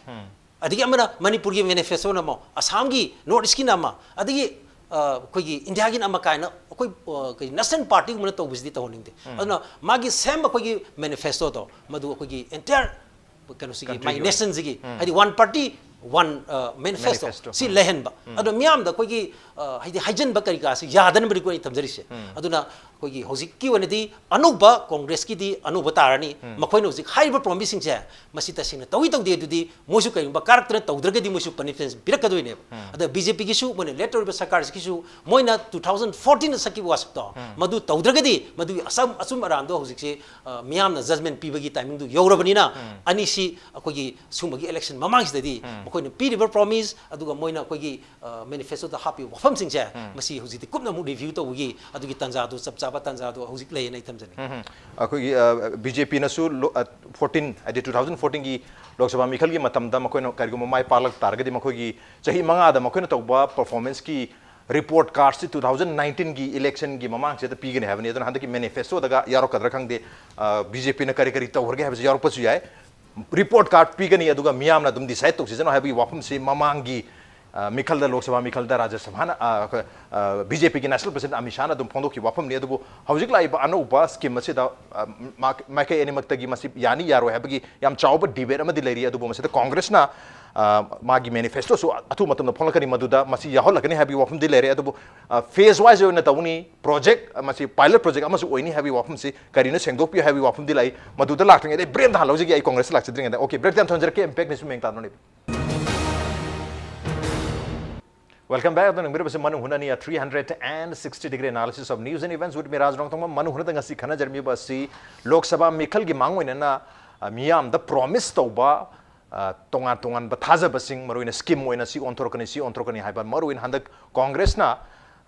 ꯑꯗꯒꯤ ꯑꯃꯅ ꯃꯅꯤꯄꯨꯔꯒꯤ ꯃꯦꯅꯤꯐꯦꯁꯇꯣꯅ ꯑꯃ, ꯑꯁꯥꯝꯒꯤ, ꯅꯣꯔꯠ ꯏꯁꯀꯤꯅ ꯑꯃ, ꯑꯗꯒꯤ ꯑ, ꯑꯩꯈꯣꯏꯒꯤ ꯏꯟꯗꯤꯌꯥꯒꯤꯅ ꯑꯃ ꯀꯥꯏꯅ ꯑꯩꯈꯣꯏ, ꯑ, ꯀꯩ ꯅꯦꯁꯅꯦꯜ ꯄꯥꯔꯇꯤꯒꯨꯝꯕꯅ ꯇꯧꯕꯁꯤꯗꯤ ꯇꯧꯍꯟꯅꯤꯡꯗꯦ꯫ ꯑꯗꯨꯅ ꯃꯥꯒꯤ ꯁꯦꯝꯕ ꯑꯩꯈꯣꯏꯒꯤ ꯃꯦꯅꯤꯐꯦꯁꯇꯣꯗꯣ ꯃꯗꯨ ꯑꯩꯈꯣꯏꯒꯤ ꯑꯦꯟꯇꯥꯌꯔ ꯀꯩꯅꯣꯁꯤꯒꯤ, ꯃꯥꯒꯤ ꯀꯟꯇ꯭ꯔꯤꯒꯤ ꯑꯣꯏꯅ꯫ ꯅꯦꯁꯟꯁꯤꯒꯤ, ꯍꯥꯏꯗꯤ ꯋꯥꯟ ꯄꯥꯔꯇꯤ ꯋꯥꯟ ꯃꯦꯅꯤꯐꯦꯁꯇꯣ ꯃꯦꯅꯤꯐꯦꯁꯇꯣ꯫ ꯁꯤ ꯂꯩꯍꯟꯕ꯫ ꯑꯗꯣ ꯃꯤꯌꯥꯝꯗ ꯑꯩꯈꯣꯏꯒꯤ, ꯑ, ꯍꯥꯏꯗꯤ ꯍꯥꯏꯖꯤꯟꯕ ꯀꯔꯤ ꯀꯔꯥꯁꯤ ꯌꯥꯗꯅꯕꯅꯤꯀꯣ ꯑꯩ ꯊꯝꯖꯔꯤꯁꯦ꯫ ꯑꯗꯨꯅ ꯑꯩꯈꯣꯏꯒꯤ ꯍꯧꯖꯤꯛꯀꯤ ꯑꯣꯏꯅꯗꯤ ꯑꯅꯧꯕ ꯀꯣꯡꯒ꯭ꯔꯦꯁꯀꯤꯗꯤ ꯑꯅꯧꯕ ꯇꯥꯔꯅꯤ꯫ ꯃꯈꯣꯏꯅ ꯍꯧꯖꯤꯛ ꯍꯥꯏꯔꯤꯕ ꯄ꯭ꯔꯣꯃꯤꯁꯁꯤꯡꯁꯦ ꯃꯁꯤ ꯇꯁꯦꯡꯅ ꯇꯧꯏ ꯇꯧꯗꯦ ꯑꯗꯨꯗꯤ ꯃꯣꯏꯁꯨ ꯀꯔꯤꯒꯨꯝꯕ ꯀꯥꯔꯛꯇꯅ ꯇꯧꯗ꯭ꯔꯒꯗꯤ ꯃꯣꯏꯁꯨ ꯄꯅꯤꯁꯃꯦꯟ ꯄꯤꯔꯛꯀꯗꯣꯏꯅꯦꯕ꯫ ꯑꯗ ꯕꯤ ꯖꯦ ꯄꯤꯒꯤꯁꯨ ꯃꯣꯏꯅ ꯂꯦꯠ ꯇꯧꯔꯤꯕ ꯁꯔꯀꯥꯔꯁꯤꯒꯤꯁꯨ ꯃꯣꯏꯅ ꯇꯨ ꯊꯥꯎꯖꯟ ꯐꯣꯔꯇꯤꯟꯗ ꯁꯛꯈꯤꯕ ꯋꯥꯁꯛꯇꯣ ꯃꯗꯨ ꯇꯧꯗ꯭ꯔꯒꯗꯤ ꯃꯗꯨꯒꯤ ꯑꯆꯝ-, ꯑꯆꯨꯝ ꯑꯔꯥꯟꯗꯣ ꯍꯧꯖꯤꯛꯁꯤ, ꯑ, ꯃꯤꯌꯥꯝꯅ ꯖꯖꯃꯦꯟ ꯄꯤꯕꯒꯤ ꯇꯥꯏꯃꯤꯡꯗꯨ ꯌꯧꯔꯕꯅꯤꯅ ꯑꯅꯤꯁꯤ ꯑꯩꯈꯣꯏꯒꯤ ꯁꯨꯝꯕꯒꯤ ꯏꯂꯦꯛꯁꯟ ꯃꯃꯥꯡꯁꯤꯗꯗꯤ ꯃꯈꯣꯏꯅ ꯄꯤꯔꯤꯕ ꯄ꯭ꯔꯣꯃꯤꯁ ꯑꯗꯨꯒ ꯃꯣꯏꯅ ꯑꯩꯈꯣꯏꯒꯤ, ꯑ, ꯃꯦꯅꯤꯐꯦꯁꯇꯣꯗ ꯍꯥꯞꯄꯤꯕ ꯋꯥꯐꯝꯁꯤꯡꯁꯦ ꯃꯁꯤ ꯍꯧꯖꯤꯛꯇꯤ ꯀꯨꯞꯅ ꯑꯃꯨꯛ ꯔꯤꯚ꯭ꯌꯨ ꯇꯧꯕꯒꯤ ꯑꯗꯨꯒꯤ ꯇꯥꯟꯖꯥꯗꯣ, ꯆꯞ ꯆꯥꯕ ꯇꯥꯟꯖꯥꯗꯣ ꯍꯧꯖꯤꯛ ꯂꯩꯌꯦꯅ ꯑꯩ ꯊꯝꯖꯅꯤꯡꯉꯤ꯫ ꯑꯩꯈꯣꯏꯒꯤ ꯕꯤ ꯖꯦ ꯄꯤꯅꯁꯨ ꯐꯣꯔꯇꯤꯟ, ꯍꯥꯏꯗꯤ ꯇꯨ ꯊꯥꯎꯖꯟ ꯐꯣꯔꯇꯤꯟꯒꯤ ꯂꯣꯛ ꯁꯚꯥ ꯃꯤꯈꯜꯒꯤ ꯃꯇꯝꯗ ꯃꯈꯣꯏꯅ ꯀꯔꯤꯒꯨꯝꯕ ꯃꯥꯏ ꯄꯥꯛꯂꯛ ꯇꯥꯔꯒꯗꯤ ꯃꯈꯣꯏꯒꯤ ꯆꯍꯤ ꯃꯉꯥꯗ ꯃꯈꯣꯏꯅ ꯇꯧꯕ ꯄꯔꯐꯣꯔꯃꯦꯟꯁꯀꯤ ꯔꯤꯄꯣꯔꯠ ꯀꯥꯔꯗꯁꯤ ꯇꯨ ꯊꯥꯎꯖꯟ ꯅꯥꯏꯟꯇꯤꯟꯒꯤ ꯏꯂꯦꯛꯁꯟꯒꯤ ꯃꯃꯥꯡꯁꯤꯗ ꯄꯤꯒꯅꯤ ꯍꯥꯏꯕꯅꯤ꯫ ꯑꯗꯨꯅ ꯍꯟꯗꯛꯀꯤ ꯃꯦꯅꯤꯐꯦꯁꯇꯣꯗꯒ ꯌꯥꯎꯔꯛꯀꯗ꯭ꯔꯥ ꯈꯪꯗꯦ, ꯕꯤ ꯖꯦ ꯄꯤꯅ ꯀꯔꯤ ꯀꯔꯤ ꯇꯧꯈ꯭ꯔꯒꯦ ꯍꯥꯏꯕꯁꯤ ꯌꯥꯎꯔꯛꯄꯁꯨ ꯌꯥꯏ꯫ ꯔꯤꯄꯣꯔꯠ ꯀꯥꯔꯗ ꯄꯤꯒꯅꯤ, ꯑꯗꯨꯒ ꯃꯤꯌꯥꯝꯅ ꯑꯗꯨꯝ ꯗꯤꯁꯥꯏꯗ ꯇꯧꯁꯤꯁꯅꯨ ꯍꯥꯏꯕꯒꯤ ꯋꯥꯐꯝꯁꯤ ꯃꯃꯥꯡꯒꯤ, ꯑ, ꯃꯤꯈꯜꯗ, ꯂꯣꯛ ꯁꯚꯥ ꯃꯤꯈꯜꯗ ꯔꯥꯖ꯭ꯌ ꯁꯚꯥꯅ, ꯑ, ꯑꯩꯈꯣꯏ, ꯑ, ꯕꯤ ꯖꯦ ꯄꯤꯒꯤ ꯅꯦꯁꯅꯦꯜ ꯄ꯭ꯔꯁꯤꯗꯦꯟꯠ ꯑꯃꯤꯠ ꯁꯥꯍꯅ ꯑꯗꯨꯝ ꯐꯣꯡꯗꯣꯛꯈꯤꯕ ꯋꯥꯐꯝꯅꯤ꯫ ꯑꯗꯨꯕꯨ ꯍꯧꯖꯤꯛ ꯂꯥꯛꯏꯕ ꯑꯅꯧꯕ ꯁ꯭ꯀꯤꯝ ꯑꯁꯤꯗ, ꯑ, ꯃꯥ-, ꯃꯥꯏꯀꯩ ꯑꯅꯤꯃꯛꯇꯒꯤ ꯃꯁꯤ ꯌꯥꯅꯤ ꯌꯥꯔꯣꯏ ꯍꯥꯏꯕꯒꯤ ꯌꯥꯝ ꯆꯥꯎꯕ ꯗꯤꯕꯦꯠ ꯑꯃꯗꯤ ꯂꯩꯔꯤ꯫ ꯑꯗꯨꯕꯨ ꯃꯁꯤꯗ ꯀꯣꯡꯒ꯭ꯔꯦꯁꯅ, ꯑ, ꯃꯥꯒꯤ ꯃꯦꯅꯤꯐꯦꯁꯇꯣꯁꯨ ꯑꯊꯨꯕ ꯃꯇꯝꯗ ꯐꯣꯡꯂꯛꯀꯅꯤ, ꯃꯗꯨꯗ ꯃꯁꯤ ꯌꯥꯎꯍꯜꯂꯛꯀꯅꯤ ꯍꯥꯏꯕꯒꯤ ꯋꯥꯐꯝꯗꯤ ꯂꯩꯔꯦ꯫ ꯑꯗꯨꯕꯨ, ꯑ, ꯐꯦꯖ ꯋꯥꯏꯖ ꯑꯣꯏꯅ ꯇꯧꯅꯤ, ꯄ꯭ꯔꯣꯖꯦꯛ, ꯃꯁꯤ ꯄꯥꯏꯂꯠ ꯄ꯭ꯔꯣꯖꯦꯛ ꯑꯃꯁꯨ ꯑꯣꯏꯅꯤ ꯍꯥꯏꯕꯒꯤ ꯋꯥꯐꯝꯁꯤ ꯀꯔꯤꯅꯣ ꯁꯦꯡꯗꯣꯛꯄꯤꯌꯨ ꯍꯥꯏꯕꯒꯤ ꯋꯥꯐꯝꯗꯤ ꯂꯥꯛꯏ꯫ ꯃꯗꯨꯗ ꯂꯥꯛꯇ꯭ꯔꯤꯉꯩꯗ ꯑꯩ ꯕ꯭ꯔꯦꯛ ꯑꯝꯇ ꯍꯥꯟꯅ ꯂꯧꯖꯒꯦ, ꯑꯩ ꯀꯣꯡꯒ꯭ꯔꯦꯁꯇ ꯂꯥꯛꯆꯗ꯭ꯔꯤꯉꯩꯗ꯫ ꯑꯣꯀꯦ, ꯕ꯭ꯔꯦꯛꯇꯤ ꯌꯥꯝ ꯊꯝꯖꯔꯛꯀꯦ, ꯏꯝꯄꯦꯛ ꯅ꯭ꯌꯨꯁ ꯃꯦꯡ ꯇꯥꯗꯨꯅ ꯂꯩꯕꯤꯌꯨ꯫ Welcome back. ꯑꯗꯨꯅ ꯌꯦꯡꯕꯤꯔꯤꯕꯁꯤ ꯃꯅꯨꯡ ꯍꯨꯠꯅꯅꯤ, a three hundred and sixty degree analysis of news and events with me, ꯔꯥꯖ ꯔꯣꯡꯊꯣꯡꯕꯝ꯫ ꯃꯅꯨꯡ ꯍꯨꯠꯅꯗ ꯉꯁꯤ ꯈꯟꯅꯖꯔꯝꯃꯤꯕ ꯑꯁꯤ ꯂꯣꯛ ꯁꯚꯥ ꯃꯤꯈꯜꯒꯤ ꯃꯥꯡ ꯑꯣꯏꯅꯅ, ꯑ, ꯃꯤꯌꯥꯝꯗ ꯄ꯭ꯔꯣꯃꯤꯁ ꯇꯧꯕ, ꯑ, ꯇꯣꯉꯥꯟ ꯇꯣꯉꯥꯟꯕ ꯊꯥꯖꯕꯁꯤꯡ, ꯃꯔꯨꯑꯣꯏꯅ ꯁ꯭ꯀꯤꯝ ꯑꯣꯏꯅ ꯁꯤ ꯑꯣꯟꯊꯣꯔꯛꯀꯅꯤ, ꯁꯤ ꯑꯣꯟꯊꯣꯔꯛꯀꯅꯤ ꯍꯥꯏꯕ, ꯃꯔꯨꯑꯣꯏꯅ ꯍꯟꯗꯛ ꯀꯣꯡꯒ꯭ꯔꯦꯁꯅ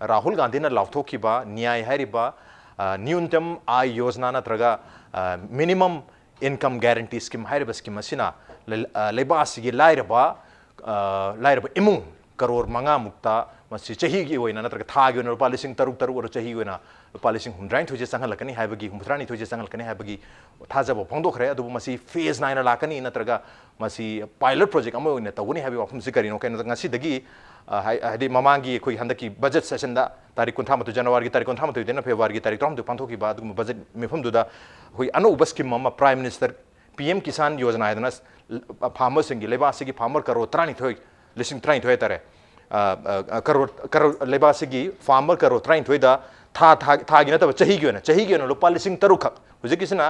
ꯔꯥꯍꯨꯜ ꯒꯥꯟꯙꯤꯅ ꯂꯥꯎꯊꯣꯛꯈꯤꯕ ꯅ꯭ꯌꯥꯏ ꯍꯥꯏꯔꯤꯕ, ꯑ, ꯅ꯭ꯌꯨꯟꯇꯝ ꯑꯥꯏ ꯌꯣꯖꯅꯥ ꯅꯠꯇ꯭ꯔꯒ, ꯑ, ꯃꯤꯅꯤꯃꯝ ꯏꯟꯀꯝ ꯒꯦꯔꯦꯟꯇꯤ ꯁ꯭ꯀꯤꯝ ꯍꯥꯏꯔꯤꯕ ꯁ꯭ꯀꯤꯝ ꯑꯁꯤꯅ ꯂꯩ-, ꯑ, ꯂꯩꯕꯥꯛ ꯑꯁꯤꯒꯤ ꯂꯥꯏꯔꯕ, ꯑ, ꯂꯥꯏꯔꯕ ꯏꯃꯨꯡ ꯀꯔꯣꯔ ꯃꯉꯥꯃꯨꯛꯇ ꯃꯁꯤ ꯆꯍꯤꯒꯤ ꯑꯣꯏꯅ ꯅꯠꯇ꯭ꯔꯒ ꯊꯥꯒꯤ ꯑꯣꯏꯅ ꯂꯨꯄꯥ ꯂꯤꯁꯤꯡ ꯇꯔꯨꯛ ꯇꯔꯨꯛ ꯑꯣꯏꯔꯣ, ꯆꯍꯤꯒꯤ ꯑꯣꯏꯅ ꯂꯨꯄꯥ ꯂꯤꯁꯤꯡ ꯍꯨꯝꯗ꯭ꯔꯥꯅꯤꯊꯣꯏꯁꯦ ꯆꯪꯍꯜꯂꯛꯀꯅꯤ ꯍꯥꯏꯕꯒꯤ, ꯍꯨꯝꯐꯨꯇꯔꯥꯅꯤꯊꯣꯏꯁꯦ ꯆꯪꯍꯜꯂꯛꯀꯅꯤ ꯍꯥꯏꯕꯒꯤ ꯊꯥꯖꯕ ꯐꯣꯡꯗꯣꯛꯈ꯭ꯔꯦ꯫ ꯑꯗꯨꯕꯨ ꯃꯁꯤ ꯐꯦꯖ ꯅꯥꯏꯅ ꯂꯥꯛꯀꯅꯤ ꯅꯠꯇ꯭ꯔꯒ ꯃꯁꯤ ꯄꯥꯏꯂꯠ ꯄ꯭ꯔꯣꯖꯦꯛ ꯑꯃ ꯑꯣꯏꯅ ꯇꯧꯒꯅꯤ ꯍꯥꯏꯕꯒꯤ ꯋꯥꯐꯝꯁꯤ ꯀꯔꯤꯅꯣ? ꯀꯩꯅꯣꯗ ꯉꯁꯤꯗꯒꯤ, ꯑ, ꯍꯥꯏ-, ꯍꯥꯏꯗꯤ ꯃꯃꯥꯡꯒꯤ ꯑꯩꯈꯣꯏ ꯍꯟꯗꯛꯀꯤ ꯕꯖꯦꯠ ꯁꯦꯁꯟꯗ ꯇꯥꯔꯤꯛ ꯀꯨꯟꯊ꯭ꯔꯥ ꯃꯥꯊꯣꯏ, ꯖꯅꯋꯥꯔꯤꯒꯤ ꯇꯥꯔꯤꯛ ꯀꯨꯟꯊ꯭ꯔꯥ ꯃꯥꯊꯣꯏꯗꯩꯅ ꯐꯦꯕ꯭ꯔꯨꯋꯥꯔꯤꯒꯤ ꯇꯥꯔꯤꯛ ꯇꯔꯥꯍꯨꯝꯗꯣꯏ ꯄꯥꯡꯊꯣꯛꯈꯤꯕ ꯑꯗꯨꯒꯨꯝꯕ ꯕꯖꯦꯠ ꯃꯤꯐꯝꯗꯨꯗ ꯑꯩꯈꯣꯏ ꯑꯅꯧꯕ ꯁ꯭ꯀꯤꯝ ꯑꯃ prime minister P M Kisan Yojana ꯍꯥꯏꯗꯅ ꯐꯥꯔꯃꯔꯁꯤꯡꯒꯤ, ꯂꯩꯕꯥꯛ ꯑꯁꯤꯒꯤ ꯐꯥꯔꯃꯔ ꯀꯔꯣꯔ ꯇꯔꯥꯅꯤꯊꯣꯏ, ꯂꯤꯁꯤꯡ ꯇꯔꯥꯅꯤꯊꯣꯏ ꯍꯥꯏꯇꯥꯔꯦ, ꯑ, ꯑ, ꯀꯔꯣꯔ, ꯀꯔꯣꯔ, ꯂꯩꯕꯥꯛ ꯑꯁꯤꯒꯤ ꯐꯥꯔꯃꯔ ꯀꯔꯣꯔ ꯇꯔꯥꯅꯤꯊꯣꯏꯗ ꯊꯥ, ꯊꯥ, ꯊꯥꯒꯤ ꯅꯠꯇꯕ, ꯆꯍꯤꯒꯤ ꯑꯣꯏꯅ, ꯆꯍꯤꯒꯤ ꯑꯣꯏꯅ ꯂꯨꯄꯥ ꯂꯤꯁꯤꯡ ꯇꯔꯨꯛ ꯈꯛ꯫ ꯍꯧꯖꯤꯛꯀꯤꯁꯤꯅ,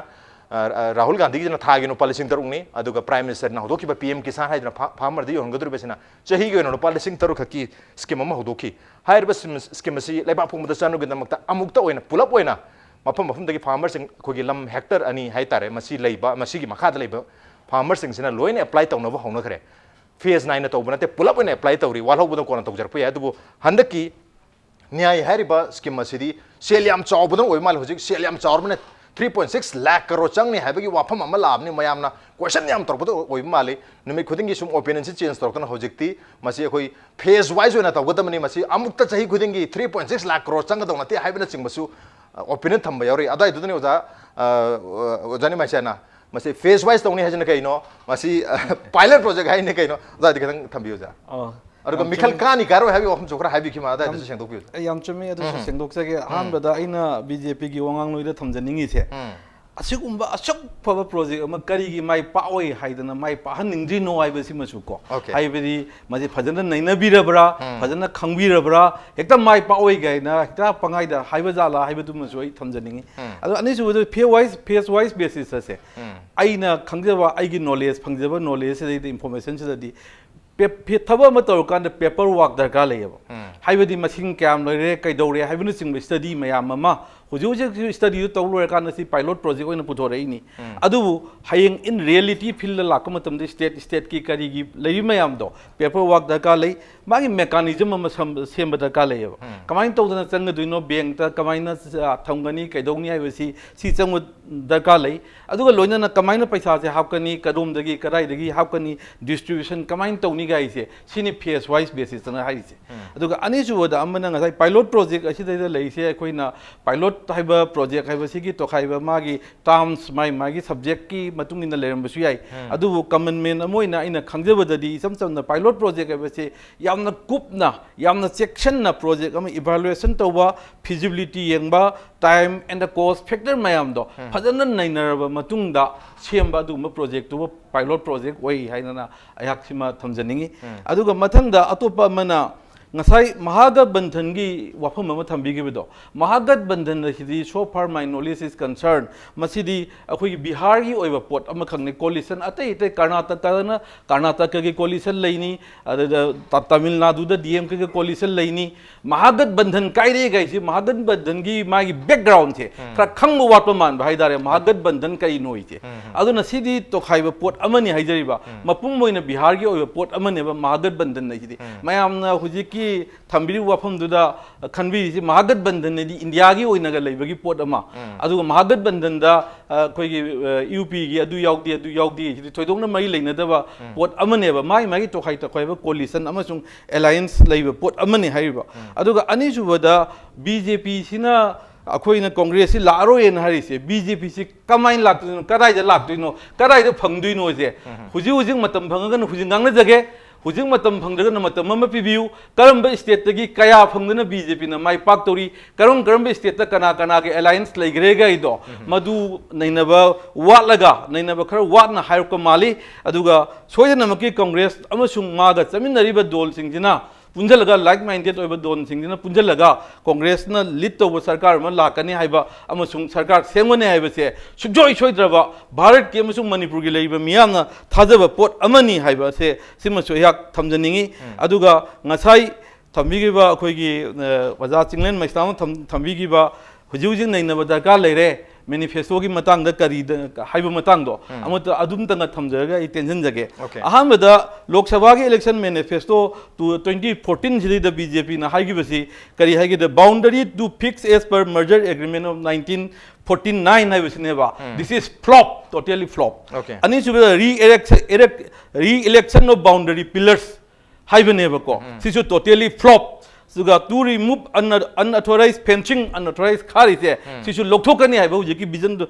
ꯑ, ꯑ, ꯔꯥꯍꯨꯜ ꯒꯥꯟꯙꯤꯒꯤꯁꯤꯅ ꯊꯥꯒꯤ ꯂꯨꯄꯥ ꯂꯤꯁꯤꯡ ꯇꯔꯨꯛꯅꯤ, ꯑꯗꯨꯒ ꯄ꯭ꯔꯥꯏꯝ ꯃꯤꯅꯤꯁꯇꯔꯅ ꯍꯧꯗꯣꯛꯈꯤꯕ ꯄꯤ ꯑꯦꯝ ꯀꯤꯁꯥꯟ ꯍꯥꯏꯗꯅ ꯐꯥ-, ꯐꯥꯔꯃꯔꯗ ꯌꯧꯍꯟꯒꯗꯧꯔꯤꯕꯁꯤꯅ ꯆꯍꯤꯒꯤ ꯑꯣꯏꯅ ꯂꯨꯄꯥ ꯂꯤꯁꯤꯡ ꯇꯔꯨꯛ ꯈꯛꯀꯤ ꯁ꯭ꯀꯤꯝ ꯑꯃ ꯍꯧꯗꯣꯛꯈꯤ꯫ ꯍꯥꯏꯔꯤꯕ ꯁ꯭ꯀꯤꯝ, ꯁ꯭ꯀꯤꯝ ꯑꯁꯤ ꯂꯩꯕꯥꯛ ꯄꯨꯝꯕꯗ ꯆꯠꯅꯕꯒꯤꯗꯃꯛꯇ ꯑꯃꯨꯛꯇ ꯑꯣꯏꯅ, ꯄꯨꯂꯞ ꯑꯣꯏꯅ ꯃꯐꯝ ꯃꯐꯝꯗꯒꯤ ꯐꯥꯔꯃꯔꯁꯤꯡ, ꯑꯩꯈꯣꯏꯒꯤ ꯂꯝ ꯍꯦꯛꯇꯔ ꯑꯅꯤ ꯍꯥꯏꯇꯥꯔꯦ, ꯃꯁꯤ ꯂꯩꯕ, ꯃꯁꯤꯒꯤ ꯃꯈꯥꯗ ꯂꯩꯕ ꯐꯥꯔꯃꯔꯁꯤꯡꯁꯤꯅ ꯂꯣꯏꯅ ꯑꯦꯄ꯭ꯂꯥꯏ ꯇꯧꯅꯕ ꯍꯧꯅꯈ꯭ꯔꯦ꯫ ꯐꯦꯖ ꯅꯥꯏꯅ ꯇꯧꯕ ꯅꯠꯇꯦ, ꯄꯨꯂꯞ ꯑꯣꯏꯅ ꯑꯦꯄ꯭ꯂꯥꯏ ꯇꯧꯔꯤ꯫ ꯋꯥꯠꯍꯧꯕꯗ ꯀꯣꯟꯅ ꯇꯧꯖꯔꯛꯄ ꯌꯥꯏ꯫ ꯑꯗꯨꯕꯨ ꯍꯟꯗꯛꯀꯤ ꯅ꯭ꯌꯥꯏ ꯍꯥꯏꯔꯤꯕ ꯁ꯭ꯀꯤꯝ ꯑꯁꯤꯗꯤ ꯁꯦꯜ ꯌꯥꯝ ꯆꯥꯎꯕꯗꯪ ꯑꯣꯏꯕ ꯃꯥꯜꯂꯦ꯫ ꯍꯧꯖꯤꯛ ꯁꯦꯜ ꯌꯥꯝ ꯆꯥꯎꯔꯕꯅꯤꯅ three point six lakh crore ꯆꯪꯅꯤ ꯍꯥꯏꯕꯒꯤ ꯋꯥꯐꯝ ꯑꯃ ꯂꯥꯛꯑꯕꯅꯤ꯫ ꯃꯌꯥꯝꯅ ꯀꯣꯏꯁꯟ ꯌꯥꯝ ꯇꯧꯔꯛꯄꯗ ꯑꯣꯏꯕ ꯃꯥꯜꯂꯤ꯫ ꯅꯨꯃꯤꯠ ꯈꯨꯗꯤꯡꯒꯤ ꯁꯨꯝ ꯑꯣꯄꯤꯅꯤꯌꯟꯁꯤ ꯆꯦꯟꯖ ꯇꯧꯔꯛꯇꯅ ꯍꯧꯖꯤꯛꯇꯤ ꯃꯁꯤ ꯑꯩꯈꯣꯏ ꯐꯦꯖ ꯋꯥꯏꯁ ꯑꯣꯏꯅ ꯇꯧꯒꯗꯕꯅꯤ꯫ ꯃꯁꯤ ꯑꯃꯨꯛꯇ ꯆꯍꯤ ꯈꯨꯗꯤꯡꯒꯤ three point six lakh crore ꯆꯪꯒꯗꯧ ꯅꯠꯇꯦ ꯍꯥꯏꯕꯅꯆꯤꯡꯕꯁꯨ, ꯑ, ꯑꯣꯄꯤꯅꯤꯌꯟ ꯊꯝꯕ ꯌꯥꯎꯔꯤ꯫ ꯑꯗꯨꯋꯥꯏꯗꯨꯗꯅꯤ ꯑꯣꯖꯥ, ꯑ, ꯑꯣꯖꯥ ꯅꯤꯃꯥꯏꯁꯥꯅ ꯃꯁꯤ ꯐꯦꯖ ꯋꯥꯏꯁ ꯇꯧꯅꯤ ꯍꯥꯏꯁꯤꯅ ꯀꯩꯅꯣ? ꯃꯁꯤ, ꯑ, ꯄꯥꯏꯂꯠ ꯄ꯭ꯔꯣꯖꯦꯛ ꯍꯥꯏꯅ ꯀꯩꯅꯣ? ꯑꯗꯨꯋꯥꯏꯗ ꯈꯤꯇꯪ ꯊꯝꯕꯤꯌꯨ, ꯑꯣꯖꯥ꯫ ꯑꯣ, ꯑꯗꯨꯒ ꯌꯥꯝ ꯃꯤꯈꯜ ꯆꯨꯝꯃꯤ꯫ ꯀꯥꯅꯤ ꯀꯥꯔꯣꯏ ꯍꯥꯏꯕꯒꯤ ꯋꯥꯐꯝꯁꯨ ꯈꯔ ꯍꯥꯏꯕꯤꯈꯤꯕ, ꯑꯗꯨꯋꯥꯏꯗꯁꯨ ꯌꯥꯝ, ꯁꯦꯡꯗꯣꯛꯄꯤꯌꯨ꯫ ꯑꯩ ꯌꯥꯝ ꯆꯨꯝꯃꯤ꯫ ꯑꯗꯨꯁꯨ ꯎꯝ꯫ ꯁꯦꯡꯗꯣꯛꯆꯒꯦ꯫ ꯎꯝ꯫ ꯑꯍꯥꯟꯕꯗ ꯑꯩꯅ ꯕꯤ ꯖꯦ ꯄꯤꯒꯤ ꯋꯥꯉꯥꯡꯂꯣꯏꯗ ꯊꯝꯖꯅꯤꯡꯉꯤꯁꯦ, ꯎꯝ꯫ ꯑꯁꯤꯒꯨꯝꯕ ꯑꯁꯨꯛ ꯐꯕ ꯄ꯭ꯔꯣꯖꯦꯛ ꯑꯃ ꯀꯔꯤꯒꯤ ꯃꯥꯏ ꯄꯥꯛꯑꯣꯏ ꯍꯥꯏꯗꯅ ꯃꯥꯏ ꯄꯥꯛꯍꯟꯅꯤꯡꯗ꯭ꯔꯤꯅꯣ ꯍꯥꯏꯕꯁꯤꯃꯁꯨ ꯀꯣ꯫ ꯑꯣꯀꯦ꯫ ꯍꯥꯏꯕꯗꯤ ꯃꯁꯤ ꯐꯖꯅ ꯅꯩꯅꯕꯤꯔꯕ꯭ꯔꯥ, ꯎꯝ꯫ ꯐꯖꯅ ꯈꯪꯕꯤꯔꯕ꯭ꯔꯥ, ꯍꯦꯛꯇ ꯃꯥꯏ ꯄꯥꯛꯑꯣꯏ ꯀꯥꯏꯅ ꯍꯦꯛꯇ ꯄꯪꯍꯥꯏꯗ ꯍꯥꯏꯕ ꯖꯥꯠꯂꯥ ꯍꯥꯏꯕꯗꯨꯃꯁꯨ ꯑꯩ ꯊꯝꯖꯅꯤꯡꯉꯤ꯫ ꯎꯝ꯫ ꯑꯗꯣ ꯑꯅꯤꯁꯨꯕꯗ phase wise, phase wise basis ꯑꯁꯦ ꯎꯝ꯫ ꯑꯩꯅ ꯈꯪꯖꯕ, ꯑꯩꯒꯤ ꯅꯣꯂꯦꯖ, ꯐꯪꯖꯕ ꯅꯣꯂꯦꯖꯁꯤꯗꯩꯗ, ꯏꯟꯐꯣꯔꯃꯦꯁꯟꯁꯤꯗꯗꯤ ꯄꯦꯞ-, ꯐꯦ-, ꯊꯕꯛ ꯑꯃ ꯇꯧꯔꯀꯥꯟꯗ ꯄꯦꯄꯔ ꯋꯥꯛ ꯗꯔꯀꯥꯔ ꯂꯩꯌꯦꯕ꯫ ꯎꯝ꯫ ꯍꯥꯏꯕꯗꯤ ꯃꯁꯤꯡ ꯀꯌꯥꯝ ꯂꯩꯔꯦ, ꯀꯩꯗꯧꯔꯦ ꯍꯥꯏꯕꯅꯆꯤꯡꯕ ꯁ꯭ꯇꯗꯤ ꯃꯌꯥꯝ ꯑꯃ ꯍꯧꯖꯤꯛ ꯍꯧꯖꯤꯛ ꯁ꯭ꯇꯗꯤꯗꯨ ꯇꯧ ꯂꯣꯏꯔꯀꯥꯟꯗ ꯁꯤ ꯄꯥꯏꯂꯣꯠ ꯄ꯭ꯔꯣꯖꯦꯛ ꯑꯣꯏꯅ ꯄꯨꯊꯣꯔꯛꯏꯅꯤ꯫ ꯎꯝ꯫ ꯑꯗꯨꯕꯨ ꯍꯌꯦꯡ ꯏꯟ ꯔꯤꯌꯦꯂꯤꯇꯤ ꯐꯤꯜꯗ ꯂꯥꯛꯄ ꯃꯇꯝꯗ ꯁ꯭ꯇꯦꯠ, ꯁ꯭ꯇꯦꯠꯀꯤ ꯀꯔꯤꯒꯤ ꯂꯩꯔꯤꯕ ꯃꯌꯥꯝꯗꯣ ꯄꯦꯄꯔ ꯋꯥꯛ ꯗꯔꯀꯥꯔ ꯂꯩ, ꯃꯥꯒꯤ ꯃꯦꯀꯥꯅꯤꯖꯝ ꯑꯃ ꯁꯦꯝꯕ ꯗꯔꯀꯥꯔ ꯂꯩꯌꯦꯕ꯫ ꯎꯝ꯫ ꯀꯃꯥꯏꯅ ꯇꯧꯗꯅ ꯆꯪꯒꯗꯣꯏꯅꯣ, ꯕꯦꯡꯛꯇ ꯀꯃꯥꯏꯅ, ꯑ, ꯊꯝꯒꯅꯤ, ꯀꯩꯗꯧꯅꯤ ꯍꯥꯏꯕꯁꯤ ꯁꯤ ꯆꯪꯕ ꯗꯔꯀꯥꯔ ꯂꯩ꯫ ꯑꯗꯨꯒ ꯂꯣꯏꯅꯅ ꯀꯃꯥꯏꯅ ꯄꯩꯁꯥꯁꯦ ꯍꯥꯞꯀꯅꯤ, ꯀꯗꯣꯝꯗꯒꯤ, ꯀꯗꯥꯏꯗꯒꯤ ꯍꯥꯞꯀꯅꯤ, ꯗꯤꯁꯇ꯭ꯔꯤꯕ꯭ꯌꯨꯁꯟ ꯀꯃꯥꯏꯅ ꯇꯧꯅꯤ ꯀꯥꯏꯁꯦ, ꯁꯤꯅꯤ ꯐꯦꯖ ꯋꯥꯏꯁ ꯕꯦꯁꯤꯁꯇꯅ ꯍꯥꯏꯔꯤꯁꯦ꯫ ꯎꯝ꯫ ꯑꯗꯨꯒ ꯑꯅꯤꯁꯨꯕꯗ ꯑꯃꯅ ꯉꯁꯥꯏ ꯄꯥꯏꯂꯣꯠ ꯄ꯭ꯔꯣꯖꯦꯛ ꯑꯁꯤꯗꯩꯗ ꯂꯩꯔꯤꯁꯦ, ꯑꯩꯈꯣꯏꯅ ꯄꯥꯏꯂꯣꯠ ꯍꯥꯏꯕ ꯄ꯭ꯔꯣꯖꯦꯛ ꯍꯥꯏꯕꯁꯤꯒꯤ ꯇꯣꯈꯥꯏꯕ ꯃꯥꯒꯤ ꯇꯥꯔꯝꯁ ꯃꯥꯒꯤ ꯃꯥꯒꯤ ꯁꯕꯖꯦꯛꯀꯤ ꯃꯇꯨꯡ ꯏꯟꯅ ꯂꯩꯔꯝꯕꯁꯨ ꯌꯥꯏ꯫ ꯑꯗꯨꯕꯨ ꯀꯃꯟ ꯃꯦꯟ ꯑꯃ ꯑꯣꯏꯅ ꯑꯩꯅ ꯈꯪꯖꯕꯗꯗꯤ ꯏꯆꯝ ꯆꯝꯅ ꯄꯥꯏꯂꯣꯠ ꯄ꯭ꯔꯣꯖꯦꯛ ꯍꯥꯏꯕꯁꯤ ꯌꯥꯝꯅ ꯀꯨꯞꯅ, ꯌꯥꯝꯅ ꯆꯦꯛꯁꯤꯟꯅ ꯄ꯭ꯔꯣꯖꯦꯛ ꯑꯃ ꯏꯚꯥꯂꯨꯑꯦꯁꯟ ꯇꯧꯕ, ꯐꯤꯖꯤꯕꯤꯂꯤꯇꯤ ꯌꯦꯡꯕ, time and the cost factor ꯃꯌꯥꯝꯗꯣ ꯐꯖꯅ ꯅꯩꯅꯔꯕ ꯃꯇꯨꯡꯗ ꯁꯦꯝꯕ ꯑꯗꯨꯒꯨꯝꯕ ꯄ꯭ꯔꯣꯖꯦꯛꯇꯨꯕꯨ ꯄꯥꯏꯂꯣꯠ ꯄ꯭ꯔꯣꯖꯦꯛ ꯑꯣꯏ ꯍꯥꯏꯗꯅ ꯑꯩꯍꯥꯛꯁꯤꯃ ꯊꯝꯖꯅꯤꯡꯉꯤ꯫ ꯑꯗꯨꯒ ꯃꯊꯪꯗ ꯑꯇꯣꯞꯄ ꯑꯃꯅ ꯉꯁꯥꯏ ꯃꯍꯥꯒꯠꯕꯟꯙꯟꯒꯤ ꯋꯥꯐꯝ ꯑꯃ ꯊꯝꯕꯤꯈꯤꯕꯗꯣ, ꯃꯍꯥꯒꯠꯕꯟꯙꯟ ꯑꯁꯤꯗꯤ, so far my knowledge is concerned, ꯃꯁꯤꯗꯤ ꯑꯩꯈꯣꯏꯒꯤ ꯕꯤꯍꯥꯔꯒꯤ ꯑꯣꯏꯕ ꯄꯣꯠ ꯑꯃꯈꯛꯅꯤ꯫ ꯀꯣꯂꯤꯁꯟ ꯑꯇꯩ ꯑꯇꯩ, ꯀꯔꯅꯥꯇꯀꯥꯗꯅ ꯀꯔꯅꯥꯇꯀꯒꯤ ꯀꯣꯂꯤꯁꯟ ꯂꯩꯅꯤ, ꯑꯗꯨꯗ ꯇ-, ꯇꯥꯃꯤꯜ ꯅꯥꯗꯨꯗ ꯗꯤ ꯑꯦꯝ ꯀꯦꯒ ꯀꯣꯂꯤꯁꯟ ꯂꯩꯅꯤ꯫ ꯃꯍꯥꯒꯠꯕꯟꯙꯟ ꯀꯥꯏꯔꯦ ꯀꯥꯏꯁꯤ, ꯃꯍꯥꯒꯠꯕꯟꯙꯟꯒꯤ ꯃꯥꯒꯤ ꯕꯦꯛꯒ꯭ꯔꯥꯎꯟꯁꯦ ꯈꯔ ꯈꯪꯕ ꯋꯥꯠꯄ ꯃꯥꯟꯕ ꯍꯥꯏꯇꯥꯔꯦ, ꯃꯍꯥꯒꯠꯕꯟꯙꯟ ꯀꯔꯤꯅꯣ ꯍꯥꯏꯁꯦ꯫ ꯑꯗꯨꯅ ꯁꯤꯗꯤ ꯇꯣꯈꯥꯏꯕ ꯄꯣꯠ ꯑꯃꯅꯤ ꯍꯥꯏꯖꯔꯤꯕ, ꯃꯄꯨꯝ ꯑꯣꯏꯅ ꯕꯤꯍꯥꯔꯒꯤ ꯑꯣꯏꯕ ꯄꯣꯠ ꯑꯃꯅꯦꯕ ꯃꯍꯥꯒꯠꯕꯟꯙꯟ ꯍꯥꯏꯁꯤꯗꯤ꯫ ꯃꯌꯥꯝꯅ ꯍꯧꯖꯤꯛꯀꯤ ꯊꯝꯕꯤꯔꯤꯕ ꯋꯥꯐꯝꯗꯨꯗ ꯈꯟꯕꯤꯔꯤꯁꯤ, ꯃꯍꯥꯒꯠꯕꯟꯙꯟ ꯍꯥꯏꯗꯤ ꯏꯟꯗꯤꯌꯥꯒꯤ ꯑꯣꯏꯅꯒ ꯂꯩꯕꯒꯤ ꯄꯣꯠ ꯑꯃ, ꯑꯗꯨꯒ ꯃꯍꯥꯒꯠꯕꯟꯙꯟꯗ, ꯑ, ꯑꯩꯈꯣꯏꯒꯤ, ꯑ, ꯌꯨ ꯄꯤꯒꯤ ꯑꯗꯨ ꯌꯥꯎꯗꯦ, ꯑꯗꯨ ꯌꯥꯎꯗꯦ, ꯁꯤꯗꯤ ꯊꯣꯏꯗꯣꯛꯅ ꯃꯔꯤ ꯂꯩꯅꯗꯕ ꯄꯣꯠ ꯑꯃꯅꯦꯕ꯫ ꯃꯥꯒꯤ ꯃꯥꯒꯤ ꯇꯣꯈꯥꯏ ꯇꯣꯈꯥꯏꯕ ꯀꯣꯂꯤꯁꯟ ꯑꯃꯁꯨꯡ ꯑꯦꯂꯥꯏꯟꯁ ꯂꯩꯕ ꯄꯣꯠ ꯑꯃꯅꯤ ꯍꯥꯏꯔꯤꯕ꯫ ꯑꯗꯨꯒ ꯑꯅꯤꯁꯨꯕꯗ, ꯕꯤ ꯖꯦ ꯄꯤꯁꯤꯅ ꯑꯩꯈꯣꯏꯅ ꯀꯣꯡꯒ꯭ꯔꯦꯁꯁꯤ ꯂꯥꯛꯑꯔꯣꯏꯅ ꯍꯥꯏꯔꯤꯁꯦ, ꯕꯤ ꯖꯦ ꯄꯤꯁꯤ ꯀꯃꯥꯏꯅ ꯂꯥꯛꯇꯣꯏꯅꯣ, ꯀꯗꯥꯏꯗ ꯂꯥꯛꯇꯣꯏꯅꯣ, ꯀꯗꯥꯏꯗ ꯐꯪꯗꯣꯏꯅꯣꯁꯦ ꯍꯧꯖꯤꯛ ꯍꯧꯖꯤꯛ ꯃꯇꯝ ꯐꯪꯉꯒꯅ ꯍꯧꯖꯤꯛ ꯉꯥꯡꯅꯖꯒꯦ, ꯍꯧꯖꯤꯛ ꯃꯇꯝ ꯐꯪꯗ꯭ꯔꯒꯅ ꯃꯇꯝ ꯑꯃ ꯄꯤꯕꯤꯌꯨ꯫ ꯀꯔꯝꯕ ꯁ꯭ꯇꯦꯠꯇꯒꯤ ꯀꯌꯥ ꯐꯪꯗꯅ ꯕꯤ ꯖꯦ ꯄꯤꯅ ꯃꯥꯏ ꯄꯥꯛꯇꯧꯔꯤ, ꯀꯔꯝ ꯀꯔꯝꯕ ꯁ꯭ꯇꯦꯠꯇ ꯀꯅꯥ ꯀꯅꯥꯒꯤ ꯑꯦꯂꯥꯏꯟꯁ ꯂꯩꯈ꯭ꯔꯦꯒ ꯍꯥꯏꯗꯣ, ꯃꯗꯨ ꯅꯩꯅꯕ ꯋꯥꯠꯂꯒ, ꯅꯩꯅꯕ ꯈꯔ ꯋꯥꯠꯅ ꯍꯥꯏꯔꯛꯄ ꯃꯥꯜꯂꯤ꯫ ꯑꯗꯨꯒ ꯁꯣꯏꯗꯅꯃꯛꯀꯤ ꯀꯣꯡꯒ꯭ꯔꯦꯁ ꯑꯃꯁꯨꯡ ꯃꯥꯒ ꯆꯠꯃꯤꯟꯅꯔꯤꯕ ꯗꯣꯜꯁꯤꯡꯁꯤꯅ ꯄꯨꯟꯁꯤꯜꯂꯒ, ꯂꯥꯏꯛ ꯃꯥꯏꯟꯗꯦꯠ ꯑꯣꯏꯕ ꯗꯣꯟꯁꯤꯡꯁꯤꯅ ꯄꯨꯟꯁꯤꯜꯂꯒ ꯀꯣꯡꯒ꯭ꯔꯦꯁꯅ ꯂꯤꯗ ꯇꯧꯕ ꯁꯔꯀꯥꯔ ꯑꯃ ꯂꯥꯛꯀꯅꯤ ꯍꯥꯏꯕ ꯑꯃꯁꯨꯡ ꯁꯔꯀꯥꯔ ꯁꯦꯝꯒꯅꯤ ꯍꯥꯏꯕꯁꯦ ꯁꯨꯡꯁꯣꯏ ꯁꯣꯏꯗ꯭ꯔꯕ ꯚꯥꯔꯠꯀꯤ ꯑꯃꯁꯨꯡ ꯃꯅꯤꯄꯨꯔꯒꯤ ꯂꯩꯔꯤꯕ ꯃꯤꯌꯥꯝꯅ ꯊꯥꯖꯕ ꯄꯣꯠ ꯑꯃꯅꯤ ꯍꯥꯏꯕ ꯑꯁꯦ ꯁꯤꯃꯁꯨ ꯑꯩꯍꯥꯛ ꯊꯝꯖꯅꯤꯡꯉꯤ꯫ ꯑꯗꯨꯒ ꯉꯁꯥꯏ ꯊꯝꯕꯤꯈꯤꯕ ꯑꯩꯈꯣꯏꯒꯤ, ꯑ, ꯑꯣꯖꯥ ꯆꯤꯡꯂꯦꯟ ꯃꯩꯁꯅꯥꯝꯅ ꯊꯝ-, ꯊꯝꯕꯤꯈꯤꯕ ꯍꯧꯖꯤꯛ ꯍꯧꯖꯤꯛ ꯅꯩꯅꯕ ꯗꯔꯀꯥꯔ ꯂꯩꯔꯦ, ꯃꯦꯅꯤꯐꯦꯁꯇꯣꯒꯤ ꯃꯇꯥꯡꯗ ꯀꯔꯤꯗ ꯍꯥꯏꯕ ꯃꯇꯥꯡꯗꯣ ꯑꯃꯠꯇ ꯑꯗꯨꯝꯇꯪꯒ ꯊꯝꯖꯔꯒ ꯑꯩ ꯇꯦꯟꯁꯤꯟꯖꯒꯦ꯫ ꯑꯣꯀꯦ꯫ ꯑꯍꯥꯟꯕꯗ ꯂꯣꯛ ꯁꯚꯥꯒꯤ ꯏꯂꯦꯛꯁꯟ ꯃꯦꯅꯤꯐꯦꯁꯇꯣ ꯇꯨ, ꯇ꯭ꯋꯦꯟꯇꯤ ꯐꯣꯔꯇꯤꯟ ꯁꯤꯗꯩꯗ ꯕꯤ ꯖꯦ ꯄꯤꯅ ꯍꯥꯏꯈꯤꯕꯁꯤ ꯀꯔꯤ ꯍꯥꯏꯒꯦꯗ, "Boundary to fix as per merger agreement of nineteen forty nine" ꯍꯥꯏꯕꯁꯤꯅꯦꯕ꯫ This is flop, totally flop꯫ Okay. ꯑꯅꯤꯁꯨꯕꯗ re-election, re-election of boundary pillars ꯍꯥꯏꯕꯅꯦꯕꯀꯣ꯫ ꯁꯤꯁꯨ totally flop꯫ ꯑꯗꯨꯒ to remove unauthorized fencing, unauthorized ꯈꯥꯔꯤꯁꯦ, ꯁꯤꯁꯨ ꯂꯧꯊꯣꯛꯀꯅꯤ ꯍꯥꯏꯕ ꯍꯧꯖꯤꯛꯀꯤ vision,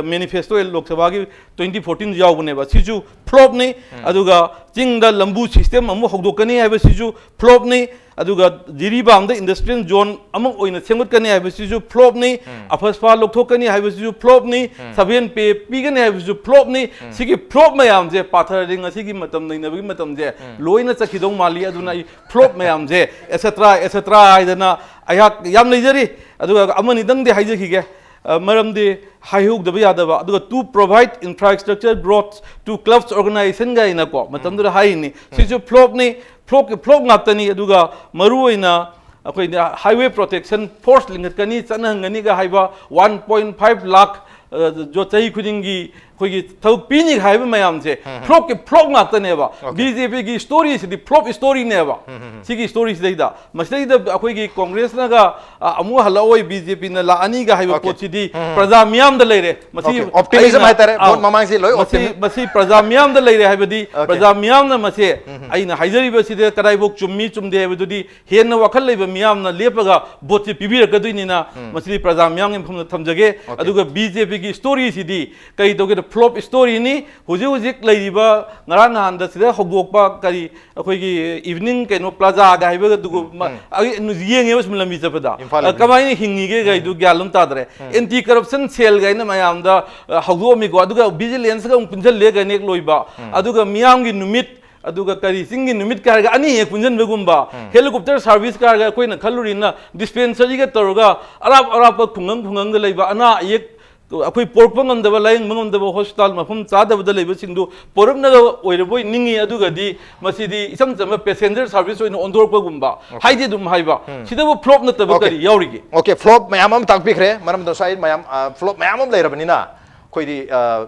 ꯃꯦꯅꯤꯐꯦꯁꯇꯣ ꯂꯣꯛ ꯁꯚꯥꯒꯤ ꯇ꯭ꯋꯦꯟꯇꯤ ꯐꯣꯔꯇꯤꯟ ꯌꯥꯎꯕꯅꯦꯕ꯫ ꯁꯤꯁꯨ ꯐ꯭ꯂꯣꯞꯅꯤ꯫ ꯑꯗꯨꯒ ꯆꯤꯡꯗ ꯂꯝꯕꯨ ꯁꯤꯁꯇꯦꯝ ꯑꯃꯨꯛ ꯍꯧꯗꯣꯛꯀꯅꯤ ꯍꯥꯏꯕꯁꯤꯁꯨ ꯐ꯭ꯂꯣꯞꯅꯤ꯫ ꯑꯗꯨꯒ ꯖꯤꯔꯤꯕꯥꯝꯗ ꯏꯟꯗꯁꯇ꯭ꯔꯤꯌꯦꯜ ꯖꯣꯟ ꯑꯃ ꯑꯣꯏꯅ ꯁꯦꯝꯒꯠꯀꯅꯤ ꯍꯥꯏꯕꯁꯤꯁꯨ ꯐ꯭ꯂꯣꯞꯅꯤ꯫ ꯑꯐꯁꯐꯥ ꯂꯧꯊꯣꯛꯀꯅꯤ ꯍꯥꯏꯕꯁꯤꯁꯨ ꯐ꯭ꯂꯣꯞꯅꯤ꯫ ꯁꯚꯦꯟ ꯄꯦ ꯄꯤꯒꯅꯤ ꯍꯥꯏꯕꯁꯤꯁꯨ ꯐ꯭ꯂꯣꯞꯅꯤ꯫ ꯁꯤꯒꯤ ꯐ꯭ꯂꯣꯞ ꯃꯌꯥꯝꯁꯦ ꯄꯥꯊꯔꯗꯤ ꯉꯁꯤꯒꯤ ꯃꯇꯝ ꯅꯩꯅꯕꯒꯤ ꯃꯇꯝꯁꯦ ꯂꯣꯏꯅ ꯆꯠꯈꯤꯗꯧ ꯃꯥꯜꯂꯤ꯫ ꯑꯗꯨꯅ ꯑꯩ ꯐ꯭ꯂꯣꯞ ꯃꯌꯥꯝꯁꯦ, ꯑꯦꯠꯁꯦꯇ꯭ꯔꯥ ꯑꯦꯠꯁꯦꯇ꯭ꯔꯥ ꯍꯥꯏꯗꯅ ꯑꯩꯍꯥꯛ ꯌꯥꯝ ꯂꯩꯖꯔꯤ꯫ ꯑꯗꯨꯒ ꯑꯃꯅꯤꯗꯪꯗꯤ ꯍꯥꯏꯖꯈꯤꯒꯦ꯫ ꯑ, ꯃꯔꯝꯗꯤ ꯍꯥꯏꯍꯧꯗꯕ ꯌꯥꯗꯕ꯫ ꯑꯗꯨꯒ to provide infrastructure growth to clubs organization ꯒꯥꯏꯅꯀꯣ ꯃꯇꯝꯗꯨꯗ ꯍꯥꯏꯔꯤꯅꯤ꯫ ꯁꯤꯁꯨ ꯐ꯭ꯂꯣꯞꯅꯤ, ꯐ꯭ꯂꯣꯞꯀꯤ ꯐ꯭ꯂꯣꯞ ꯉꯥꯛꯇꯅꯤ꯫ ꯑꯗꯨꯒ ꯃꯔꯨꯑꯣꯏꯅ ꯑꯩꯈꯣꯏꯅ highway protection force ꯂꯤꯡꯈꯠꯀꯅꯤ, ꯆꯠꯅꯍꯟꯒꯅꯤꯒ ꯍꯥꯏꯕ ꯋꯥꯟ ꯄꯣꯏꯟ ꯐꯥꯏꯚ ꯂꯥꯈ, ꯑ, ꯖꯣ-, ꯆꯍꯤ ꯈꯨꯗꯤꯡꯒꯤ ꯑꯩꯈꯣꯏꯒꯤ ꯊꯕꯛ ꯄꯤꯅꯤ ꯍꯥꯏꯕ ꯃꯌꯥꯝꯁꯦ ꯐ꯭ꯂꯣꯞꯀꯤ ꯐ꯭ꯂꯣꯞ ꯉꯥꯛꯇꯅꯦꯕ꯫ ꯕꯤ ꯖꯦ ꯄꯤꯒꯤ ꯁ꯭ꯇꯣꯔꯤꯁꯤꯗꯤ ꯐ꯭ꯂꯣꯞ ꯁ꯭ꯇꯣꯔꯤꯅꯦꯕ꯫ ꯁꯤꯒꯤ ꯁ꯭ꯇꯣꯔꯤꯁꯤꯗꯩꯗ ꯃꯁꯤꯗꯩꯗ ꯑꯩꯈꯣꯏꯒꯤ ꯀꯣꯡꯒ꯭ꯔꯦꯁꯅꯒ, ꯑ, ꯑꯃꯨꯛ ꯍꯜꯂꯛꯑꯣꯏ, ꯕꯤ ꯖꯦ ꯄꯤꯅ ꯂꯥꯛꯑꯅꯤꯒ ꯍꯥꯏꯕ ꯄꯣꯠꯁꯤꯗꯤ ꯄ꯭ꯔꯖꯥ ꯃꯤꯌꯥꯝꯗ ꯂꯩꯔꯦ꯫ ꯃꯁꯤ ꯑꯣꯀꯦ, ꯑꯣꯞꯇꯤꯃꯤꯖꯝ ꯑꯩꯅ, ꯍꯥꯏꯇꯥꯔꯦ, ꯑꯥꯎ, ꯚꯣꯠ ꯃꯃꯥꯡꯁꯤ ꯂꯣꯏ ꯃꯁꯤ, ꯑꯣꯞꯇꯤꯃꯤ- ꯃꯁꯤ ꯄ꯭ꯔꯖꯥ ꯃꯤꯌꯥꯝꯗ ꯂꯩꯔꯦ ꯍꯥꯏꯕꯗꯤ ꯑꯣꯀꯦ꯫ ꯄ꯭ꯔꯖꯥ ꯃꯤꯌꯥꯝꯅ ꯃꯁꯤ ꯑꯩꯅ ꯍꯥꯏꯖꯔꯤꯕꯁꯤꯗ ꯀꯗꯥꯏꯐꯥꯎ ꯆꯨꯝꯃꯤ ꯆꯨꯝꯗꯦ ꯍꯥꯏꯕꯗꯨꯗꯤ ꯍꯦꯟꯅ ꯋꯥꯈꯜ ꯂꯩꯕ ꯃꯤꯌꯥꯝꯅ ꯂꯦꯞꯄꯒ ꯚꯣꯠꯁꯤ ꯄꯤꯕꯤꯔꯛꯀꯗꯣꯏꯅꯤꯅ ꯃꯁꯤꯗꯤ ꯄ꯭ꯔꯖꯥ ꯃꯤꯌꯥꯝꯒꯤ ꯃꯐꯝꯗ ꯊꯝꯖꯒꯦ꯫ ꯑꯣꯀꯦ꯫ ꯑꯗꯨꯒ ꯕꯤ ꯖꯦ ꯄꯤꯒꯤ ꯁ꯭ꯇꯣꯔꯤꯁꯤꯗꯤ ꯀꯔꯤ ꯇꯧꯒꯦꯗ ꯐ꯭ꯂꯣꯞ ꯁ꯭ꯇꯣꯔꯤꯅꯤ꯫ ꯍꯧꯖꯤꯛ ꯍꯧꯖꯤꯛ ꯂꯩꯔꯤꯕ ꯉꯔꯥꯡ ꯅꯍꯥꯟꯗ ꯁꯤꯗ ꯍꯧꯗꯣꯛꯄ ꯀꯔꯤ ꯑꯩꯈꯣꯏꯒꯤ ꯏꯚꯤꯅꯤꯡ ꯀꯩꯅꯣ ꯄ꯭ꯂꯥꯖꯥꯒ ꯍꯥꯏꯕ ꯑꯗꯨꯒ ꯃ-, ꯑꯩ ꯌꯦꯡꯉꯦꯕ ꯁꯨꯝ ꯂꯝꯕꯤ ꯆꯠꯄꯗ꯫ ꯏꯝꯐꯥꯜ ꯑ, ꯂꯝꯕꯤ꯫ ꯀꯃꯥꯏꯅ ꯍꯤꯡꯉꯤꯒꯦ ꯀꯩꯗꯨ ꯒ꯭ꯌꯥꯟ ꯑꯃ ꯇꯥꯗ꯭ꯔꯦ꯫ ꯑꯦꯟꯇꯤ ꯀꯔꯞꯁꯟ ꯁꯦꯜ ꯀꯥꯏꯅ ꯃꯌꯥꯝꯗ, ꯑ, ꯍꯧꯗꯣꯛꯑꯝꯃꯤꯀꯣ꯫ ꯑꯗꯨꯒ ꯚꯤꯖꯤꯂꯦꯟꯁꯀ ꯑꯃꯨꯛ ꯄꯨꯟꯁꯤꯜꯂꯦ ꯀꯥꯏꯅ ꯍꯦꯛ ꯂꯣꯏꯕ꯫ ꯑꯗꯨꯒ ꯃꯤꯌꯥꯝꯒꯤ ꯅꯨꯃꯤꯠ, ꯑꯗꯨꯒ ꯀꯔꯤ ꯆꯤꯡꯒꯤ ꯅꯨꯃꯤꯠ ꯀꯥꯏꯔꯒ ꯑꯅꯤ ꯍꯦꯛ ꯄꯨꯟꯁꯤꯟꯕꯒꯨꯝꯕ꯫ ꯍꯦꯂꯤꯀꯣꯞꯇꯔ ꯁꯥꯔꯚꯤꯁ ꯀꯥꯏꯔꯒ ꯑꯩꯈꯣꯏꯅ ꯈꯜꯂꯨꯔꯤꯅ ꯗꯤꯁꯄꯦꯟꯁꯔꯤꯒ ꯇꯧꯔꯒ ꯑꯔꯥꯞ ꯑꯔꯥꯞꯄ ꯈꯨꯡꯒꯪ ꯈꯨꯡꯒꯪꯗ ꯂꯩꯕ ꯑꯅꯥ ꯑꯌꯦꯛ ꯑꯩꯈꯣꯏ ꯄꯣꯔꯛꯄ ꯉꯝꯗꯕ, ꯂꯥꯌꯦꯡꯕ ꯉꯝꯗꯕ ꯍꯣꯁꯄꯤꯇꯥꯜ ꯃꯐꯝ ꯆꯥꯗꯕꯗ ꯂꯩꯕꯁꯤꯡꯗꯨ ꯄꯣꯔꯛꯅꯕ ꯑꯣꯏꯔꯕꯣꯏ ꯅꯤꯡꯉꯤ꯫ ꯑꯗꯨꯒꯗꯤ ꯃꯁꯤꯗꯤ ꯏꯆꯝ ꯆꯝꯕ ꯄꯦꯁꯦꯟꯖꯔ ꯁꯥꯔꯚꯤꯁ ꯑꯣꯏꯅ ꯑꯣꯟꯊꯣꯔꯛꯄꯒꯨꯝꯕ ꯍꯥꯏꯗꯤ ꯑꯗꯨꯝ ꯍꯥꯏꯕ꯫ ꯁꯤꯗꯕꯨ ꯐ꯭ꯂꯣꯞ ꯅꯠꯇꯕ ꯑꯣꯀꯦ꯫ ꯀꯔꯤ ꯌꯥꯎꯔꯤꯒꯦ? ꯑꯣꯀꯦ, ꯐ꯭ꯂꯣꯞ ꯃꯌꯥꯝ ꯑꯃ ꯇꯥꯛꯄꯤꯈ꯭ꯔꯦ꯫ ꯃꯔꯝꯗꯤ ꯉꯁꯥꯏ ꯃꯌꯥꯝ, ꯑ, ꯐ꯭ꯂꯣꯞ ꯃꯌꯥꯝ ꯑꯃ ꯂꯩꯔꯕꯅꯤꯅ ꯑꯩꯈꯣꯏꯗꯤ, ꯑ,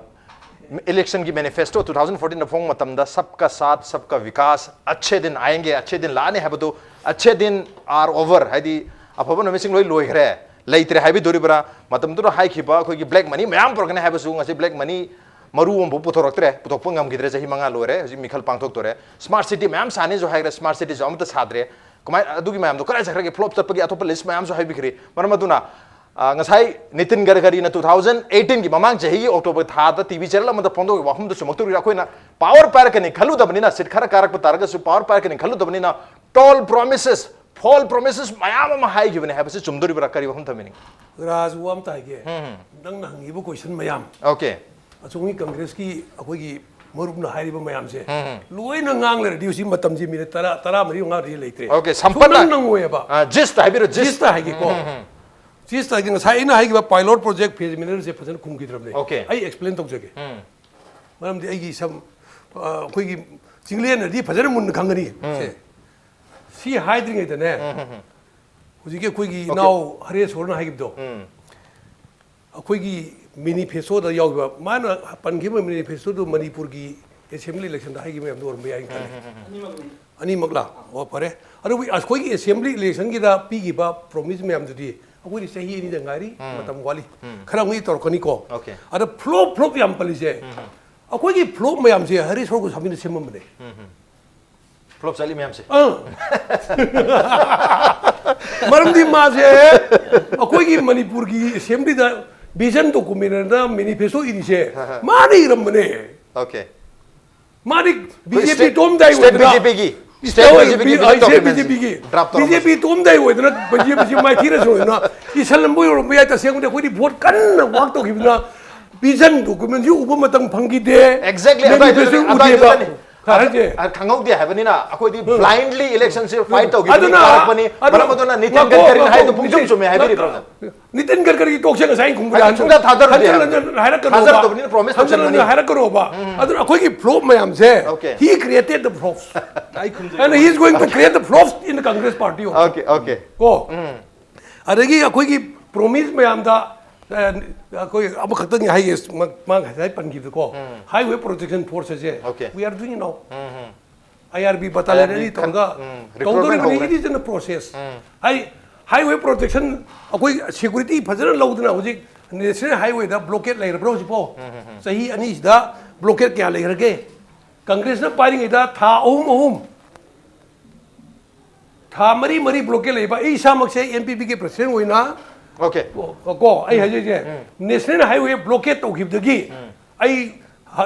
ꯏꯂꯦꯛꯁꯟꯒꯤ ꯃꯦꯅꯤꯐꯦꯁꯇꯣ ꯇꯨ ꯊꯥꯎꯖꯟ ꯐꯣꯔꯇꯤꯟꯗ ꯐꯣꯡꯕ ꯃꯇꯝꯗ "ꯁꯕꯀꯥ ꯁꯥꯊ, ꯁꯕꯀꯥ ꯕꯤꯀꯥꯁ, ꯑꯆꯦ ꯗꯤꯟ ꯑꯥꯌꯦꯡꯒꯦ, ꯑꯆꯦ ꯗꯤꯟ ꯂꯥꯑꯅꯤ" ꯍꯥꯏꯕꯗꯨ, "ꯑꯆꯦ ꯗꯤꯟ ꯑꯥꯔ ꯑꯣꯚꯔ", ꯍꯥꯏꯗꯤ ꯑꯐꯕ ꯅꯨꯃꯤꯠꯁꯤꯡ ꯂꯣꯏ ꯂꯣꯏꯈ꯭ꯔꯦ, ꯂꯩꯇ꯭ꯔꯦ ꯍꯥꯏꯕꯤꯗꯣꯔꯤꯕ꯭ꯔꯥ? ꯃꯇꯝꯗꯨꯗ ꯍꯥꯏꯈꯤꯕ ꯑꯩꯈꯣꯏꯒꯤ ꯕ꯭ꯂꯦꯛ ꯃꯅꯤ ꯃꯌꯥꯝ ꯄꯨꯔꯛꯀꯅꯤ ꯍꯥꯏꯕꯁꯨ ꯉꯁꯤ ꯕ꯭ꯂꯦꯛ ꯃꯅꯤ ꯃꯔꯨ ꯑꯃꯐꯥꯎ ꯄꯨꯊꯣꯔꯛꯇ꯭ꯔꯦ, ꯄꯨꯊꯣꯛꯄ ꯉꯝꯈꯤꯗ꯭ꯔꯦ꯫ ꯆꯍꯤ ꯃꯉꯥ ꯂꯣꯏꯔꯦ, ꯍꯧꯖꯤꯛ ꯃꯤꯈꯜ ꯄꯥꯡꯊꯣꯛꯇꯣꯔꯦ꯫ ꯁ꯭ꯃꯥꯔꯠ ꯁꯤꯇꯤ ꯃꯌꯥꯝ ꯁꯥꯅꯤꯁꯨ ꯍꯥꯏꯈ꯭ꯔꯦ, ꯁ꯭ꯃꯥꯔꯠ ꯁꯤꯇꯤꯁꯨ ꯑꯃꯠꯇ ꯁꯥꯗ꯭ꯔꯦ꯫ ꯀꯃꯥꯏ, ꯑꯗꯨꯒꯤ ꯃꯌꯥꯝꯗꯣ ꯀꯗꯥꯏ ꯆꯠꯈ꯭ꯔꯒꯦ? Flop ꯆꯠꯄꯒꯤ ꯑꯇꯣꯞꯄ list ꯃꯌꯥꯝꯁꯨ ꯍꯥꯏꯕꯤꯈ꯭ꯔꯤ꯫ ꯃꯔꯝ ꯑꯗꯨꯅ, ꯑ, ꯉꯁꯥꯏ ꯅꯤꯇꯤꯟ ꯒꯗꯀꯔꯤꯅ two thousand eighteen ꯒꯤ ꯃꯃꯥꯡ ꯆꯍꯤꯒꯤ October ꯊꯥꯗ T V channel ꯑꯃꯗ ꯐꯣꯡꯗꯣꯛꯈꯤꯕ ꯋꯥꯐꯝꯗꯨ ꯆꯨꯝꯃꯛꯇꯧꯔꯤꯕ꯭ꯔꯥ? ꯑꯩꯈꯣꯏꯅ power ꯄꯥꯏꯔꯛꯀꯅꯤ ꯈꯜꯂꯨꯗꯕꯅꯤꯅ, seat ꯈꯔ ꯀꯥꯔꯛꯄ ꯇꯥꯔꯒꯁꯨ power ꯄꯥꯏꯔꯛꯀꯅꯤ ꯈꯜꯂꯨꯗꯕꯅꯤꯅ, tall promises, false promises ꯃꯌꯥꯝ ꯑꯃ ꯍꯥꯏꯈꯤꯕꯅꯤ ꯍꯥꯏꯕꯁꯤ ꯆꯨꯝꯗꯣꯔꯤꯕ꯭ꯔꯥ? ꯀꯔꯤ ꯋꯥꯐꯝ ꯊꯝꯕꯤꯅꯤꯡꯉꯤ? ꯔꯥꯖ, ꯋꯥ ꯑꯃꯇ ꯍꯥꯏꯒꯦ꯫ ꯎꯝ, ꯎꯝ꯫ ꯅꯪꯅ ꯍꯪꯉꯤꯕ question ꯃꯌꯥꯝ, OK꯫ ꯑꯁꯣꯝꯒꯤ Congress ꯀꯤ ꯑꯩꯈꯣꯏꯒꯤ ꯃꯔꯨꯞꯅ ꯍꯥꯏꯔꯤꯕ ꯃꯌꯥꯝꯁꯦ, ꯎꯝ, ꯎꯝ꯫ ꯂꯣꯏꯅ ꯉꯥꯡ ꯂꯩꯔꯗꯤ ꯍꯧꯖꯤꯛ ꯃꯇꯝꯁꯤ minute ꯇꯔꯥ, ꯇꯔꯥꯃꯔꯤ ꯃꯉꯥꯗꯤ ꯂꯩꯇ꯭ꯔꯦ꯫ OK, ꯁꯝꯄꯠꯅ꯫ ꯁꯨꯡꯅꯪ ꯅꯪꯉꯣꯏꯕ꯫ ꯑ, gist ꯍꯥꯏꯕꯤꯔꯣ, gist꯫ Gist ꯍꯥꯏꯒꯦꯀꯣ꯫ ꯎꯝ, ꯎꯝ, ꯎꯝ꯫ Gist ꯍꯥꯏꯒꯦ, ꯉꯁꯥꯏ ꯑꯩꯅ ꯍꯥꯏꯈꯤꯕ pilot project phase manual ꯁꯦ ꯐꯖꯅ ꯈꯨꯝꯈꯤꯗ꯭ꯔꯕꯅꯦ꯫ OK꯫ ꯑꯩ explain ꯇꯧꯖꯒꯦ꯫ ꯎꯝ꯫ ꯃꯔꯝꯗꯤ ꯑꯩꯒꯤ ꯁꯝ, ꯑ, ꯑꯩꯈꯣꯏꯒꯤ ꯆꯤꯡꯂꯦꯟꯅꯗꯤ ꯐꯖꯅ ꯃꯨꯟꯅ ꯈꯪꯒꯅꯤ꯫ ꯎꯝ꯫ ꯁꯦ꯫ ꯁꯤ ꯍꯥꯏꯗ꯭ꯔꯤꯉꯩꯗꯅꯦ, ꯎꯝ, ꯎꯝ, ꯎꯝ꯫ ꯍꯧꯖꯤꯛꯀꯤ ꯑꯩꯈꯣꯏꯒꯤ OK꯫ ꯏꯅꯥꯎ ꯍꯔꯦꯁꯣꯔꯅ ꯍꯥꯏꯈꯤꯕꯗꯣ, ꯎꯝ꯫ ꯑꯩꯈꯣꯏꯒꯤ manifesto ꯗ ꯌꯥꯎꯈꯤꯕ, ꯃꯥꯅ ꯄꯟꯈꯤꯕ manifesto ꯗꯨ ꯃꯅꯤꯄꯨꯔꯒꯤ assembly election ꯗ ꯍꯥꯏꯈꯤꯕ ꯃꯌꯥꯝꯗꯣ ꯑꯣꯏꯔꯝꯕ ꯌꯥꯏꯅ ꯈꯜꯂꯤ꯫ ꯎꯝ, ꯎꯝ, ꯎꯝ꯫ ꯑꯅꯤꯃꯛꯂꯥ? ꯑꯣ, ꯐꯔꯦ꯫ ꯑꯗꯨꯕꯨ ꯑꯩꯈꯣꯏꯒꯤ assembly election ꯒꯤꯗ ꯄꯤꯈꯤꯕ promise ꯃꯌꯥꯝꯗꯨꯗꯤ ꯑꯩꯈꯣꯏꯗꯤ ꯆꯍꯤ ꯑꯅꯤꯗ ꯉꯥꯏꯔꯤ, ꯎꯝ꯫ ꯃꯇꯝ ꯋꯥꯠꯂꯤ꯫ ꯎꯝ꯫ ꯈꯔ ꯑꯃꯨꯛ ꯇꯧꯔꯛꯀꯅꯤꯀꯣ꯫ OK꯫ ꯑꯗ flop, flop ꯌꯥꯝ ꯄꯜꯂꯤꯁꯦ, ꯎꯝ, ꯎꯝ꯫ ꯑꯩꯈꯣꯏꯒꯤ flop ꯃꯌꯥꯝꯁꯦ ꯍꯔꯦꯁꯣꯔ ꯒꯣꯁꯥꯃꯤꯅ ꯁꯦꯝꯃꯝꯕꯅꯦ꯫ ꯎꯝ, ꯎꯝ꯫ Flop ꯆꯠꯂꯤ ꯃꯌꯥꯝꯁꯦ꯫ ꯑꯥ꯫ ꯃꯔꯝꯗꯤ ꯃꯥꯁꯦ ꯑꯩꯈꯣꯏꯒꯤ ꯃꯅꯤꯄꯨꯔꯒꯤ assembly ꯗ vision document ꯑꯅ manifesto ꯏꯔꯤꯁꯦ ꯍꯥ, ꯍꯥ꯫ ꯃꯥꯅ ꯏꯔꯝꯕꯅꯦ꯫ OK꯫ ꯃꯥꯗꯤ ꯑꯩꯈꯣꯏ BJP state, ꯇꯣꯝꯗꯥꯏ state ꯑꯣꯏꯗꯅ, BJP ꯒꯤ, state ꯁ꯭ꯇꯦꯠ BJP ꯒꯤ B-, B-, B-, B-, state document ꯁꯤ ꯕꯤ ꯖꯦ ꯄꯤ ꯒꯤ draft ꯇꯧꯔꯝꯕꯁꯦ꯫ ꯕꯤ ꯖꯦ ꯄꯤ ꯇꯣꯝꯗꯥꯏ ꯑꯣꯏꯗꯅ ꯕꯤ ꯖꯦ ꯄꯤ ꯁꯤ ꯃꯥꯏꯊꯤꯔꯁꯨ ꯑꯣꯏꯗꯅ ꯏꯁꯜꯂꯝꯕ ꯑꯣꯏꯔꯝꯕ ꯌꯥꯏ꯫ ꯇꯁꯦꯡꯕꯗꯤ ꯑꯩꯈꯣꯏꯗꯤ vote ꯀꯟꯅ work ꯇꯧꯈꯤꯕꯅ vision document ꯁꯤ ꯎꯕ ꯃꯇꯝ ꯐꯪꯈꯤꯗꯦ꯫ Exactly, ꯑꯗꯨꯋꯥꯏꯗꯨꯗꯅꯤ, manifesto ꯎꯗꯦꯕ꯫ ꯑꯗꯨꯋꯥꯏꯗꯨꯗꯅꯤ꯫ ꯈꯔ ꯍꯥꯏꯁꯦ꯫ ꯑ, ꯈꯪꯍꯧꯗꯦ ꯍꯥꯏꯕꯅꯤꯅ ꯑꯩꯈꯣꯏꯗꯤ ꯎꯝ꯫ Blindly election ꯁꯤ fight ꯇꯧꯈꯤꯕꯅꯤ, ꯑꯗꯨꯅ, ꯀꯥꯔꯛꯄꯅꯤ꯫ ꯑꯗꯨ, ꯃꯔꯝ ꯑꯗꯨꯅ ꯅꯤꯇꯤꯟ ꯉꯥꯏꯈꯣ, ꯒꯗꯀꯔꯤꯅ ꯉꯥꯏꯈꯣ, ꯍꯥꯏꯗꯣ ꯄꯨꯡꯆꯨꯝ ꯅꯤꯇꯤꯟ, ꯆꯨꯝꯃꯦ ꯍꯥꯏꯕꯤꯔꯤꯕ꯭ꯔꯣ? ꯅꯤꯇꯤꯟ ꯒꯗꯀꯔꯤꯒꯤ talk ꯁꯦ ꯉꯁꯥꯏ ꯑꯩꯅ ꯈꯨꯝꯕꯗ ꯑꯩ ꯁꯨꯡꯊꯥ ꯊꯥꯖꯔꯨꯗꯦ ꯍꯟꯖꯤꯟ ꯍꯥꯏꯕ꯫ ꯍꯟꯖꯤꯟ ꯍꯥꯏꯔꯛꯀꯅꯣꯕ꯫ ꯊꯥꯖꯔꯛꯇꯕꯅꯤꯅ promise ꯍꯟꯖꯤꯟ ꯍꯟꯖꯤꯟ ꯇꯧꯁꯟꯕꯅꯤ꯫ ꯍꯥꯏꯔꯛꯀꯅꯣꯕ꯫ ꯎꯝ꯫ ꯑꯗꯨꯅ ꯑꯩꯈꯣꯏꯒꯤ flop ꯃꯌꯥꯝꯁꯦ, OK꯫ He created the flops꯫ ꯑꯩ ꯈꯨꯝꯖꯒꯦ꯫ And he is going to create the flops in the Congress party also꯫ OK, OK꯫ ꯀꯣ? ꯎꯝ꯫ ꯑꯗꯒꯤ ꯑꯩꯈꯣꯏꯒꯤ promise ꯃꯌꯥꯝꯗ, ꯑ, ꯑꯩꯈꯣꯏ ꯑꯃꯈꯛꯇꯪ ꯍꯥꯏꯒꯦ, ꯃꯥ, ꯃꯥ ꯉꯁꯥꯏ ꯄꯟꯈꯤꯕꯗꯀꯣ, ꯎꯝ꯫ Highway Protection Force ꯑꯁꯦ, OK꯫ We are doing now꯫ Um, um. IRB battalion IRB ꯑꯅꯤ ꯇꯧꯔꯒ ꯎꯝ, recruitment ꯇꯧꯗꯣꯔꯤꯕꯅꯤ꯫ ꯍꯧꯈ꯭ꯔꯦ꯫ It is in the process꯫ Um. High-, highway protection ꯑꯩꯈꯣꯏ security ꯐꯖꯅ ꯂꯧꯗꯅ ꯍꯧꯖꯤꯛ national highway ꯗ blockade ꯂꯩꯔꯕ꯭ꯔꯥ ꯍꯧꯖꯤꯛꯐꯥꯎ? ꯎꯝ, ꯎꯝ, ꯎꯝ꯫ ꯆꯍꯤ ꯑꯅꯤꯁꯤꯗ blockade ꯀꯌꯥ ꯂꯩꯈ꯭ꯔꯒꯦ? Congress ꯅ ꯄꯥꯏꯔꯤꯉꯩꯗ ꯊꯥ ꯑꯍꯨꯝ ꯑꯍꯨꯝ, ꯊꯥ ꯊꯥ ꯃꯔꯤ ꯃꯔꯤ ꯕ꯭ꯂꯣꯀꯦꯠ ꯂꯩꯕ꯫ ꯑꯩ ꯏꯁꯥꯃꯛꯁꯦ ꯑꯦꯝ ꯄꯤ ꯄꯤꯒꯤ ꯄ꯭ꯔꯁꯤꯗꯦꯟ ꯑꯣꯏꯅ, ꯑꯣꯀꯦ꯫ ꯀꯣ, ꯑꯩ ꯍꯥꯏꯖꯩꯁꯦ, ꯅꯦꯁꯅꯦꯜ ꯍꯥꯏꯋꯦ ꯕ꯭ꯂꯣꯀꯦꯠ ꯇꯧꯈꯤꯕꯗꯒꯤ ꯑꯩ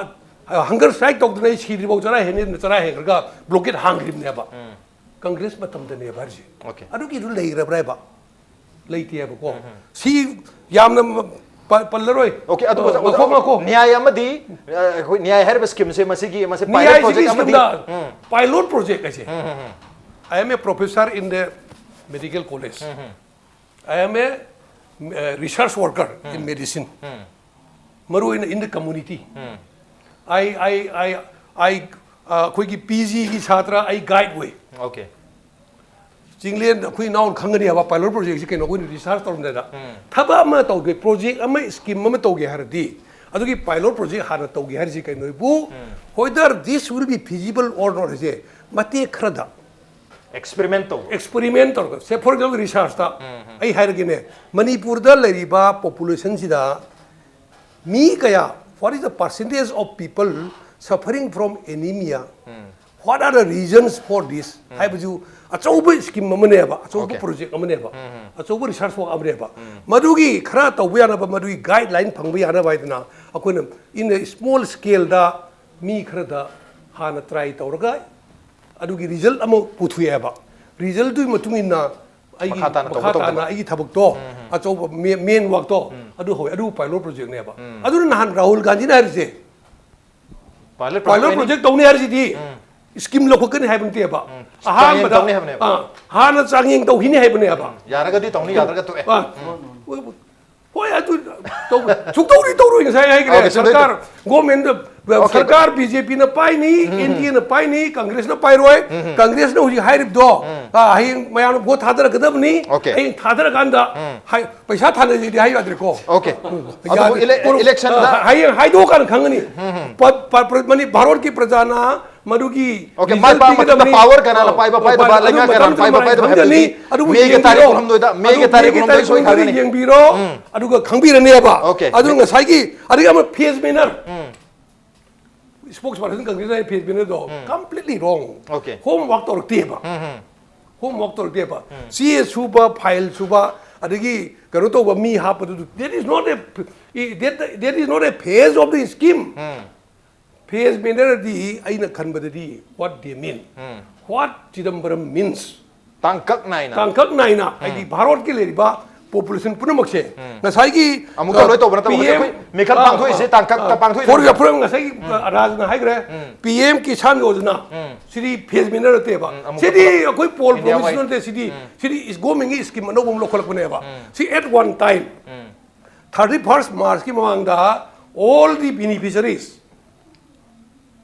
ꯍꯪꯒꯔ ꯁ꯭ꯇ꯭ꯔꯥꯏꯛ ꯇꯧꯗꯅ ꯑꯩ ꯁꯤꯗ꯭ꯔꯤꯐꯥꯎ ꯆꯔꯥ ꯍꯦꯟꯅ ꯆꯔꯥ ꯍꯦꯟꯈ꯭ꯔꯒ ꯕ꯭ꯂꯣꯀꯦꯠ ꯍꯥꯡꯈ꯭ꯔꯤꯕꯅꯦꯕ꯫ ꯀꯪꯒ꯭ꯔꯦꯁ ꯃꯇꯝꯗꯅꯦꯕ ꯍꯥꯏꯔꯤꯁꯦ꯫ ꯑꯣꯀꯦ꯫ ꯑꯗꯨꯒꯤꯗꯨ ꯂꯩꯈ꯭ꯔꯕ꯭ꯔꯥ ꯍꯥꯏꯕ? ꯂꯩꯇꯦꯕꯀꯣ꯫ ꯁꯤ ꯌꯥꯝꯅ ꯄ- ꯄꯜꯂꯔꯣꯏ꯫ ꯑꯣꯀꯦ, ꯑꯗꯨ ꯑꯣꯖꯥ, ꯉꯥꯏꯈꯣ, ꯑꯣꯖꯥ, ꯉꯥꯏꯈꯣ꯫ ꯅ꯭ꯌꯥꯏ ꯑꯃꯗꯤ, ꯑ, ꯑꯩꯈꯣꯏ ꯅ꯭ꯌꯥꯏ ꯍꯥꯏꯔꯤꯕ ꯁ꯭ꯀꯤꯝꯁꯦ, ꯃꯁꯤꯒꯤ, ꯃꯁꯤ ꯄꯥꯏꯂꯣꯠ ꯅ꯭ꯌꯥꯏꯁꯤꯒꯤ ꯄ꯭ꯔꯣꯖꯦꯛ ꯑꯃꯗꯤ ꯁ꯭ꯀꯤꯝꯗ ꯄꯥꯏꯂꯣꯠ ꯄ꯭ꯔꯣꯖꯦꯛ ꯍꯥꯏꯁꯦ꯫ I am a professor in the medical college. I am a, uh, research worker in medicine. ꯃꯔꯨ ꯑꯣꯏꯅ in the community. I, I, I, I, ꯑ, ꯑꯩꯈꯣꯏꯒꯤ ꯄꯤ ꯖꯤꯒꯤ ꯁꯥꯇ꯭ꯔ ꯑꯩ ꯒꯥꯏꯗ ꯑꯣꯏ꯫ ꯑꯣꯀꯦ꯫ ꯆꯤꯡꯂꯦꯟ ꯑꯩꯈꯣꯏ ꯏꯅꯥꯎꯅ ꯈꯪꯒꯅꯤ ꯍꯥꯏꯕ ꯄꯥꯏꯂꯣꯠ ꯄ꯭ꯔꯣꯖꯦꯛꯁꯤ ꯀꯩꯅꯣ ꯑꯩꯈꯣꯏꯅ ꯔꯤꯁꯥꯔꯆ ꯇꯧꯔꯝꯗꯥꯏꯗ꯫ ꯊꯕꯛ ꯑꯃ ꯇꯧꯒꯦ, ꯄ꯭ꯔꯣꯖꯦꯛ ꯑꯃ, ꯁ꯭ꯀꯤꯝ ꯑꯃ ꯇꯧꯒꯦ ꯍꯥꯏꯔꯗꯤ ꯑꯗꯨꯒꯤ ꯄꯥꯏꯂꯣꯠ ꯄ꯭ꯔꯣꯖꯦꯛ ꯍꯥꯟꯅ ꯇꯧꯒꯦ ꯍꯥꯏꯔꯤꯁꯤ ꯀꯩꯅꯣꯕꯨ, whether this will be feasible or not ꯍꯥꯏꯁꯦ ꯃꯇꯦꯛ ꯈꯔꯗ ꯑꯦꯛꯁꯄꯦꯔꯤꯃꯦꯟ ꯇꯧꯕ꯫ ꯑꯦꯛꯁꯄꯦꯔꯤꯃꯦꯟ ꯇꯧꯔꯒ, ꯁꯦ, ꯐꯣꯔ ꯑꯦꯛꯖꯥꯝꯄꯜ, ꯔꯤꯁꯥꯔꯆꯇ ꯑꯩ ꯍꯥꯏꯔꯒꯦꯅꯦ, ꯃꯅꯤꯄꯨꯔꯗ ꯂꯩꯔꯤꯕ ꯄꯣꯄꯨꯂꯦꯁꯟꯁꯤꯗ ꯃꯤ ꯀꯌꯥ, what is the percentage of people suffering from anemia? What are the reasons for this? ꯍꯥꯏꯕꯁꯨ ꯑꯆꯧꯕ ꯁ꯭ꯀꯤꯝ ꯑꯃꯅꯦꯕ, ꯑꯆꯧꯕ ꯑꯣꯀꯦ꯫ ꯄ꯭ꯔꯣꯖꯦꯛ ꯑꯃꯅꯦꯕ, ꯑꯆꯧꯕ ꯔꯤꯁꯥꯔꯆ ꯋꯥꯔꯛ ꯑꯃꯅꯦꯕ꯫ ꯃꯗꯨꯒꯤ ꯈꯔ ꯇꯧꯕ ꯌꯥꯅꯕ, ꯃꯗꯨꯒꯤ ꯒꯥꯏꯗꯂꯥꯏꯟ ꯐꯪꯕ ꯌꯥꯅꯕ ꯍꯥꯏꯗꯅ ꯑꯩꯈꯣꯏꯅ in a small scaleꯗ ꯃꯤ ꯈꯔꯗ ꯍꯥꯟꯅ ꯇ꯭ꯔꯥꯏ ꯇꯧꯔꯒ ꯑꯗꯨꯒꯤ ꯔꯤꯖꯜꯠ ꯑꯃ ꯄꯨꯊꯣꯛꯑꯦꯕ꯫ ꯔꯤꯖꯜꯠꯇꯨꯒꯤ ꯃꯇꯨꯡ ꯏꯟꯅ ꯑꯩꯒꯤ ꯃꯈꯥ ꯇꯥꯅ ꯃꯈꯥ ꯇꯧꯒꯗꯧꯕ꯫ ꯇꯥꯅ ꯑꯩꯒꯤ ꯊꯕꯛꯇꯣ, ꯑꯆꯧꯕ ꯃꯦ-, ꯃꯦꯟ ꯋꯥꯔꯛꯇꯣ ꯑꯗꯨ ꯍꯧꯋꯦ꯫ ꯑꯗꯨ ꯄꯥꯏꯂꯣꯠ ꯄ꯭ꯔꯣꯖꯦꯛꯅꯦꯕ꯫ ꯑꯗꯨꯅ ꯅꯍꯥꯟ ꯔꯥꯍꯨꯜ ꯒꯥꯟꯙꯤꯅ ꯍꯥꯏꯔꯤꯁꯦ, ꯄꯥꯏꯂꯣꯠ ꯄ꯭ꯔꯣꯖꯦꯛ ꯄ꯭ꯔꯣꯖꯦꯛ ꯇꯧꯅꯤ ꯍꯥꯏꯔꯤꯁꯤꯗꯤ ꯁ꯭ꯀꯤꯝ ꯂꯧꯈꯠꯀꯅꯤ ꯍꯥꯏꯕ ꯅꯠꯇꯦꯕ꯫ ꯆꯥꯡꯌꯦꯡ ꯑꯍꯥꯟꯕꯗ, ꯇꯧꯅꯤ ꯍꯥꯏꯕꯅꯦꯕ꯫ ꯑꯥ, ꯍꯥꯟꯅ ꯆꯥꯡꯌꯦꯡ ꯇꯧꯈꯤꯅꯤ ꯍꯥꯏꯕꯅꯦꯕ꯫ ꯌꯥꯔꯒꯗꯤ ꯇꯧꯅꯤ, ꯌꯥꯗ꯭ꯔꯒ ꯇꯣꯛꯑꯦ꯫ ꯑꯥ꯫ ꯍꯣꯏ, ꯑꯗꯨ ꯇꯧ-, ꯁꯨꯛꯇꯧꯗꯤ ꯇꯧꯔꯣꯏ, ꯉꯁꯥꯏ ꯍꯥꯏꯈ꯭ꯔꯦ꯫ ꯑꯣꯀꯦ, ꯁꯨꯛꯇꯧꯗꯤ ꯁꯔꯀꯥꯔ, ꯒꯣꯔꯃꯦꯟꯗ, ꯑꯣꯀꯦ꯫ ꯁꯔꯀꯥꯔ ꯕꯤ ꯖꯦ ꯄꯤꯅ ꯄꯥꯏꯅꯤ, ꯑꯦꯟ ꯗꯤ ꯑꯦꯅ ꯄꯥꯏꯅꯤ, ꯀꯪꯒ꯭ꯔꯦꯁꯅ ꯄꯥꯏꯔꯣꯏ꯫ ꯀꯪꯒ꯭ꯔꯦꯁꯅ ꯍꯧꯖꯤꯛ ꯍꯥꯏꯔꯤꯕꯗꯣ, ꯑꯥ, ꯍꯌꯦꯡ ꯃꯌꯥꯝꯅ ꯚꯣꯠ ꯊꯥꯗꯔꯛꯀꯗꯕꯅꯤ꯫ ꯑꯣꯀꯦ꯫ ꯍꯌꯦꯡ ꯊꯥꯗꯔꯀꯥꯟꯗ ꯍꯥꯏ-, ꯄꯩꯁꯥ ꯊꯥꯅꯁꯤꯗꯤ ꯍꯥꯏ ꯌꯥꯗ꯭ꯔꯦꯀꯣ꯫ ꯑꯣꯀꯦ꯫ ꯑꯗꯨꯕꯨ ꯌꯥꯗꯦ꯫ ꯏꯂꯦ-, ꯀꯣꯔ-, ꯏꯂꯦꯛꯁꯟꯗ ꯑ, ꯍꯌꯦꯡ ꯍꯥꯏꯗꯣꯛꯑꯀꯥꯟꯗ ꯈꯪꯒꯅꯤ꯫ ꯄ-, ꯄ-, ꯄ꯭ꯔ-, ꯃꯅꯤ-, ꯚꯥꯔꯠꯀꯤ ꯄ꯭ꯔꯖꯥꯅ ꯃꯗꯨꯒꯤ ꯑꯣꯀꯦ, ꯃꯥꯏ ꯔꯤꯖꯜ ꯄꯥꯛꯄ ꯃꯇꯝꯗ ꯄꯤꯒꯗꯕꯅꯤ꯫ ꯄꯥꯋꯔ ꯀꯅꯥꯅ ꯑꯣ, ꯄꯥꯏꯕ, ꯑꯣ, ꯄꯥꯏꯗꯕ, ꯑꯗꯨ ꯂꯩꯉꯥꯛ ꯃꯇꯝ ꯀꯅꯥꯅ ꯄꯥꯏꯕ, ꯆꯪꯕ ꯄꯥꯏꯗꯕ ꯍꯥꯏꯕꯗꯨ ꯈꯪꯒꯅꯤ꯫ ꯌꯦꯡꯕꯤꯔꯣ꯫ ꯑꯗꯨꯕꯨ ꯃꯦꯒꯤ ꯇꯥꯔꯤꯛ ꯌꯦꯡꯕꯤꯔꯣ꯫ ꯀꯨꯟꯍꯨꯝꯗꯣꯏꯗ, ꯃꯦꯒꯤ ꯑꯗꯨ ꯇꯥꯔꯤꯛ ꯃꯦꯒꯤ ꯀꯨꯟꯍꯨꯝꯗꯣꯏꯗ ꯇꯥꯔꯤꯛ ꯁꯣꯏ ꯀꯨꯟꯍꯨꯝꯗꯣꯏꯗ ꯈꯪꯒꯅꯤ꯫ ꯌꯦꯡꯕꯤꯔꯣ꯫ ꯑꯗꯨꯒ ꯈꯪꯕꯤꯔꯅꯦꯕ꯫ ꯑꯣꯀꯦ꯫ ꯑꯗꯨ ꯉꯁꯥꯏꯒꯤ, ꯑꯗꯒꯤ ꯑꯃ ꯐꯦꯁ ꯃꯦꯅꯔ꯫ ꯁ꯭ꯄꯣꯛꯁ ꯄꯥꯔꯁꯟ ꯀꯪꯒ꯭ꯔꯦꯁꯅ ꯍꯥꯏ ꯐꯦꯁ ꯃꯦꯅꯔꯗꯣ ꯀꯝꯄ꯭ꯂꯤꯠꯂꯤ ꯔꯣꯡ꯫ ꯑꯣꯀꯦ꯫ ꯍꯣꯝꯋꯥꯔꯛ ꯇꯧꯔꯛꯇꯦꯕ꯫ Homework ꯇꯧꯔꯛꯇꯦꯕ꯫ ꯆꯦ ꯁꯨꯕ, file ꯁꯨꯕ, ꯑꯗꯒꯤ ꯀꯩꯅꯣ ꯇꯧꯕ, ꯃꯤ ꯍꯥꯞꯄꯗꯨ, that is not a, that, that is not a phase of the scheme. Phase manner ꯗꯤ ꯑꯩꯅ ꯈꯟꯕꯗꯗꯤ, what they mean, what Chidambaram means, ꯇꯥꯡꯀꯛ ꯅꯥꯏꯅ ꯇꯥꯡꯀꯛ ꯅꯥꯏꯅ, ꯍꯥꯏꯗꯤ ꯚꯥꯔꯠꯀꯤ ꯂꯩꯔꯤꯕ population ꯄꯨꯝꯅꯃꯛꯁꯦ, ꯉꯁꯥꯏꯒꯤ ꯑꯃꯨꯛꯇ ꯂꯣꯏ ꯇꯧꯕ ꯅꯠꯇꯕ, ꯍꯧꯖꯤꯛ ꯑꯩꯈꯣꯏ ꯃꯤꯈꯜ ꯄꯥꯡꯊꯣꯛꯏꯁꯦ ꯇꯥꯡꯀꯛꯇ ꯄꯥꯡꯊꯣꯛꯏꯅꯦ꯫ For example, ꯉꯁꯥꯏꯒꯤ ꯔꯥꯖꯅ ꯍꯥꯏꯈ꯭ꯔꯦ, P M Kisan Yojana, ꯁꯤꯗꯤ phase manner ꯅꯠꯇꯦꯕ꯫ ꯑꯃꯨꯛ ꯁꯤꯗꯤ ꯑꯩꯈꯣꯏ poll promise ꯅꯠꯇꯦ, ꯁꯤꯗꯤ ꯁꯤꯗꯤ government ꯀꯤ scheme ꯑꯅꯧꯕ ꯑꯃ ꯂꯧꯈꯠꯂꯛꯄꯅꯦꯕ꯫ ꯁꯤ at one time, thirty first March ꯀꯤ ꯃꯃꯥꯡꯗ all the beneficiaries,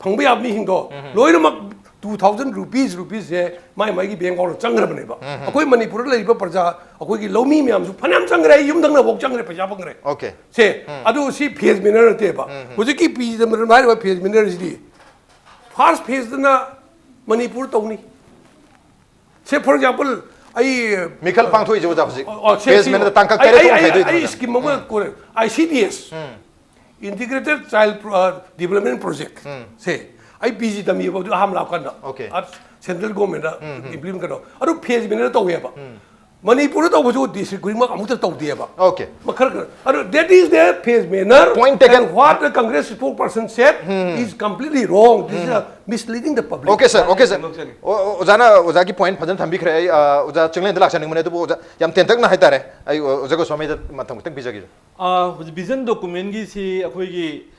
ꯐꯪꯕ ꯌꯥꯕ ꯃꯤꯁꯤꯡꯗꯣ ꯂꯣꯏꯅꯃꯛ two thousand rupees, rupees ꯁꯦ ꯃꯥꯏ ꯃꯥꯏꯒꯤ bank account ꯆꯪꯈ꯭ꯔꯕꯅꯦꯕ꯫ ꯑꯩꯈꯣꯏ ꯃꯅꯤꯄꯨꯔꯗ ꯂꯩꯔꯤꯕ ꯄ꯭ꯔꯖꯥ, ꯑꯩꯈꯣꯏꯒꯤ ꯂꯧꯃꯤ ꯃꯌꯥꯝꯁꯨ ꯐꯅꯌꯥꯝ ꯆꯪꯈ꯭ꯔꯦ, ꯑꯩ ꯌꯨꯝꯊꯪꯅꯐꯥꯎ ꯆꯪꯈ꯭ꯔꯦ, ꯄꯩꯁꯥ ꯐꯪꯈ꯭ꯔꯦ꯫ Okay. ꯁꯦ, ꯑꯗꯨ ꯁꯤ phase manner ꯅꯠꯇꯦꯕ꯫ ꯍꯧꯖꯤꯛꯀꯤ P Chidambaram ꯍꯥꯏꯔꯤꯕ phase manner ꯁꯤꯗꯤ first phase ꯇꯅ ꯃꯅꯤꯄꯨꯔ ꯇꯧꯅꯤ꯫ ꯁꯦ, for example, ꯑꯩ ꯃꯤꯈꯜ ꯄꯥꯡꯊꯣꯛꯏꯁꯦ ꯑꯣꯖꯥ ꯍꯧꯖꯤꯛ꯫ ꯑꯣ, ꯑꯣ, ꯁꯦ, Phase ꯁꯤ, manner ꯗ ꯇꯥꯡꯀꯛ ꯑꯩ, ꯇꯔꯦꯠ ꯑꯩ, ꯊꯣꯛꯅ ꯑꯩ, ꯈꯥꯏꯗꯣꯛꯏꯗꯅ ꯑꯩ ꯑꯣꯖꯥ꯫ Scheme ꯑꯃ ꯀꯣꯟꯅ, I C D S, Integrated Child Pro-, ꯑ, Development Project ꯁꯦ, ꯑꯩ P G ꯇꯝꯃꯤꯕ ꯑꯗꯨ ꯑꯍꯥꯟꯕ ꯂꯥꯛꯄ ꯀꯥꯟꯗ, Okay. ꯑ, central government ꯇ implement ꯀꯩꯅꯣ, ꯑꯗꯨ phase manner ꯇꯧꯋꯦꯕ꯫ ꯃꯅꯤꯄꯨꯔꯗ ꯇꯧꯕꯁꯨ district ꯈꯨꯗꯤꯡꯃꯛ ꯑꯃꯨꯛꯇ ꯇꯧꯗꯦꯕ꯫ Okay. ꯃꯈꯜ ꯈꯔ, ꯑꯗꯨ, that is the phase manner, Point taken. And what the Congress spokesperson said is completely wrong. This is a misleading the public. Okay sir, okay sir. ꯑꯣ-, ꯑꯣ-, ꯑꯣꯖꯥꯅ ꯑꯣꯖꯥꯒꯤ point ꯐꯖꯅ ꯊꯝꯕꯤꯈ꯭ꯔꯦ꯫ ꯑꯩ, ꯑ, ꯑꯣꯖꯥ ꯆꯤꯡꯂꯦꯟꯗ ꯂꯥꯛꯆꯅꯤꯡꯕꯅꯦ, ꯑꯗꯨꯕꯨ ꯑꯣꯖꯥ ꯌꯥꯝ ꯇꯦꯟꯇꯛꯅ ꯍꯥꯏꯇꯥꯔꯦ, ꯑꯩ, ꯑ, ꯑꯣꯖꯥ ꯒꯣꯁ꯭ꯋꯥꯃꯤꯗ ꯃꯇꯝ ꯈꯤꯇꯪ ꯄꯤꯖꯒꯦ꯫ ꯑ, ꯍꯧꯖꯤꯛ vision document ꯒꯤꯁꯤ ꯑꯩꯈꯣꯏꯒꯤ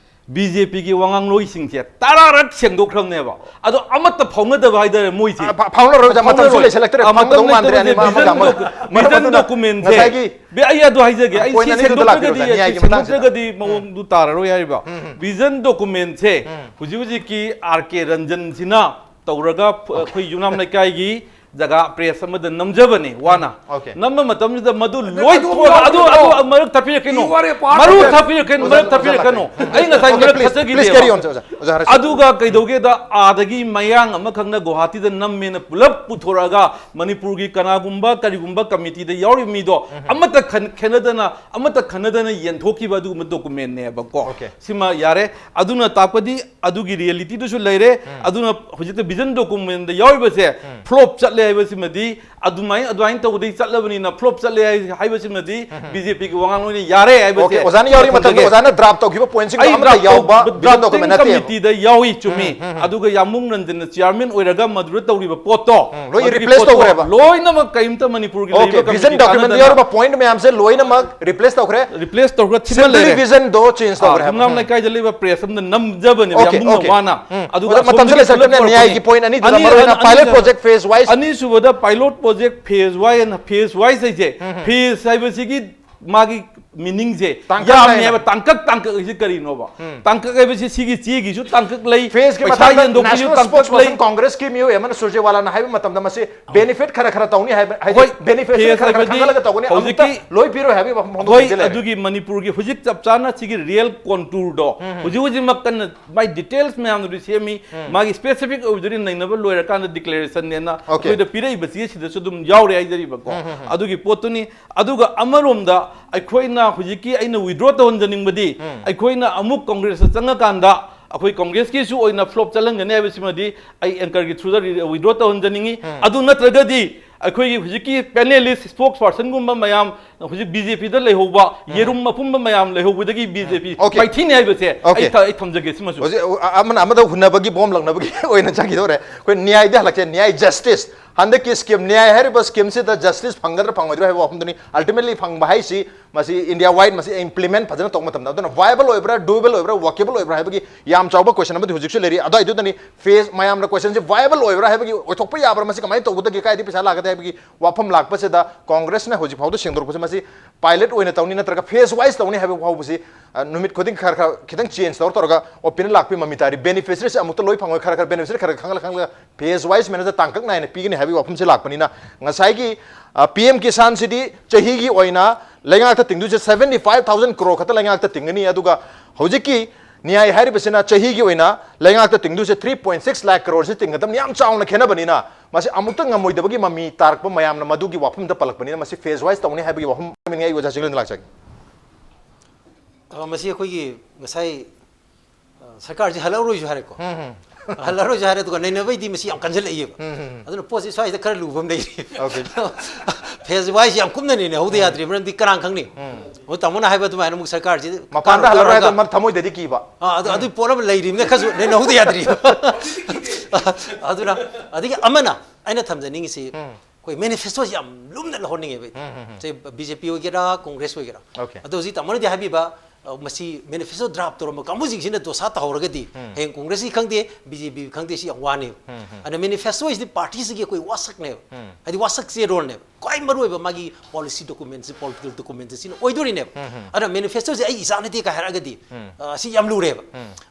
B J P ꯒꯤ ꯋꯥꯉꯥꯡꯂꯣꯏꯁꯤꯡꯁꯦ ꯇꯔꯥꯔꯛ ꯁꯦꯡꯗꯣꯛꯈ꯭ꯔꯕꯅꯦꯕ, ꯑꯗꯣ ꯑꯃꯠꯇ ꯐꯥꯎꯅꯗꯕ ꯍꯥꯏꯇꯥꯔꯦ ꯃꯣꯏꯁꯦ꯫ ꯑ, ꯐꯥ-, ꯐꯥꯎꯅꯔꯣꯏ ꯑꯣꯖꯥ, ꯃꯇꯝꯁꯨ ꯐꯥꯎꯅꯔꯣꯏ꯫ ꯂꯩꯁꯜꯂꯛꯇ꯭ꯔꯦ, ꯑ, ꯃꯇꯝ ꯐꯥꯎꯅꯗꯧ ꯃꯥꯟꯗ꯭ꯔꯦ, ꯂꯩꯇꯕꯁꯦ ꯑꯅꯤꯃꯛ ꯑꯃꯒ vision ꯑꯃꯒ꯫ docu-, ꯃꯔꯝ vision ꯑꯗꯨꯅ document ꯁꯦ꯫ ꯉꯁꯥꯏꯒꯤ ꯕꯤ-, ꯑꯩ ꯑꯗꯨ ꯍꯥꯏꯖꯒꯦ, ꯑꯩ ꯁꯤ point ꯑꯅꯤꯗꯨ ꯂꯥꯛꯄꯤꯔꯣ, ꯁꯦꯡꯗꯣꯛꯇ꯭ꯔꯒꯗꯤ, ꯅꯤꯌꯥꯏꯒꯤ ꯁꯤ ꯃꯇꯥꯡꯁꯤꯗ꯫ ꯁꯦꯡꯗꯣꯛꯇ꯭ꯔꯒꯗꯤ ꯃꯑꯣꯡꯗꯨ ꯇꯥꯔꯔꯣꯏ ꯍꯥꯏꯔꯤꯕ꯫ Vision document ꯁꯦ ꯍꯧꯖꯤꯛ ꯍꯧꯖꯤꯛꯀꯤ R K ꯔꯟꯖꯟꯁꯤꯅ ꯇꯧꯔꯒ ꯐ-, ꯑꯩꯈꯣꯏ ꯌꯨꯝꯅꯥꯝ ꯂꯩꯀꯥꯏꯒꯤ ꯖꯒꯥ press ꯑꯃꯗ ꯅꯝꯖꯕꯅꯦ ꯋꯥꯅ꯫ Okay. ꯅꯝꯕ ꯃꯇꯝꯁꯤꯗ ꯃꯗꯨ ꯑꯗꯨ ꯂꯣꯏ ꯑꯗꯨ ꯊꯣꯛꯑꯒ ꯑꯗꯨ, ꯌꯥꯎꯔꯣꯏ꯫ ꯑꯗꯨ ꯃꯔꯛ ꯊꯠꯄꯤꯔꯛꯀꯅꯣ꯫ You are a part ꯃꯔꯨ of that. ꯊꯠꯄꯤꯔꯛꯀꯅꯣ, ꯑꯣꯖꯥ, ꯃꯔꯛ ꯊꯠꯄꯤꯔꯛꯀꯅꯣ꯫ ꯑꯣꯖꯥ, ꯑꯩ ꯉꯁꯥꯏ Okay, ꯃꯔꯛ please, please ꯊꯠꯆꯈꯤꯗꯦꯕ꯫ carry on, ꯑꯣꯖꯥ, ꯑꯣꯖꯥ ꯍꯥꯏꯔꯁꯤ꯫ ꯑꯗꯨꯒ ꯀꯩꯗꯧꯒꯦꯗ, ꯑꯥꯗꯒꯤ ꯃꯌꯥꯡ ꯑꯃꯈꯛꯅ ꯒꯨꯋꯥꯍꯥꯇꯤꯗ ꯅꯝꯃꯦꯅ ꯄꯨꯂꯞ ꯄꯨꯊꯣꯔꯛꯑꯒ ꯃꯅꯤꯄꯨꯔꯒꯤ ꯀꯅꯥꯒꯨꯝꯕ ꯀꯔꯤꯒꯨꯝꯕ committee ꯗ ꯌꯥꯎꯔꯤꯕ ꯃꯤꯗꯣ ꯑꯃꯠꯇ ꯈꯟ-, ꯈꯦꯠꯅꯗꯅ, ꯑꯃꯠꯇ ꯈꯟꯅꯗꯅ ꯌꯦꯟꯊꯣꯛꯈꯤꯕ ꯑꯗꯨꯒꯨꯝꯕ document ꯅꯦꯕꯀꯣ꯫ Okay. ꯁꯤꯃ ꯌꯥꯔꯦ꯫ ꯑꯗꯨꯅ ꯇꯥꯛꯄꯗꯤ ꯑꯗꯨꯒꯤ reality ꯗꯨꯁꯨ ꯂꯩꯔꯦ꯫ ꯑꯗꯨꯅ ꯍꯧꯖꯤꯛꯇ vision document ꯗ ꯌꯥꯎꯔꯤꯕꯁꯦ flop ꯆꯠꯂꯦ꯫ ꯍꯥꯏꯕꯁꯤꯃꯗꯤ ꯑꯗꯨꯃꯥꯏꯅ ꯑꯗꯨꯃꯥꯏꯅ ꯇꯧꯕꯗꯒꯤ ꯆꯠꯂꯕꯅꯤꯅ flop ꯆꯠꯂꯦ ꯍꯥꯏ- ꯍꯥꯏꯕꯁꯤꯃꯗꯤ BJPꯒꯤ ꯋꯥꯉꯥꯡꯂꯣꯏꯅ ꯌꯥꯔꯦ ꯍꯥꯏꯕꯁꯦ ꯑꯣꯀꯦ, ꯑꯣꯖꯥꯅ ꯌꯥꯎꯔꯤ ꯃꯇꯝꯗ ꯊꯝꯖꯒꯦ꯫ ꯑꯣꯖꯥꯅ draft ꯇꯧꯈꯤꯕ pointꯁꯤꯡꯗꯣ ꯑꯩ ꯑꯃꯠꯇ draft ꯌꯥꯎꯕ ꯇꯧ- vision drafting document ꯅꯠꯇꯦꯕ꯫ Committeeꯗ ꯌꯥꯎꯏ, ꯆꯨꯝꯃꯤ꯫ ꯑꯗꯨꯒ ꯌꯥꯝꯕꯨꯡ ꯔꯟꯖꯟꯅ chairman ꯑꯣꯏꯔꯒ ꯃꯗꯨꯗ ꯇꯧꯔꯤꯕ ꯄꯣꯠꯇꯣ ꯂꯣꯏ ꯑꯗꯨꯒꯤ replace ꯄꯣꯠꯇꯣ ꯇꯧꯈ꯭ꯔꯦꯕ꯫ ꯂꯣꯏꯅꯃꯛ ꯀꯔꯤꯝꯇ ꯃꯅꯤꯄꯨꯔꯒꯤ ꯑꯣꯀꯦ, ꯂꯩꯔꯤꯕ vision committee documentꯗ ꯀꯥꯟꯅꯗꯅ ꯌꯥꯎꯔꯤꯕ point ꯃꯌꯥꯝꯁꯦ ꯂꯣꯏꯅꯃꯛ replace ꯇꯧꯈ꯭ꯔꯦ꯫ Replace ꯇꯧꯈ꯭ꯔꯦ, Assembly ꯊꯤꯃꯜꯂꯦ꯫ visionꯗꯣ change ꯇꯧꯈ꯭ꯔꯦ ꯍꯥꯏꯕ꯫ ꯌꯨꯝꯅꯥꯝ ꯂꯩꯀꯥꯏꯗ ꯂꯩꯕ press ꯑꯃꯗ ꯅꯝꯖꯕꯅꯦꯕ ꯑꯣꯀꯦ, ꯌꯥꯝꯕꯨꯡꯅ ꯑꯣꯀꯦ꯫ ꯋꯥꯅ꯫ ꯎꯝ꯫ ꯑꯗꯨꯒ ꯑꯣꯖꯥ, ꯃꯇꯝꯁꯨ ꯑꯁꯣꯝꯗꯒꯤ ꯂꯩꯁꯜꯂꯛꯇ꯭ꯔꯕꯅꯤꯅ ꯊꯣꯛꯂꯛꯄ ꯅ꯭ꯌꯥꯏꯒꯤ ꯄꯣꯠꯅꯤ꯫ point ꯑꯅꯤꯗꯨꯗ ꯑꯅꯤ- ꯃꯔꯨꯑꯣꯏꯅ ꯑꯅꯤ- pilot project phase wise꯫ ꯑꯅꯤꯁꯨꯕꯗ pilot project phase wise and phase wise ꯍꯥꯏꯁꯦ, phase ꯍꯥꯏꯕꯁꯤꯒꯤ ꯃꯥꯒꯤ meaningꯁꯦ ꯇꯥꯡꯀꯛ ꯌꯥꯝꯃꯦ ꯅꯥꯏꯅ꯫ ꯍꯥꯏꯕ, ꯇꯥꯡꯀꯛ ꯇꯥꯡꯀꯛ ꯍꯥꯏꯁꯦ ꯀꯔꯤꯅꯣꯕ? ꯇꯥꯡꯀꯛ ꯍꯥꯏꯕꯁꯤ ꯁꯤꯒꯤ ꯆꯦꯒꯤꯁꯨ ꯇꯥꯡꯀꯛ ꯂꯩ, Phaseꯀꯤ ꯄꯩꯁꯥ ꯃꯇꯥꯡꯗ ꯌꯦꯟꯗꯣꯛꯄꯒꯤꯁꯨ National ꯇꯥꯡꯀꯛ ꯂꯩ꯫ Spokesperson Congressꯀꯤ ꯃꯤꯑꯣꯏ ꯑꯃꯅ ꯁꯨꯔꯖꯦꯋꯥꯂꯥꯅ ꯍꯥꯏꯕ ꯃꯇꯝꯗ ꯃꯁꯤ benefit ꯈꯔ ꯈꯔ ꯇꯧꯅꯤ ꯍꯥꯏꯕ, ꯍꯥꯏꯗꯤ ꯍꯣꯏ, benefitꯁꯤ phase ꯈꯔ ꯈꯔ ꯍꯥꯏꯕꯗꯤ ꯈꯪꯍꯜꯂꯒ ꯇꯧꯒꯅꯤ, ꯑꯃꯨꯛꯇ ꯍꯧꯖꯤꯛꯀꯤ ꯂꯣꯏ ꯄꯤꯔꯣꯏ ꯍꯥꯏꯕꯒꯤ ꯋꯥꯐꯝ ꯐꯣꯡꯗꯣꯛꯄ ꯍꯣꯏ, ꯍꯧꯖꯤꯛ ꯂꯩꯔꯦ꯫ ꯑꯗꯨꯒꯤ ꯃꯅꯤꯄꯨꯔꯒꯤ ꯍꯧꯖꯤꯛ ꯆꯞ ꯆꯥꯅ ꯁꯤꯒꯤ real contourꯗꯣ ꯍꯧꯖꯤꯛ ꯍꯧꯖꯤꯛꯃꯛ ꯀꯟꯅ ꯃꯥꯏ details ꯃꯌꯥꯝꯗꯨꯗꯤ ꯁꯦꯝꯃꯤ꯫ ꯃꯥꯒꯤ specific ꯑꯣꯏꯕꯗꯨꯗꯤ ꯅꯩꯅꯕ ꯂꯣꯏꯔꯀꯥꯟꯗ declarationꯅꯦꯅ Okay. ꯑꯩꯈꯣꯏꯗ ꯄꯤꯔꯛꯏꯕ ꯆꯦꯁꯤꯗꯁꯨ ꯑꯗꯨꯝ ꯌꯥꯎꯔꯦ ꯍꯥꯏꯖꯔꯤꯕꯀꯣ꯫ ꯑꯗꯨꯒꯤ ꯄꯣꯠꯇꯨꯅꯤ꯫ ꯑꯗꯨꯒ ꯑꯃꯔꯣꯝꯗ ꯑꯩꯈꯣꯏꯅ ꯍꯧꯖꯤꯛꯀꯤ ꯑꯩꯅ withdraw ꯇꯧꯍꯟꯖꯅꯤꯡꯕꯗꯤ, ꯑꯩꯈꯣꯏꯅ ꯑꯃꯨꯛ Congressꯇ ꯆꯪꯉꯀꯥꯟꯗ ꯑꯩꯈꯣꯏ Congressꯀꯤꯁꯨ ꯑꯣꯏꯅ flop ꯆꯠꯍꯟꯒꯅꯤ ꯍꯥꯏꯕꯁꯤꯃꯗꯤ ꯑꯩ anchorꯒꯤ throughꯗ withdraw ꯇꯧꯍꯟꯖꯅꯤꯡꯉꯤ꯫ ꯑꯗꯨ ꯅꯠꯇ꯭ꯔꯒꯗꯤ ꯑꯩꯈꯣꯏꯒꯤ ꯍꯧꯖꯤꯛꯀꯤ panelist spokespersonꯒꯨꯝꯕ ꯃꯌꯥꯝ ꯍꯧꯖꯤꯛ BJPꯗ ꯂꯩꯍꯧꯕ ꯌꯦꯔꯨꯝ ꯑꯄꯨꯝꯕ ꯃꯌꯥꯝ ꯂꯩꯍꯧꯕꯗꯒꯤ BJP Okay. ꯃꯥꯏꯊꯤꯅꯤ ꯍꯥꯏꯕꯁꯦ ꯑꯩ Okay. ꯊ- ꯑꯩ ꯊꯝꯖꯒꯦ ꯁꯤꯃꯁꯨ꯫ ꯍꯧꯖꯤꯛ ꯑ- ꯑꯃꯅ ꯑꯃꯗ ꯍꯨꯟꯅꯕꯒꯤ ꯕꯣꯝ ꯂꯪꯅꯕꯒꯤ ꯑꯣꯏꯅ ꯆꯠꯈꯤꯗꯧꯔꯦ꯫ ꯑꯩꯈꯣꯏ ꯅ꯭ꯌꯥꯏꯗ ꯍꯜꯂꯛꯁꯦ, ꯅ꯭ꯌꯥꯏ, justice꯫ ꯍꯟꯗꯛꯀꯤ scheme, ꯅ꯭ꯌꯥꯏ ꯍꯥꯏꯔꯤꯕ schemeꯁꯤꯗ justice ꯐꯪꯒꯗ꯭ꯔꯥ ꯐꯪꯉꯣꯏꯗ꯭ꯔꯥ ꯍꯥꯏꯕ ꯋꯥꯐꯝꯗꯨꯅꯤ꯫ Ultimately ꯐꯪꯕ ꯍꯥꯏꯁꯤ ꯃꯁꯤ India wide ꯃꯁꯤ implement ꯐꯖꯅ ꯇꯧꯕ ꯃꯇꯝꯗ, ꯑꯗꯨꯅ viable ꯑꯣꯏꯕ꯭ꯔꯥ, doable ꯑꯣꯏꯕ꯭ꯔꯥ, workable ꯑꯣꯏꯕ꯭ꯔꯥ ꯍꯥꯏꯕꯒꯤ ꯌꯥꯝ ꯆꯥꯎꯕ question ꯑꯃꯗꯤ ꯍꯧꯖꯤꯛꯁꯨ ꯂꯩꯔꯤ꯫ ꯑꯗꯨꯋꯥꯏꯗꯨꯗꯅꯤ phase ꯃꯌꯥꯝꯅ questionꯁꯤ viable ꯑꯣꯏꯕ꯭ꯔꯥ ꯍꯥꯏꯕꯒꯤ, ꯑꯣꯏꯊꯣꯛꯄ ꯌꯥꯕ꯭ꯔꯥ, ꯃꯁꯤ ꯀꯃꯥꯏꯅ ꯇꯧꯒꯗꯒꯦ, ꯀꯥꯏꯗꯒꯤ ꯄꯩꯁꯥ ꯂꯥꯛꯀꯗꯒꯦ ꯍꯥꯏꯕꯒꯤ ꯋꯥꯐꯝ ꯂꯥꯛꯄꯁꯤꯗ Congressꯅ ꯍꯧꯖꯤꯛ ꯐꯥꯎꯗ ꯁꯦꯡꯗꯣꯔꯛꯄꯁꯦ ꯃꯁꯤ pilot ꯑꯣꯏꯅ ꯇꯧꯅꯤ ꯅꯠꯇ꯭ꯔꯒ phase wise ꯇꯧꯅꯤ ꯍꯥꯏꯕ ꯐꯥꯎꯕꯁꯤ, ꯑ, ꯅꯨꯃꯤꯠ ꯈꯨꯗꯤꯡ ꯈꯔ ꯈꯔ ꯈꯤꯇꯪ change ꯇꯧꯔ ꯇꯧꯔꯒ opinion ꯂꯥꯛꯄꯒꯤ ꯃꯃꯤ ꯇꯥꯔꯤ꯫ Beneficiaryꯁꯤ ꯑꯃꯨꯛꯇ ꯂꯣꯏ ꯐꯪꯉꯣꯏ, ꯈꯔ ꯈꯔ beneficiary ꯈꯔ ꯈꯔ ꯈꯪꯍꯜꯂ ꯈꯪꯍꯜꯂꯒ phase wise mannerꯗ ꯇꯥꯡꯀꯛ ꯅꯥꯏꯅ ꯄꯤꯒꯅꯤ ꯍꯥꯏꯕꯒꯤ ꯋꯥꯐꯝꯁꯤ ꯂꯥꯛꯄꯅꯤꯅ ꯉꯁꯥꯏꯒꯤ, ꯑ, PM ꯀꯤꯁꯥꯟꯁꯤꯗꯤ ꯆꯍꯤꯒꯤ ꯑꯣꯏꯅ ꯂꯩꯉꯥꯛꯇ ꯇꯤꯡꯗꯣꯏꯁꯦ seventy five thousand crore ꯈꯛꯇ ꯂꯩꯉꯥꯛꯇ ꯇꯤꯡꯒꯅꯤ꯫ ꯑꯗꯨꯒ ꯍꯧꯖꯤꯛꯀꯤ ꯅ꯭ꯌꯥꯏ ꯍꯥꯏꯔꯤꯕꯁꯤꯅ ꯆꯍꯤꯒꯤ ꯑꯣꯏꯅ ꯂꯩꯉꯥꯛꯇ ꯇꯤꯡꯗꯣꯏꯁꯦ three point six lakh croreꯁꯤ ꯇꯤꯡꯒꯗꯕꯅꯤ꯫ ꯌꯥꯝ ꯆꯥꯎꯅ ꯈꯦꯠꯅꯕꯅꯤꯅ ꯃꯁꯤ ꯑꯃꯨꯛꯇ ꯉꯝꯃꯣꯏꯗꯕꯒꯤ ꯃꯃꯤ ꯇꯥꯔꯛꯄ ꯃꯌꯥꯝꯅ ꯃꯗꯨꯒꯤ ꯋꯥꯐꯝꯗ ꯄꯜꯂꯛꯄꯅꯤꯅ ꯃꯁꯤ phase wise ꯇꯧꯅꯤ ꯍꯥꯏꯕꯒꯤ ꯋꯥꯐꯝ ꯑꯃꯅꯤ꯫ ꯑꯩ ꯑꯣꯖꯥ ꯆꯤꯡꯂꯦꯟꯗ ꯂꯥꯛꯆꯒꯦ꯫ ꯑ, ꯃꯁꯤ ꯑꯩꯈꯣꯏꯒꯤ ꯉꯁꯥꯏ, ꯑ, ꯁꯔꯀꯥꯔꯁꯤ ꯍꯜꯂꯛꯑꯔꯣꯏꯁꯨ ꯍꯥꯏꯔꯦꯀꯣ꯫ ꯍꯜꯂꯔꯣꯏꯁꯨ ꯍꯥꯏꯔꯦ, ꯑꯗꯨꯒ ꯅꯩꯅꯕꯩꯗꯤ ꯃꯁꯤ ꯌꯥꯝ ꯀꯟꯁꯤꯜꯂꯛꯏꯕ꯫ ꯑꯗꯨꯅ ꯄꯣꯠꯁꯤ ꯁ꯭ꯋꯥꯏꯗ ꯈꯔ ꯂꯨꯕ ꯑꯃ ꯂꯩꯔꯤ꯫ Okay. Phase wise ꯌꯥꯝ ꯀꯨꯞꯅ ꯅꯩꯅꯍꯧꯗ ꯌꯥꯗ꯭ꯔꯤ, ꯃꯔꯝꯗꯤ ꯀꯅꯥ ꯈꯪꯅꯤ? ꯑꯣ, ꯇꯥꯃꯣꯅ ꯍꯥꯏꯕ ꯑꯗꯨꯃꯥꯏꯅ ꯑꯃꯨꯛ ꯁꯔꯀꯥꯔꯁꯤ ꯃꯄꯥꯟꯗ ꯀꯥꯔꯣ- ꯍꯜꯂꯔꯣꯏ ꯀꯥꯔꯣ- ꯍꯥꯏꯗꯣ ꯃꯔꯝ ꯊꯃꯣꯏꯗꯗꯤ ꯀꯤꯕ꯫ ꯑꯥ, ꯑꯗꯨ ꯑꯗꯨꯒꯤ ꯄꯣꯠ ꯑꯃ ꯂꯩꯔꯤꯕꯅꯤꯅ ꯈꯔꯁꯨ ꯅꯩꯅꯍꯧꯗ ꯌꯥꯗ꯭ꯔꯤ꯫ ꯑꯗꯨꯅ ꯑꯗꯒꯤ ꯑꯃꯅ ꯑꯩꯅ ꯊꯝꯖꯅꯤꯡꯉꯤꯁꯤ, ꯑꯩꯈꯣꯏ ꯃꯦꯅꯤꯐꯦꯁꯇꯣꯁꯤ ꯌꯥꯝ ꯂꯨꯝꯅ ꯂꯧꯍꯟꯅꯤꯡꯉꯦꯕ ꯑꯩꯗꯤ꯫ ꯁꯦ, ꯕꯤ ꯖꯦ ꯄꯤ ꯑꯣꯏꯒꯦꯔꯥ, ꯀꯣꯡꯒ꯭ꯔꯦꯁ ꯑꯣꯏꯒꯦꯔꯥ꯫ Okay. ꯑꯗꯣ ꯍꯧꯖꯤꯛ ꯇꯥꯃꯣꯅꯗꯤ ꯍꯥꯏꯕꯤꯕ, ꯑ, ꯃꯁꯤ ꯃꯦꯅꯤꯐꯦꯁꯇꯣ ꯗ꯭ꯔꯥꯐ ꯇꯧꯔꯝꯕ ꯀꯥꯡꯕꯨꯁꯤꯡꯁꯤꯅ ꯗꯣꯁꯥ ꯇꯧꯍꯧꯔꯒꯗꯤ, ꯍꯌꯦꯡ ꯀꯣꯡꯒ꯭ꯔꯦꯁꯀꯤ ꯈꯪꯗꯦ, ꯕꯤ ꯖꯦ ꯄꯤ ꯈꯪꯗꯦ, ꯁꯤ ꯌꯥꯝ ꯋꯥꯅꯦꯕ꯫ ꯑꯗꯨꯅ ꯃꯦꯅꯤꯐꯦꯁꯇꯣꯁꯤꯗꯤ ꯄꯥꯔꯇꯤꯁꯤꯒꯤ ꯑꯩꯈꯣꯏ ꯋꯥꯁꯛꯅꯦꯕ, ꯍꯥꯏꯗꯤ ꯋꯥꯁꯛ ꯆꯦꯔꯣꯜꯅꯦꯕ꯫ ꯈ꯭ꯋꯥꯏ ꯃꯔꯨꯑꯣꯏꯕ ꯃꯥꯒꯤ ꯄꯣꯂꯤꯁꯤ ꯗꯣꯀꯨꯃꯦꯟꯁꯤ, ꯄꯣꯂꯤꯇꯤꯀꯦꯜ ꯗꯣꯀꯨꯃꯦꯟꯁꯤ ꯁꯤꯅ ꯑꯣꯏꯗꯣꯔꯤꯅꯦꯕ꯫ ꯑꯗꯨꯅ ꯃꯦꯅꯤꯐꯦꯁꯇꯣꯁꯦ ꯑꯩ ꯏꯆꯥ ꯅꯠꯇꯦ ꯀꯥꯏ ꯍꯥꯏꯔꯒꯗꯤ, ꯑ, ꯁꯤ ꯌꯥꯝ ꯂꯨꯔꯦꯕ꯫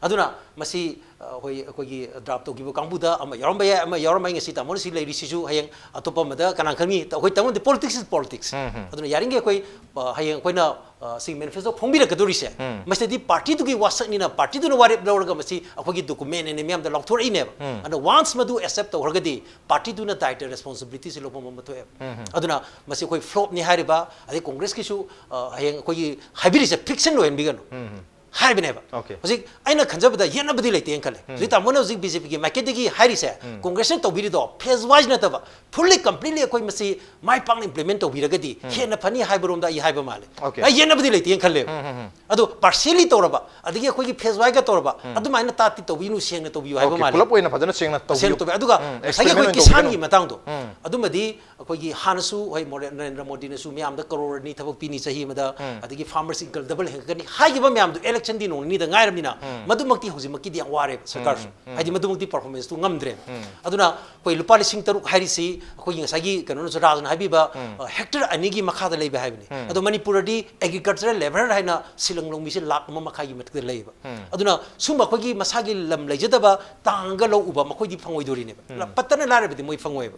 ꯑꯗꯨꯅ ꯃꯁꯤ, ꯑ, ꯑꯩꯈꯣꯏ, ꯑꯩꯈꯣꯏꯒꯤ ꯗ꯭ꯔꯥꯐ ꯇꯧꯈꯤꯕ ꯀꯥꯡꯕꯨꯗ ꯑꯃ ꯌꯥꯎꯔꯝꯕ ꯌꯥꯏ, ꯑꯃ ꯌꯥꯎꯔꯝꯕ ꯌꯥꯏ꯫ ꯉꯁꯤ ꯇꯥꯃꯣꯅ ꯁꯤ ꯂꯩꯔꯤꯁꯤꯁꯨ ꯍꯌꯦꯡ ꯑꯇꯣꯞꯄ ꯑꯃꯗ ꯀꯅꯥ ꯈꯪꯅꯤ? ꯑꯩꯈꯣꯏ ꯇꯥꯃꯣꯗꯤ politics is politics꯫ ꯑꯗꯨꯅ ꯌꯥꯔꯤꯈꯩ ꯑꯩꯈꯣꯏ, ꯑ, ꯍꯌꯦꯡ ꯑꯩꯈꯣꯏꯅ, ꯑ, ꯁꯤ ꯃꯦꯅꯤꯐꯦꯁꯇꯣ ꯐꯣꯡꯕꯤꯔꯛꯀꯗꯧꯔꯤꯁꯦ, ꯃꯁꯤꯗꯗꯤ ꯄꯥꯔꯇꯤꯗꯨꯒꯤ ꯋꯥꯁꯛꯅꯤꯅ ꯄꯥꯔꯇꯤꯗꯨꯅ ꯋꯥꯔꯦꯞ ꯂꯧꯔꯒ ꯃꯁꯤ ꯑꯩꯈꯣꯏꯒꯤ ꯗꯣꯀꯨꯃꯦꯟ ꯑꯅꯤ ꯃꯌꯥꯝꯗ ꯂꯥꯎꯊꯣꯔꯛꯏꯅꯦꯕ꯫ ꯑꯗꯨꯅ ꯋꯥꯟꯁ ꯃꯗꯨ ꯑꯦꯛꯁꯦꯞ ꯇꯧꯈ꯭ꯔꯒꯗꯤ ꯄꯥꯔꯇꯤꯗꯨꯅ ꯗꯥꯏꯇ ꯔꯦꯁꯄꯣꯟꯁꯤꯕꯤꯂꯤꯇꯤꯁꯤ ꯂꯧꯐꯝ ꯑꯃ ꯊꯣꯛꯑꯦꯕ꯫ ꯑꯗꯨꯅ ꯃꯁꯤ ꯑꯩꯈꯣꯏ ꯐ꯭ꯂꯣꯞꯅꯤ ꯍꯥꯏꯔꯤꯕ, ꯑꯗꯩ ꯀꯣꯡꯒ꯭ꯔꯦꯁꯀꯤꯁꯨ, ꯑ, ꯍꯌꯦꯡ ꯑꯩꯈꯣꯏꯒꯤ ꯍꯥꯏꯕꯤꯔꯤꯁꯦ ꯐꯤꯛꯁꯟ ꯑꯣꯏꯍꯟꯕꯤꯒꯅꯨ ꯍꯥꯏꯕꯅꯦꯕ꯫ Okay. ꯍꯧꯖꯤꯛ ꯑꯩꯅ ꯈꯟꯖꯕꯗ ꯌꯦꯠꯅꯕꯗꯤ ꯂꯩꯇꯦꯅ ꯈꯜꯂꯦ꯫ ꯍꯧꯖꯤꯛ ꯇꯥꯃꯣꯅ ꯍꯧꯖꯤꯛ ꯕꯤ ꯖꯦ ꯄꯤꯒꯤ ꯃꯥꯏꯀꯩꯗꯒꯤ ꯍꯥꯏꯔꯤꯁꯦ, ꯀꯣꯡꯒ꯭ꯔꯦꯁꯅ ꯇꯧꯕꯤꯔꯤꯗꯣ ꯐꯦꯁ ꯋꯥꯏꯁ ꯅꯠꯇꯕ, fully completely ꯑꯩꯈꯣꯏ ꯃꯁꯤ ꯃꯥꯏ ꯄꯥꯛꯅ ꯏꯝꯄ꯭ꯂꯤꯃꯦꯟ ꯇꯧꯕꯤꯔꯒꯗꯤ ꯍꯦꯟꯅ ꯐꯅꯤ ꯍꯥꯏꯕꯔꯣꯝꯗ ꯑꯩ ꯍꯥꯏꯕ ꯃꯥꯜꯂꯦ꯫ Okay. ꯑꯩ ꯌꯦꯠꯅꯕꯗꯤ ꯂꯩꯇꯦꯅ ꯈꯜꯂꯦꯕ꯫ ꯑꯗꯣ ꯄꯥꯔꯁꯤꯌꯦꯂꯤ ꯇꯧꯔꯕ, ꯑꯗꯒꯤ ꯑꯩꯈꯣꯏꯒꯤ ꯐꯦꯁ ꯋꯥꯏꯁꯀ ꯇꯧꯔꯕ, ꯑꯗꯨꯃꯥꯏꯅ ꯇꯥꯠꯇꯤ ꯇꯧꯕꯤꯅꯨ, ꯁꯦꯡꯅ ꯇꯧꯕꯤꯌꯨ ꯍꯥꯏꯕ Okay, ꯃꯥꯜꯂꯦ꯫ ꯄꯨꯂꯞ ꯑꯣꯏꯅ ꯐꯖꯅ ꯁꯦꯡꯅ ꯇꯧꯕꯤꯌꯨ꯫ ꯁꯦꯡꯅ ꯇꯧꯕꯤꯌꯨ꯫ ꯑꯗꯨꯒ ꯎꯝ, ꯉꯁꯥꯏꯒꯤ experiment ꯑꯩꯈꯣꯏ ꯑꯣꯏꯅ ꯀꯤꯁꯥꯟꯒꯤ ꯇꯧꯕꯤꯒꯅꯨ꯫ ꯃꯇꯥꯡꯗꯣ, ꯑꯗꯨꯃꯗꯤ ꯑꯩꯈꯣꯏꯒꯤ ꯍꯥꯟꯅꯁꯨ ꯍꯣꯏ ꯃꯣꯔꯦ-, ꯅꯔꯦꯟꯗ꯭ꯔ ꯃꯣꯗꯤꯅꯁꯨ ꯃꯌꯥꯝꯗ ꯀꯔꯣꯔ ꯑꯅꯤ ꯊꯕꯛ ꯄꯤꯅꯤ ꯆꯍꯤ ꯑꯃꯗ, ꯑꯗꯒꯤ ꯐꯥꯔꯃꯔꯁ ꯏꯟꯀꯝ ꯗꯕꯜ ꯍꯦꯟꯒꯠꯀꯅꯤ ꯍꯥꯏꯈꯤꯕ ꯃꯌꯥꯝꯗꯣ ꯏꯂꯦꯛꯁꯟꯗꯤ ꯅꯣꯡ ꯅꯤꯅꯤꯗ ꯉꯥꯏꯔꯕꯅꯤꯅ, ꯃꯗꯨꯃꯛꯇꯤ ꯍꯧꯖꯤꯛꯃꯛꯀꯤꯗꯤ ꯌꯥꯝ ꯋꯥꯔꯦꯕ ꯁꯔꯀꯥꯔꯁꯨ꯫ ꯍꯥꯏꯗꯤ ꯃꯗꯨꯃꯛꯇꯤ ꯄꯔꯐꯣꯔꯃꯦꯟꯁꯇꯨ ꯉꯝꯗ꯭ꯔꯦꯕ꯫ ꯑꯗꯨꯅ ꯑꯩꯈꯣꯏ ꯂꯨꯄꯥ ꯂꯤꯁꯤꯡ ꯇꯔꯨꯛ ꯍꯥꯏꯔꯤꯁꯤ ꯑꯩꯈꯣꯏꯒꯤ ꯉꯁꯥꯏꯒꯤ ꯀꯩꯅꯣꯅꯁꯨ, ꯔꯥꯖꯅ ꯍꯥꯏꯕꯤꯕ, ꯑ, ꯍꯦꯛꯇꯔ ꯑꯅꯤꯒꯤ ꯃꯈꯥꯗ ꯂꯩꯕ ꯍꯥꯏꯕꯅꯤ꯫ ꯑꯗꯣ ꯃꯅꯤꯄꯨꯔꯗꯤ ꯑꯦꯒ꯭ꯔꯤꯀꯜꯆꯔꯦꯜ ꯂꯦꯕꯔ ꯍꯥꯏꯅ ꯁꯤꯂꯪ ꯂꯧꯃꯤꯁꯦ ꯂꯥꯛ ꯑꯃ ꯃꯈꯥꯏꯒꯤ ꯃꯊꯛꯇ ꯂꯩꯌꯦꯕ꯫ ꯑꯗꯨꯅ ꯁꯨꯝꯕ ꯑꯩꯈꯣꯏꯒꯤ ꯃꯁꯥꯒꯤ ꯂꯝ ꯂꯩꯖꯗꯕ ꯇꯥꯡꯉꯒ ꯂꯧ ꯎꯕ ꯃꯈꯣꯏꯗꯤ ꯐꯪꯉꯣꯏꯗꯣꯔꯤꯅꯦꯕ꯫ ꯄꯠꯇꯅ ꯂꯥꯏꯔꯕꯗꯤ ꯃꯣꯏ ꯐꯪꯉꯣꯏꯕ꯫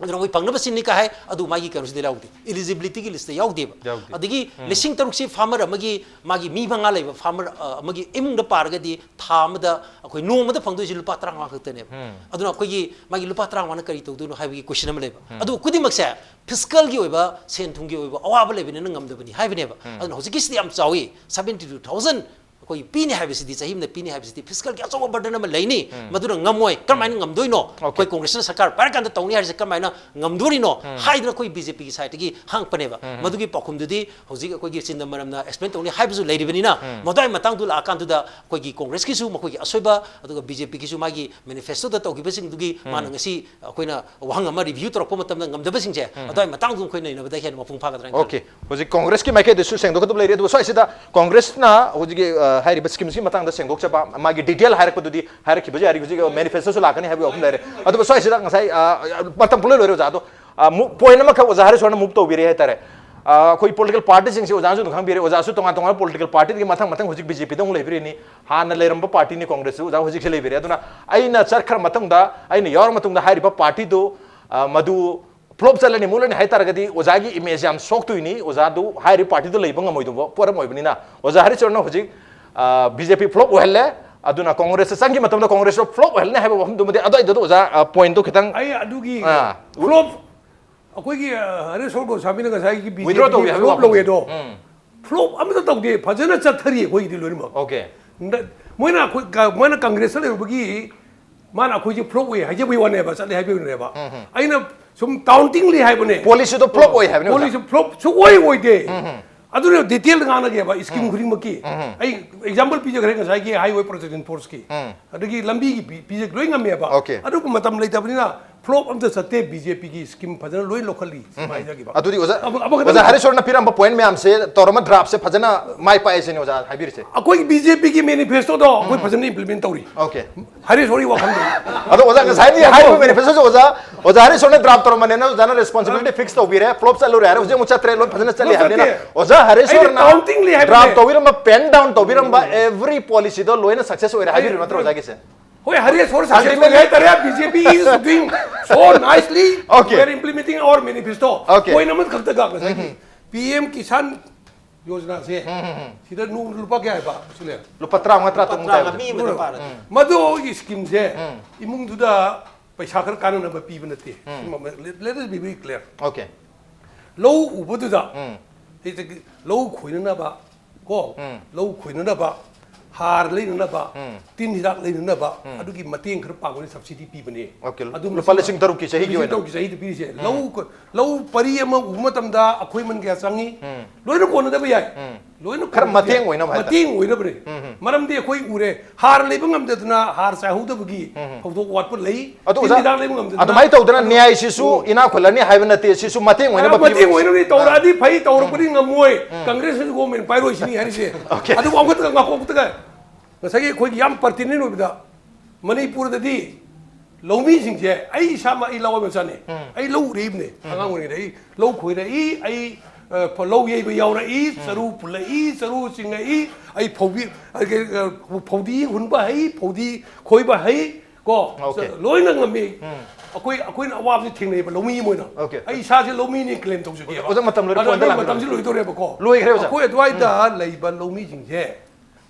ꯑꯗꯨꯅ ꯃꯣꯏ ꯐꯪꯅꯕ ꯁꯤꯟꯅꯤ ꯀꯥ ꯍꯥꯏ, ꯑꯗꯨ ꯃꯥꯒꯤ ꯀꯩꯅꯣꯁꯤꯗ ꯌꯥꯎꯗꯦ, eligibility ꯒꯤ ꯂꯤꯁꯇ ꯌꯥꯎꯗꯦꯕ꯫ ꯌꯥꯎꯗꯦ꯫ ꯑꯗꯒꯤ ꯂꯤꯁꯤꯡ ꯇꯔꯨꯛꯁꯤ ꯐꯥꯔꯃꯔ ꯑꯃꯒꯤ, ꯃꯥꯒꯤ ꯃꯤ ꯃꯉꯥ ꯂꯩꯕ ꯐꯥꯔꯃꯔ, ꯑ, ꯑꯃꯒꯤ ꯏꯃꯨꯡꯗ ꯄꯥꯔꯒꯗꯤ ꯊꯥ ꯑꯃꯗ ꯑꯩꯈꯣꯏ ꯅꯣꯡꯃꯗ ꯐꯪꯗꯣꯏꯁꯤ ꯂꯨꯄꯥ ꯇꯔꯥꯃꯉꯥ ꯈꯛꯇꯅꯦꯕ꯫ ꯑꯗꯨꯅ ꯑꯩꯈꯣꯏꯒꯤ ꯃꯥꯒꯤ ꯂꯨꯄꯥ ꯇꯔꯥꯃꯉꯥꯅ ꯀꯔꯤ ꯇꯧꯗꯣꯏꯅꯣ ꯍꯥꯏꯕꯒꯤ ꯀꯣꯏꯁꯟ ꯑꯃ ꯂꯩꯕ꯫ ꯑꯗꯨ ꯈꯨꯗꯤꯡꯃꯛꯁꯦ ꯐꯤꯁꯀꯜꯒꯤ ꯑꯣꯏꯕ, ꯁꯦꯟ ꯊꯨꯝꯒꯤ ꯑꯣꯏꯕ ꯑꯋꯥꯕ ꯂꯩꯕꯅꯤꯅ ꯉꯝꯗꯕꯅꯤ ꯍꯥꯏꯕꯅꯦꯕ꯫ ꯑꯗꯨꯅ ꯍꯧꯖꯤꯛꯀꯤꯁꯤꯗꯤ ꯌꯥꯝ ꯆꯥꯎꯏ, seventy two thousand ꯑꯩꯈꯣꯏ ꯄꯤꯅꯤ ꯍꯥꯏꯕꯁꯤꯗꯤ, ꯆꯍꯤ ꯑꯃꯗ ꯄꯤꯅꯤ ꯍꯥꯏꯕꯁꯤꯗꯤ ꯐꯤꯁꯀꯜꯒꯤ ꯑꯆꯧꯕ ꯕꯔꯗꯟ ꯑꯃ ꯂꯩꯅꯤ꯫ ꯃꯗꯨꯅ ꯉꯝꯃꯣꯏ꯫ ꯀꯔꯝꯍꯥꯏꯅ ꯉꯝꯗꯣꯏꯅꯣ? ꯑꯣꯀꯦ꯫ ꯑꯩꯈꯣꯏ ꯀꯣꯡꯒ꯭ꯔꯦꯁꯅ ꯁꯔꯀꯥꯔ ꯄꯥꯏꯔꯀꯥꯟꯗ ꯇꯧꯅꯤ ꯍꯥꯏꯔꯤꯁꯦ ꯀꯔꯝꯍꯥꯏꯅ ꯉꯝꯗꯣꯔꯤꯅꯣ? ꯍꯥꯏꯗꯅ ꯑꯩꯈꯣꯏ ꯕꯤ ꯖꯦ ꯄꯤꯒꯤ ꯁꯥꯏꯠꯇꯒꯤ ꯍꯪꯉꯛꯄꯅꯦꯕ꯫ ꯃꯗꯨꯒꯤ ꯄꯥꯎꯈꯨꯝꯗꯨꯗꯤ ꯍꯧꯖꯤꯛ ꯑꯩꯈꯣꯏꯒꯤ ꯆꯤꯟꯗꯝꯕꯔꯝꯅ ꯑꯦꯛꯁꯄ꯭ꯂꯦꯟ ꯇꯧꯅꯤ ꯍꯥꯏꯕꯁꯨ ꯂꯩꯔꯤꯕꯅꯤꯅ, ꯃꯗꯨꯒꯤ ꯃꯇꯥꯡꯗꯨ ꯂꯥꯛꯑꯀꯥꯟꯗꯨꯗ ꯑꯩꯈꯣꯏꯒꯤ ꯀꯣꯡꯒ꯭ꯔꯦꯁꯀꯤꯁꯨ ꯃꯈꯣꯏꯒꯤ ꯑꯁꯣꯏꯕ, ꯑꯗꯨꯒ ꯕꯤ ꯖꯦ ꯄꯤꯒꯤꯁꯨ ꯃꯥꯒꯤ ꯃꯦꯅꯤꯐꯦꯁꯇꯣꯗ ꯇꯧꯈꯤꯕꯁꯤꯡꯗꯨꯒꯤ ꯃꯥꯅ ꯉꯁꯤ ꯑꯩꯈꯣꯏꯅ ꯋꯥꯍꯪ ꯑꯃ ꯔꯤꯚ꯭ꯌꯨ ꯇꯧꯔꯛꯄ ꯃꯇꯝꯗ ꯉꯝꯗꯕꯁꯤꯡꯁꯦ, ꯑꯗꯨꯋꯥꯏ ꯃꯇꯥꯡꯗꯨ ꯑꯩꯈꯣꯏ ꯅꯩꯅꯕꯗ ꯍꯦꯟꯅ ꯃꯄꯨꯡ ꯐꯥꯒꯗ꯭ꯔꯥ ꯍꯥꯏꯅ ꯈꯜꯂꯤ꯫ ꯑꯣꯀꯦ꯫ ꯍꯧꯖꯤꯛ ꯀꯣꯡꯒ꯭ꯔꯦꯁꯀꯤ ꯃꯥꯏꯀꯩꯗꯁꯨ ꯁꯦꯡꯗꯣꯛꯀꯗꯕ ꯂꯩꯔꯦ, ꯑꯗꯨꯕꯨ ꯁ꯭ꯋꯥꯏꯁꯤꯗ ꯀꯣꯡꯒ꯭ꯔꯦꯁꯅ ꯍꯧꯖꯤꯛꯀꯤ, ꯑ, ꯍꯥꯏꯔꯤꯕ ꯁ꯭ꯀꯤꯝꯁꯤꯒꯤ ꯃꯇꯥꯡꯗ ꯁꯦꯡꯗꯣꯛꯆꯕ, ꯃꯥꯒꯤ ꯗꯤꯇꯦꯜ ꯍꯥꯏꯔꯛꯄꯗꯨꯗꯤ ꯍꯥꯏꯔꯛꯈꯤꯕꯁꯨ ꯌꯥꯔꯤ꯫ ꯍꯧꯖꯤꯛ ꯃꯦꯅꯤꯐꯦꯁꯇꯣꯁꯨ ꯂꯥꯛꯀꯅꯤ ꯍꯥꯏꯕꯒꯤ ꯋꯥꯐꯝ ꯂꯩꯔꯦ꯫ ꯑꯗꯨꯕꯨ ꯁ꯭ꯋꯥꯏꯁꯤꯗ ꯉꯁꯥꯏ, ꯑ, ꯃꯇꯝ ꯄꯨꯡꯂꯣꯏ ꯂꯣꯏꯔꯦ ꯑꯣꯖꯥ꯫ ꯑꯗꯣ, ꯑ, ꯃꯨ-, ꯄꯣꯏꯟ ꯑꯃꯈꯛ ꯑꯣꯖꯥ ꯍꯔꯤꯁꯣꯔꯅ ꯃꯨꯚ ꯇꯧꯕꯤꯔꯦ ꯍꯥꯏꯇꯥꯔꯦ꯫ ꯑ, ꯑꯩꯈꯣꯏ ꯄꯣꯂꯤꯇꯤꯀꯦꯜ ꯄꯥꯔꯇꯤꯁꯤꯡꯁꯦ ꯑꯣꯖꯥꯅꯁꯨ ꯑꯗꯨꯝ ꯈꯪꯕꯤꯔꯦ, ꯑꯣꯖꯥꯁꯨ ꯇꯣꯉꯥꯟ ꯇꯣꯉꯥꯟꯕ ꯄꯣꯂꯤꯇꯤꯀꯦꯜ ꯄꯥꯔꯇꯤꯗꯒꯤ ꯃꯊꯪ ꯃꯊꯪ ꯍꯧꯖꯤꯛ ꯕꯤ ꯖꯦ ꯄꯤꯗ ꯑꯃꯨꯛ ꯂꯩꯕꯤꯔꯤꯅꯤ꯫ ꯍꯥꯟꯅ ꯂꯩꯔꯝꯕ ꯄꯥꯔꯇꯤꯅꯤ ꯀꯣꯡꯒ꯭ꯔꯦꯁꯁꯨ, ꯑꯣꯖꯥ ꯍꯧꯖꯤꯛꯁꯦ ꯂꯩꯕꯤꯔꯦ꯫ ꯑꯗꯨꯅ ꯑꯩꯅ ꯆꯠꯈ꯭ꯔ ꯃꯇꯨꯡꯗ, ꯑꯩꯅ ꯌꯥꯎꯔ ꯃꯇꯨꯡꯗ ꯍꯥꯏꯔꯤꯕ ꯄꯥꯔꯇꯤꯗꯨ, ꯑ, ꯃꯗꯨ ꯐ꯭ꯂꯣꯞ ꯆꯠꯂꯅꯤ, ꯃꯨꯠꯂꯅꯤ ꯍꯥꯏ ꯇꯥꯔꯒꯗꯤ ꯑꯣꯖꯥꯒꯤ ꯏꯃꯦꯖ ꯌꯥꯝ ꯁꯣꯛꯇꯣꯏꯅꯤ꯫ ꯑꯣꯖꯥꯗꯨ ꯍꯥꯏꯔꯤꯕ ꯄꯥꯔꯇꯤꯗꯨ ꯂꯩꯕ ꯉꯝꯃꯣꯏꯗꯧꯕ ꯄꯣꯠ ꯑꯃ ꯑꯣꯏꯕꯅꯤꯅ, ꯑꯣꯖꯥ ꯍꯔꯤꯁꯣꯔꯅ ꯍꯧꯖꯤꯛ, ꯑ, ꯕꯤ ꯖꯦ ꯄꯤ ꯐ꯭ꯂꯣꯞ ꯑꯣꯏꯍꯜꯂꯦ, ꯑꯗꯨꯅ ꯀꯣꯡꯒ꯭ꯔꯦꯁꯇ ꯆꯪꯈꯤ ꯃꯇꯝꯗ ꯀꯣꯡꯒ꯭ꯔꯦꯁꯇꯣ ꯐ꯭ꯂꯣꯞ ꯑꯣꯏꯍꯜꯂꯅꯤ ꯍꯥꯏꯕ ꯋꯥꯐꯝꯗꯨꯃꯗꯤ ꯑꯗꯨꯋꯥꯏꯗꯨꯗ ꯑꯣꯖꯥ, ꯑ, ꯄꯣꯏꯟꯗꯣ ꯈꯤꯇꯪ, ꯑꯩ ꯑꯗꯨꯒꯤ ꯑꯥ꯫ ꯐ꯭ꯂꯣꯞ ꯑꯩꯈꯣꯏꯒꯤ, ꯑ, ꯍꯔꯤꯁꯣꯔ ꯒꯣꯁꯥꯃꯤꯅ ꯉꯁꯥꯏꯒꯤ Withdraw ꯇꯧꯒꯦ ꯍꯥꯏꯕꯒꯤ ꯐ꯭ꯂꯣꯞ ꯋꯥꯐꯝꯁꯦ꯫ ꯂꯧꯋꯦꯗꯣ ꯎꯝ꯫ ꯐ꯭ꯂꯣꯞ ꯑꯃꯇ ꯇꯧꯗꯦ, ꯐꯖꯅ ꯆꯠꯊꯔꯤ ꯑꯩꯈꯣꯏꯒꯤꯗꯤ ꯂꯣꯏꯅꯃꯛ꯫ ꯑꯣꯀꯦ꯫ ꯅ-, ꯃꯣꯏꯅ ꯑꯩꯈꯣꯏ ꯀ-, ꯃꯣꯏꯅ ꯀꯪꯒ꯭ꯔꯦꯁꯇ ꯂꯩꯔꯨꯕꯒꯤ ꯃꯥꯅ ꯑꯩꯈꯣꯏꯁꯦ ꯐ꯭ꯂꯣꯞ ꯑꯣꯏ ꯍꯥꯏꯖꯕꯒꯤ ꯋꯥꯅꯦꯕ, ꯆꯠꯂꯦ ꯍꯥꯏꯕꯒꯤ ꯋꯥꯅꯦꯕ꯫ ꯑꯩꯅ ꯁꯨꯝ ꯇꯥꯎꯟꯇꯤꯡꯂꯤ ꯍꯥꯏꯕꯅꯦ꯫ ꯄꯣꯂꯤꯁꯤꯗꯣ ꯐ꯭ꯂꯣꯞ ꯑꯣꯏ ꯍꯥꯏꯕꯅꯦ, ꯑꯣꯖꯥ꯫ ꯄꯣꯂꯤꯁꯤ ꯐ꯭ꯂꯣꯞ ꯁꯨꯛꯑꯣꯏ ꯑꯣꯏꯗꯦ꯫ ꯑꯗꯨꯅ ꯗꯤꯇꯦꯜꯗ ꯉꯥꯡꯅꯒꯦꯕ ꯁ꯭ꯀꯤꯝ ꯈꯨꯗꯤꯡꯃꯛꯀꯤ꯫ ꯑꯩ ꯑꯦꯛꯖꯥꯝꯄꯜ ꯄꯤꯖꯈ꯭ꯔꯦ ꯉꯁꯥꯏꯒꯤ ꯍꯥꯏꯋꯦ ꯄ꯭ꯔꯣꯇꯦꯛꯁꯟ ꯐꯣꯔꯁꯀꯤ꯫ ꯑꯗꯒꯤ ꯂꯝꯕꯤꯒꯤ ꯄꯤ-, ꯄꯤꯖ-, ꯂꯣꯏ ꯉꯝꯃꯦꯕ꯫ ꯑꯣꯀꯦ꯫ ꯑꯗꯨꯕꯨ ꯃꯇꯝ ꯂꯩꯇꯕꯅꯤꯅ ꯐ꯭ꯂꯣꯞ ꯑꯝꯇ ꯆꯠꯇꯦ꯫ ꯕꯤ ꯖꯦ ꯄꯤꯒꯤ ꯁ꯭ꯀꯤꯝ ꯐꯖꯅ ꯂꯣꯏ ꯂꯧꯈꯠꯂꯤ꯫ ꯁꯤꯃ ꯍꯥꯏꯖꯒꯦꯕ꯫ ꯑꯗꯨꯗꯤ ꯑꯣꯖꯥ, ꯑꯃ-, ꯑꯃꯈꯛꯇꯪ ꯑꯣꯖꯥ ꯍꯔꯤꯁꯣꯔꯅ ꯄꯤꯔꯝꯕ ꯄꯣꯏꯟ ꯃꯌꯥꯝꯁꯦ ꯇꯧꯔꯝꯕ ꯗ꯭ꯔꯥꯐꯁꯦ ꯐꯖꯅ ꯃꯥꯏ ꯄꯥꯛꯑꯦ ꯁꯤꯅꯤ ꯑꯣꯖꯥ ꯍꯥꯏꯕꯤꯔꯤꯁꯦ꯫ ꯑꯩꯈꯣꯏꯒꯤ ꯕꯤ ꯖꯦ ꯄꯤꯒꯤ ꯃꯦꯅꯤꯐꯦꯁꯇꯣꯗꯣ ꯑꯩꯈꯣꯏ ꯐꯖꯅ ꯏꯝꯄ꯭ꯂꯤꯃꯦꯟ ꯇꯧꯔꯤ꯫ ꯑꯣꯀꯦ꯫ ꯍꯔꯤꯁ ꯍꯣꯔꯤ ꯋꯥꯈꯜꯗ꯫ ꯑꯗꯣ ꯑꯣꯖꯥ ꯉꯁꯥꯏꯗꯤ ꯍꯥꯏꯔꯤꯕ ꯃꯦꯅꯤꯐꯦꯁꯇꯣꯁꯨ ꯑꯣꯖꯥ, ꯑꯣꯖꯥ ꯍꯔꯤꯁꯣꯔꯅ ꯗ꯭ꯔꯥꯐ ꯇꯧꯔꯝꯕꯅꯦꯅ ꯑꯣꯖꯥꯅ ꯔꯦꯁꯄꯣꯟꯁꯤꯕꯤꯂꯤꯇꯤ ꯐꯤꯛꯁ ꯇꯧꯕꯤꯔꯦ, ꯐ꯭ꯂꯣꯞ ꯆꯠꯂꯨꯔꯦ ꯍꯥꯏꯔꯦ, ꯍꯧꯖꯤꯛ ꯑꯃꯨꯛ ꯆꯠꯇ꯭ꯔꯦ, ꯂꯣꯏ ꯐꯖꯅ ꯆꯠꯂꯤ ꯐ꯭ꯂꯣꯞ ꯍꯥꯏꯕꯅꯤꯅ ꯆꯠꯇꯦ꯫ ꯑꯣꯖꯥ ꯍꯔꯤꯁꯣꯔꯅ ꯑꯩꯅ ꯇꯥꯎꯟꯇꯤꯡꯂꯤ ꯍꯥꯏꯕꯅꯦ꯫ ꯗ꯭ꯔꯥꯐ ꯇꯧꯕꯤꯔꯝꯕ, ꯄꯦꯟ ꯗꯥꯎꯟ ꯇꯧꯕꯤꯔꯝꯕ ꯑꯦꯚ꯭ꯔꯤ ꯄꯣꯂꯤꯁꯤꯗꯣ ꯂꯣꯏꯅ ꯁꯛꯁꯦꯁ ꯑꯣꯏꯔꯦ ꯍꯥꯏꯕꯤꯔꯤꯕ ꯅꯠꯇ꯭ꯔꯣ ꯑꯣꯖꯥꯒꯤꯁꯦ? ꯍꯣꯏ, ꯍꯔꯤꯁ ꯍꯣꯔꯤ ꯁꯛꯁꯦꯁ Ultimately- ꯑꯣꯏꯔꯦ ꯍꯥꯏꯇꯥꯔꯦ꯫ B J P is doing so nicely. Okay. We are implementing our manifesto. Okay. Point ꯑꯃꯈꯛꯇꯒ ꯉꯁꯥꯏꯒꯤ ꯄꯤ ꯑꯦꯝ ꯀꯤꯁꯥꯟ ꯌꯣꯖꯅꯥꯁꯦ ꯁꯤꯗ ꯅꯣꯡꯃꯗ ꯂꯨꯄꯥ ꯀꯌꯥ ꯍꯥꯏꯕ ꯁꯤꯅꯦ? ꯂꯨꯄꯥ ꯇꯔꯥꯃꯉꯥ ꯇꯔꯥ ꯇꯔꯨꯛ ꯃꯨꯛ ꯇꯔꯥꯃꯉꯥ ꯇꯥꯏꯕ꯫ ꯃꯤ ꯑꯃꯗ ꯄꯥꯔꯗꯤ꯫ ꯃꯗꯨꯒꯤ ꯁ꯭ꯀꯤꯝꯁꯦ ꯏꯃꯨꯡꯗꯨꯗ ꯄꯩꯁꯥ ꯈꯔ ꯀꯥꯟꯅꯅꯕ ꯄꯤꯕ ꯅꯠꯇꯦ꯫ Let us be very clear. Okay. ꯂꯧ ꯎꯕꯗꯨꯗ ꯎꯝ꯫ ꯍꯧꯖꯤꯛꯇꯤ ꯂꯧ ꯈꯣꯏꯅꯅꯕ ꯀꯣ ꯎꯝ꯫ ꯂꯧ ꯈꯣꯏꯅꯅꯕ ꯍꯥꯔ ꯂꯩꯅꯅꯕ, ꯇꯤꯟ ꯍꯤꯗꯥꯛ ꯂꯩꯅꯅꯕ, ꯑꯗꯨꯒꯤ ꯃꯇꯦꯡ ꯈꯔ ꯄꯥꯡꯕꯅꯤ, ꯁꯕꯁꯤꯗꯤ ꯄꯤꯕꯅꯤ꯫ ꯑꯣꯀꯦ, ꯑꯗꯨꯝ ꯂꯨꯄꯥ ꯂꯤꯁꯤꯡ ꯇꯔꯨꯛꯀꯤ ꯆꯍꯤꯒꯤ ꯂꯤꯁꯤꯡ ꯑꯣꯏꯅ? ꯇꯔꯨꯛꯀꯤ ꯆꯍꯤꯗ ꯄꯤꯔꯤꯁꯦ꯫ ꯂꯧ ꯀ-, ꯂꯧ ꯄꯔꯤ ꯑꯃ ꯎꯕ ꯃꯇꯝꯗ ꯑꯩꯈꯣꯏ ꯃꯟ ꯀꯌꯥ ꯆꯪꯉꯤ? ꯂꯣꯏꯅ ꯀꯣꯟꯅꯗꯕ ꯌꯥꯏ꯫ ꯂꯣꯏꯅ ꯈꯔ ꯀꯣꯟꯅꯗꯕ ꯃꯇꯦꯡ ꯌꯥꯏ꯫ ꯑꯣꯏꯅꯕ ꯍꯥꯏꯇꯥꯔꯦ꯫ ꯃꯇꯦꯡ ꯑꯣꯏꯅꯕꯅꯤ꯫ ꯃꯔꯝꯗꯤ ꯑꯩꯈꯣꯏ ꯎꯔꯦ, ꯍꯥꯔ ꯂꯩꯕ ꯉꯝꯗꯗꯅ ꯍꯥꯔ ꯆꯥꯏꯍꯧꯗꯕꯒꯤ ꯐꯧꯗꯣꯛ ꯋꯥꯠꯄ ꯂꯩ, ꯑꯗꯨ ꯇꯤꯟ ꯑꯣꯖꯥ, ꯍꯤꯗꯥꯛ ꯂꯩꯕ ꯉꯝꯗꯗꯅ꯫ ꯑꯗꯨꯃꯥꯏꯅ ꯇꯧꯗꯅ ꯑꯗꯨ ꯅ꯭ꯌꯥꯏꯁꯤꯁꯨ ꯎꯝ꯫ ꯏꯅꯥꯛ ꯈꯨꯜꯂꯅꯤ ꯍꯥꯏꯕ ꯅꯠꯇꯦ, ꯁꯤꯁꯨ ꯃꯇꯦꯡ ꯑꯣꯏꯅꯕ ꯑ, ꯃꯇꯦꯡ ꯄꯤꯕ ꯑꯣꯏꯅꯕꯅꯤ꯫ ꯇꯧꯔꯛꯑꯗꯤ ꯐꯩ, ꯇꯧꯔꯛꯄꯗꯤ ꯉꯝꯃꯣꯏ꯫ ꯀꯪꯒ꯭ꯔꯦꯁꯅꯁꯨ ꯒꯣꯃꯦꯟ ꯄꯥꯏꯔꯣꯏ ꯁꯤꯅꯤ ꯍꯥꯏꯔꯤꯁꯦ꯫ ꯑꯣꯀꯦ꯫ ꯑꯗꯨꯕꯨ ꯑꯃꯈꯛꯇ ꯉꯥꯏꯈꯣ, ꯑꯃꯈꯛꯇꯒ꯫ ꯉꯁꯥꯏꯒꯤ ꯑꯩꯈꯣꯏꯒꯤ ꯌꯥꯝ ꯄꯔꯇꯤꯅꯦꯟ ꯑꯣꯏꯕꯗ, ꯃꯅꯤꯄꯨꯔꯗꯗꯤ ꯂꯧꯃꯤꯁꯤꯡꯁꯦ, ꯑꯩ ꯏꯁꯥꯃꯛ ꯑꯩ ꯂꯧ ꯑꯃ ꯆꯠꯅꯤ꯫ ꯑꯩ ꯂꯧ ꯎꯔꯛꯏꯕꯅꯦ꯫ ꯑꯉꯥꯡ ꯑꯣꯏꯔꯤꯉꯩꯗ ꯑꯩ ꯂꯧ ꯈꯣꯏꯔꯛꯏ, ꯑꯩ, ꯑ, ꯂꯧ ꯌꯩꯕ ꯌꯥꯎꯔꯛꯏ, ꯆꯔꯨ ꯄꯨꯜꯂꯛꯏ, ꯆꯔꯨ ꯆꯤꯡꯉꯛꯏ, ꯑꯩ ꯐꯧꯕꯤ-, ꯑ, ꯐꯧꯗꯤ ꯍꯨꯟꯕ ꯍꯩ, ꯐꯧꯗꯤ ꯈꯣꯏꯕ ꯍꯩ, ꯀꯣ? ꯑꯣꯀꯦ꯫ ꯂꯣꯏꯅ ꯉꯝꯃꯤ꯫ ꯑꯩꯈꯣꯏ, ꯑꯩꯈꯣꯏꯅ ꯑꯋꯥꯕꯁꯤ ꯊꯦꯡꯅꯩꯕ ꯂꯧꯃꯤ ꯑꯃ ꯑꯣꯏꯅ꯫ ꯑꯣꯀꯦ꯫ ꯑꯩ ꯏꯁꯥꯁꯦ ꯂꯧꯃꯤꯅꯤ ꯀ꯭ꯂꯦꯝ ꯇꯧꯖꯒꯦꯕ꯫ ꯑꯣꯖꯥ, ꯃꯇꯝ ꯂꯣꯏꯔꯦ, ꯑꯗꯣ ꯄꯣꯏꯟꯗ ꯑꯩꯈꯣꯏ ꯂꯥꯛꯀꯗꯧꯔꯦ꯫ ꯃꯇꯝꯁꯤ ꯂꯣꯏꯗꯧꯔꯦꯕꯀꯣ꯫ ꯂꯣꯏꯈ꯭ꯔꯦ, ꯑꯣꯖꯥ꯫ ꯑꯩꯈꯣꯏ ꯑꯗꯨꯋꯥꯏꯗ ꯂꯩꯕ ꯂꯧꯃꯤꯁꯤꯡꯁꯦ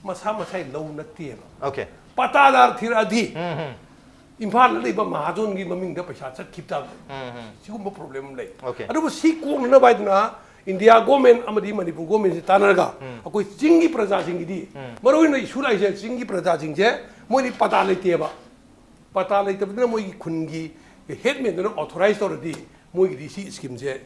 ꯃꯁꯥ ꯃꯁꯥꯒꯤ ꯂꯧ ꯅꯠꯇꯦꯕ꯫ ꯑꯣꯀꯦ꯫ ꯄꯇꯥꯗꯥꯔ ꯊꯤꯔꯛꯑꯗꯤ ꯏꯝꯐꯥꯜꯗ ꯂꯩꯕ ꯃꯍꯥꯖꯣꯟꯒꯤ ꯃꯃꯤꯡꯗ ꯄꯩꯁꯥ ꯆꯠꯈꯤꯕ ꯇꯥꯕꯅꯤ꯫ ꯁꯤꯒꯨꯝꯕ ꯄ꯭ꯔꯣꯕ꯭ꯂꯦꯝ ꯑꯃ ꯂꯩ꯫ ꯑꯣꯀꯦ꯫ ꯑꯗꯨꯕꯨ ꯁꯤ ꯀꯣꯛꯅꯅꯕ ꯍꯥꯏꯗꯨꯅ ꯏꯟꯗꯤꯌꯥ ꯒꯣꯔꯃꯦꯟ ꯑꯃꯗꯤ ꯃꯅꯤꯄꯨꯔ ꯒꯣꯔꯃꯦꯟꯁꯤ ꯇꯥꯟꯅꯔꯒ ꯑꯩꯈꯣꯏ ꯆꯤꯡꯒꯤ ꯄ꯭ꯔꯖꯥꯁꯤꯡꯒꯤꯗꯤ, ꯃꯔꯨꯑꯣꯏꯅ ꯏꯁꯨ ꯂꯥꯛꯏꯁꯦ ꯆꯤꯡꯒꯤ ꯄ꯭ꯔꯖꯥꯁꯤꯡꯁꯦ, ꯃꯣꯏꯗꯤ ꯄꯇꯥ ꯂꯩꯇꯦꯕ꯫ ꯄꯇꯥ ꯂꯩꯇꯕꯅꯤꯅ ꯃꯣꯏꯒꯤ ꯈꯨꯟꯒꯤ ꯍꯦꯗꯃꯦꯟꯗꯨꯅ ꯑꯣꯊꯣꯔꯥꯏꯖ ꯇꯧꯔꯗꯤ ꯃꯣꯏꯒꯤꯗꯤ ꯁꯤ ꯁ꯭ꯀꯤꯝꯁꯦ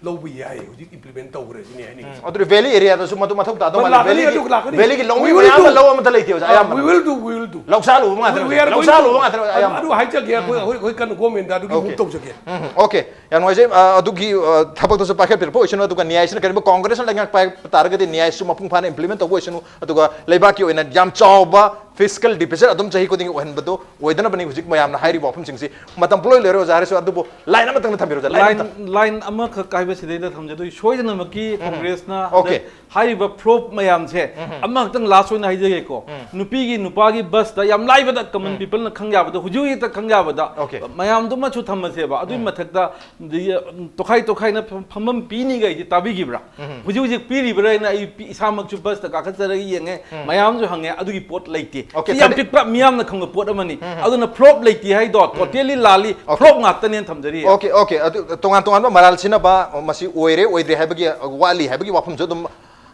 ꯂꯧꯕ ꯌꯥꯏ, ꯍꯧꯖꯤꯛ ꯏꯝꯄ꯭ꯂꯤꯃꯦꯟ ꯇꯧꯈ꯭ꯔꯦ ꯁꯤꯅꯤ ꯍꯥꯏꯅꯤꯡꯉꯤ꯫ ꯎꯝ, ꯑꯗꯨꯗꯤ ꯚꯦꯂꯤ ꯑꯦꯔꯤꯌꯥꯗꯁꯨ ꯃꯗꯨ ꯃꯊꯧ ꯇꯥꯗꯧ ꯃꯥꯜꯂꯦ꯫ ꯂꯥꯛꯀꯅꯤ, ꯚꯦꯂꯤꯒꯤ, ꯑꯗꯨ ꯂꯥꯛꯀꯅꯤ꯫ ꯚꯦꯂꯤꯒꯤ ꯂꯧꯃꯤ We will ꯃꯌꯥꯝ ꯑꯃ do. ꯂꯧ ꯑꯃꯠꯇ ꯂꯩꯇꯦ, ꯑꯣꯖꯥ, ꯑ, ꯑꯌꯥꯝꯕꯅ꯫ We will do, we will do. ꯂꯧꯁꯥ ꯂꯨꯕ ꯉꯥꯛꯇꯅꯦ, We, we are ꯂꯧꯁꯥ going to. ꯂꯨꯕ ꯉꯥꯛꯇꯅꯦ ꯑꯗꯨ, ꯑꯌꯥꯝꯕ꯫ ꯑꯗꯨ ꯍꯥꯏꯖꯒꯦ, ꯑꯩꯈꯣꯏ, ꯎꯝ꯫ ꯑꯩꯈꯣꯏ, ꯑꯩꯈꯣꯏ ꯀꯟꯅ ꯒꯣꯔꯃꯦꯟꯗ ꯑꯗꯨꯒꯤ ꯑꯣꯀꯦ꯫ ꯃꯨꯚ ꯇꯧꯖꯒꯦ꯫ ꯎꯝ, ꯑꯣꯀꯦ꯫ ꯌꯥꯝ ꯅꯨꯡꯉꯥꯏꯖꯩ꯫ ꯑ, ꯑꯗꯨꯒꯤ, ꯑ, ꯊꯕꯛꯇꯨꯁꯨ ꯄꯥꯏꯈꯠꯄꯤꯔꯛꯄ ꯑꯣꯏꯁꯅꯨ, ꯑꯗꯨꯒ ꯅ꯭ꯌꯥꯏꯁꯤꯅ ꯀꯔꯤꯒꯨꯝꯕ ꯀꯣꯡꯒ꯭ꯔꯦꯁꯅ ꯂꯩꯉꯥꯛ ꯄꯥꯏꯔꯛꯄ ꯇꯥꯔꯒꯗꯤ ꯅ꯭ꯌꯥꯏꯁꯤꯁꯨ ꯃꯄꯨꯡ ꯐꯥꯅ ꯏꯝꯄ꯭ꯂꯤꯃꯦꯟ ꯇꯧꯕ ꯑꯣꯏꯁꯅꯨ, ꯑꯗꯨꯒ ꯂꯩꯕꯥꯛꯀꯤ ꯑꯣꯏꯅ ꯌꯥꯝ ꯆꯥꯎꯕ ꯐꯤꯁꯀꯦꯜ ꯗꯤꯐꯤꯁꯤꯠ ꯑꯗꯨꯝ ꯆꯍꯤ ꯈꯨꯗꯤꯡꯒꯤ ꯑꯣꯏꯍꯟꯕꯗꯨ ꯑꯣꯏꯗꯅꯕꯅꯤ ꯍꯧꯖꯤꯛ ꯃꯌꯥꯝꯅ ꯍꯥꯏꯔꯤꯕ ꯋꯥꯐꯝꯁꯤꯡꯁꯤ꯫ ꯃꯇꯝ ꯄꯨꯡꯂꯣꯏ ꯂꯣꯏꯔꯦ ꯑꯣꯖꯥ ꯍꯥꯏꯔꯁꯨ, ꯑꯗꯨꯕꯨ ꯂꯥꯏꯟ ꯑꯃꯇꯪꯗ ꯊꯝꯕꯤꯔꯣ ꯑꯣꯖꯥ, ꯂꯥꯏꯟ ꯂꯥꯏꯟ, ꯑꯃꯇꯪ꯫ ꯂꯥꯏꯟ ꯑꯃꯈꯛ ꯍꯥꯏꯕꯁꯤꯗꯩꯗ ꯊꯝꯖꯗꯣꯏ, ꯁꯣꯏꯗꯅꯃꯛꯀꯤ ꯎꯝ꯫ ꯀꯣꯡꯒ꯭ꯔꯦꯁꯅ ꯑꯣꯀꯦ꯫ ꯍꯟꯗꯛ ꯍꯥꯏꯔꯤꯕ ꯐ꯭ꯂꯣꯞ ꯃꯌꯥꯝꯁꯦ ꯎꯝ꯫ ꯑꯃꯈꯛꯇꯪ ꯂꯥꯁ ꯑꯣꯏꯅ ꯍꯥꯏꯖꯒꯦꯀꯣ꯫ ꯎꯝ꯫ ꯅꯨꯄꯤꯒꯤ ꯅꯨꯄꯥꯒꯤ ꯕꯁꯇ ꯌꯥꯝ ꯂꯥꯏꯕꯗ ꯀꯃꯟ ꯎꯝ꯫ ꯄꯤꯄꯜꯅ ꯈꯪ ꯌꯥꯕꯗ, ꯍꯧꯖꯤꯛ ꯍꯧꯖꯤꯛꯇ ꯈꯪ ꯌꯥꯕꯗ ꯑꯣꯀꯦ꯫ ꯃꯌꯥꯝꯗꯨꯃꯁꯨ ꯊꯝꯃꯁꯦꯕ꯫ ꯑꯗꯨꯒꯤ ꯎꯝ꯫ ꯃꯊꯛꯇ ꯑꯗꯒꯤ, ꯎꯝ, ꯇꯣꯈꯥꯏ ꯇꯣꯈꯥꯏꯅ ꯐꯝ-, ꯐꯝꯐꯝ ꯄꯤꯅꯤꯒ ꯑꯩꯗꯤ ꯇꯥꯕꯤꯈꯤꯕ꯭ꯔꯥ? ꯎꯝ꯫ ꯍꯧꯖꯤꯛ ꯍꯧꯖꯤꯛ ꯄꯤꯔꯤꯕ꯭ꯔꯥ ꯍꯥꯏꯅ ꯑꯩ ꯄꯤ-, ꯏꯁꯥꯃꯛꯁꯨ ꯕꯁꯇ ꯀꯥꯈꯠꯆꯔꯒ ꯌꯦꯡꯉꯦ, ꯎꯝ꯫ ꯃꯌꯥꯝꯁꯨ ꯍꯪꯉꯦ, ꯑꯗꯨꯒꯤ ꯄꯣꯠ ꯂꯩꯇꯦ꯫ ꯑꯣꯀꯦ, ꯁꯤ ꯌꯥꯝ ꯀꯔꯤ- ꯄꯤꯛꯄ, ꯃꯤꯌꯥꯝꯅ ꯈꯪꯕ ꯄꯣꯠ ꯑꯃꯅꯤ꯫ ꯎꯝ꯫ ꯑꯗꯨꯅ ꯐ꯭ꯂꯣꯞ ꯂꯩꯇꯦ ꯍꯥꯏꯗꯣ ꯎꯝ꯫ Totally ꯂꯥꯜꯂꯤ, okay. ꯐ꯭ꯂꯣꯞ ꯉꯥꯛꯇꯅꯦꯅ ꯊꯝꯖꯔꯤ꯫ ꯑꯣꯀꯦ, ꯑꯣꯀꯦ, ꯑꯗꯨ ꯇꯣꯉꯥꯟ ꯇꯣꯉꯥꯟꯕ ꯃꯔꯥꯜ ꯁꯤꯟꯅꯕ ꯃꯁꯤ ꯑꯣꯏꯔꯦ ꯑꯣꯏꯗ꯭ꯔꯦ ꯍꯥꯏꯕꯒꯤ, ꯋꯥꯠꯂꯤ ꯍꯥꯏꯕꯒꯤ ꯋꯥꯐꯝꯁꯨ ꯑꯗꯨꯝ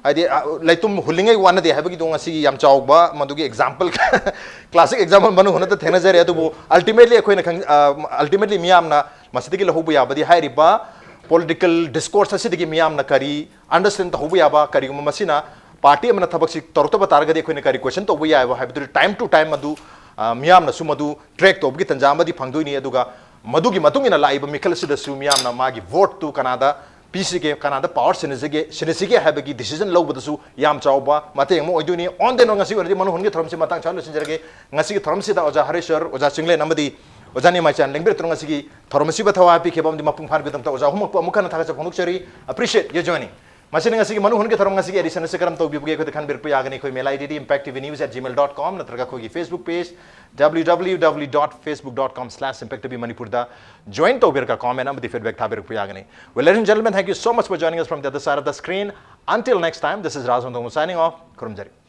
ꯍꯥꯏꯗꯤ ꯂꯩꯇꯨꯝ ꯍꯨꯜꯂꯤꯉꯩ ꯋꯥꯅꯗꯦ ꯍꯥꯏꯕꯒꯤꯗꯣ ꯉꯁꯤꯒꯤ ꯌꯥꯝ ꯆꯥꯎꯕ ꯃꯗꯨꯒꯤ example, classic example ꯃꯅꯨ ꯍꯨꯅꯗ ꯊꯦꯡꯅꯖꯔꯦ꯫ ꯑꯗꯨꯕꯨ ultimately ꯑꯩꯈꯣꯏꯅ ꯈꯪ ultimately ꯃꯤꯌꯥꯝꯅ ꯃꯁꯤꯗꯒꯤ ꯂꯧꯍꯧꯕ ꯌꯥꯕꯗꯤ ꯍꯥꯏꯔꯤꯕ political discourse ꯑꯁꯤꯗꯒꯤ ꯃꯤꯌꯥꯝꯅ ꯀꯔꯤ understand ꯇꯧꯍꯧꯕ ꯌꯥꯕ, ꯀꯔꯤꯒꯨꯝꯕ ꯃꯁꯤꯅ party ꯑꯃꯅ ꯊꯕꯛꯁꯤ ꯇꯧꯔꯛꯇꯕ ꯇꯥꯔꯒꯗꯤ ꯑꯩꯈꯣꯏꯅ ꯀꯔꯤ question ꯇꯧꯕ ꯌꯥꯏꯕ ꯍꯥꯏꯕꯗꯨ time to time ꯃꯗꯨ ꯃꯤꯌꯥꯝꯅꯁꯨ ꯃꯗꯨ track ꯇꯧꯕꯒꯤ ꯇꯥꯟꯖꯥ ꯑꯃꯗꯤ ꯐꯪꯗꯣꯏꯅꯤ꯫ ꯑꯗꯨꯒ ꯃꯗꯨꯒꯤ ꯃꯇꯨꯡ ꯏꯟꯅ ꯂꯥꯛꯏꯕ ꯃꯤꯈꯜ ꯑꯁꯤꯗꯁꯨ ꯃꯤꯌꯥꯝꯅ ꯃꯥꯒꯤ vote ꯇꯨ ꯀꯅꯥꯗ ꯄꯤꯁꯤꯒꯦ, ꯀꯅꯥꯗ power ꯁꯤꯟꯅꯁꯤꯒꯦ ꯁꯤꯟꯅꯁꯤꯒꯦ ꯍꯥꯏꯕꯒꯤ decision ꯂꯧꯕꯗꯁꯨ ꯌꯥꯝ ꯆꯥꯎꯕ ꯃꯇꯦꯡ ꯑꯃ ꯑꯣꯏꯗꯣꯏꯅꯤ꯫ On the note, ꯉꯁꯤꯒꯤ ꯑꯣꯏꯅꯗꯤ ꯃꯅꯨ ꯍꯨꯟꯒꯤ ꯊꯧꯔꯝꯁꯤ ꯃꯇꯥꯡ ꯆꯥꯅ ꯂꯣꯏꯁꯤꯟꯖꯔꯒꯦ꯫ ꯉꯁꯤꯒꯤ ꯊꯧꯔꯝꯁꯤꯗ ꯑꯣꯖꯥ ꯍꯔꯦꯁꯔ, ꯑꯣꯖꯥ ꯆꯤꯡꯂꯦꯟ ꯑꯃꯗꯤ ꯑꯣꯖꯥ ꯅꯤꯃꯥꯏꯆꯥꯟ ꯂꯦꯡꯕꯤꯔꯛꯇꯨꯅ ꯉꯁꯤꯒꯤ ꯊꯧꯔꯝ ꯑꯁꯤꯕꯨ ꯊꯋꯥꯏ ꯍꯥꯞꯄꯤꯈꯤꯕ ꯑꯃꯗꯤ ꯃꯄꯨꯡ ꯐꯥꯍꯟꯕꯒꯤꯗꯃꯛꯇ ꯑꯣꯖꯥ ꯑꯍꯨꯝꯃꯛꯄꯨ ꯑꯃꯨꯛ ꯍꯟꯅ ꯊꯥꯒꯠꯆꯕ ꯐꯣꯡꯗꯣꯛꯆꯔꯤ꯫ Appreciate your joining. ꯃꯁꯤꯅ ꯉꯁꯤꯒꯤ ꯃꯅꯨ ꯍꯨꯟꯒꯤ ꯊꯧꯔꯝ ꯉꯁꯤꯒꯤ edition ꯑꯁꯤ ꯀꯔꯝ ꯇꯧꯕꯤꯕꯒꯦ ꯑꯩꯈꯣꯏꯗ ꯈꯟꯕꯤꯔꯛꯄ ꯌꯥꯒꯅꯤ꯫ ꯑꯩꯈꯣꯏ mail I D D impact T V news at gmail dot com ꯅꯠꯇ꯭ꯔꯒ ꯑꯩꯈꯣꯏꯒꯤ Facebook page W W W dot facebook dot com slash impact T V Manipur ꯗ join ꯇꯧꯕꯤꯔꯒ comment ꯑꯃꯗꯤ feedback ꯊꯥꯕꯤꯔꯛꯄ ꯌꯥꯒꯅꯤ꯫ Well, ladies and gentlemen, thank you so much for joining us from the other side of the screen. Until next time, this is Raj Hondong signing off. ꯈꯨꯔꯨꯝꯖꯔꯤ꯫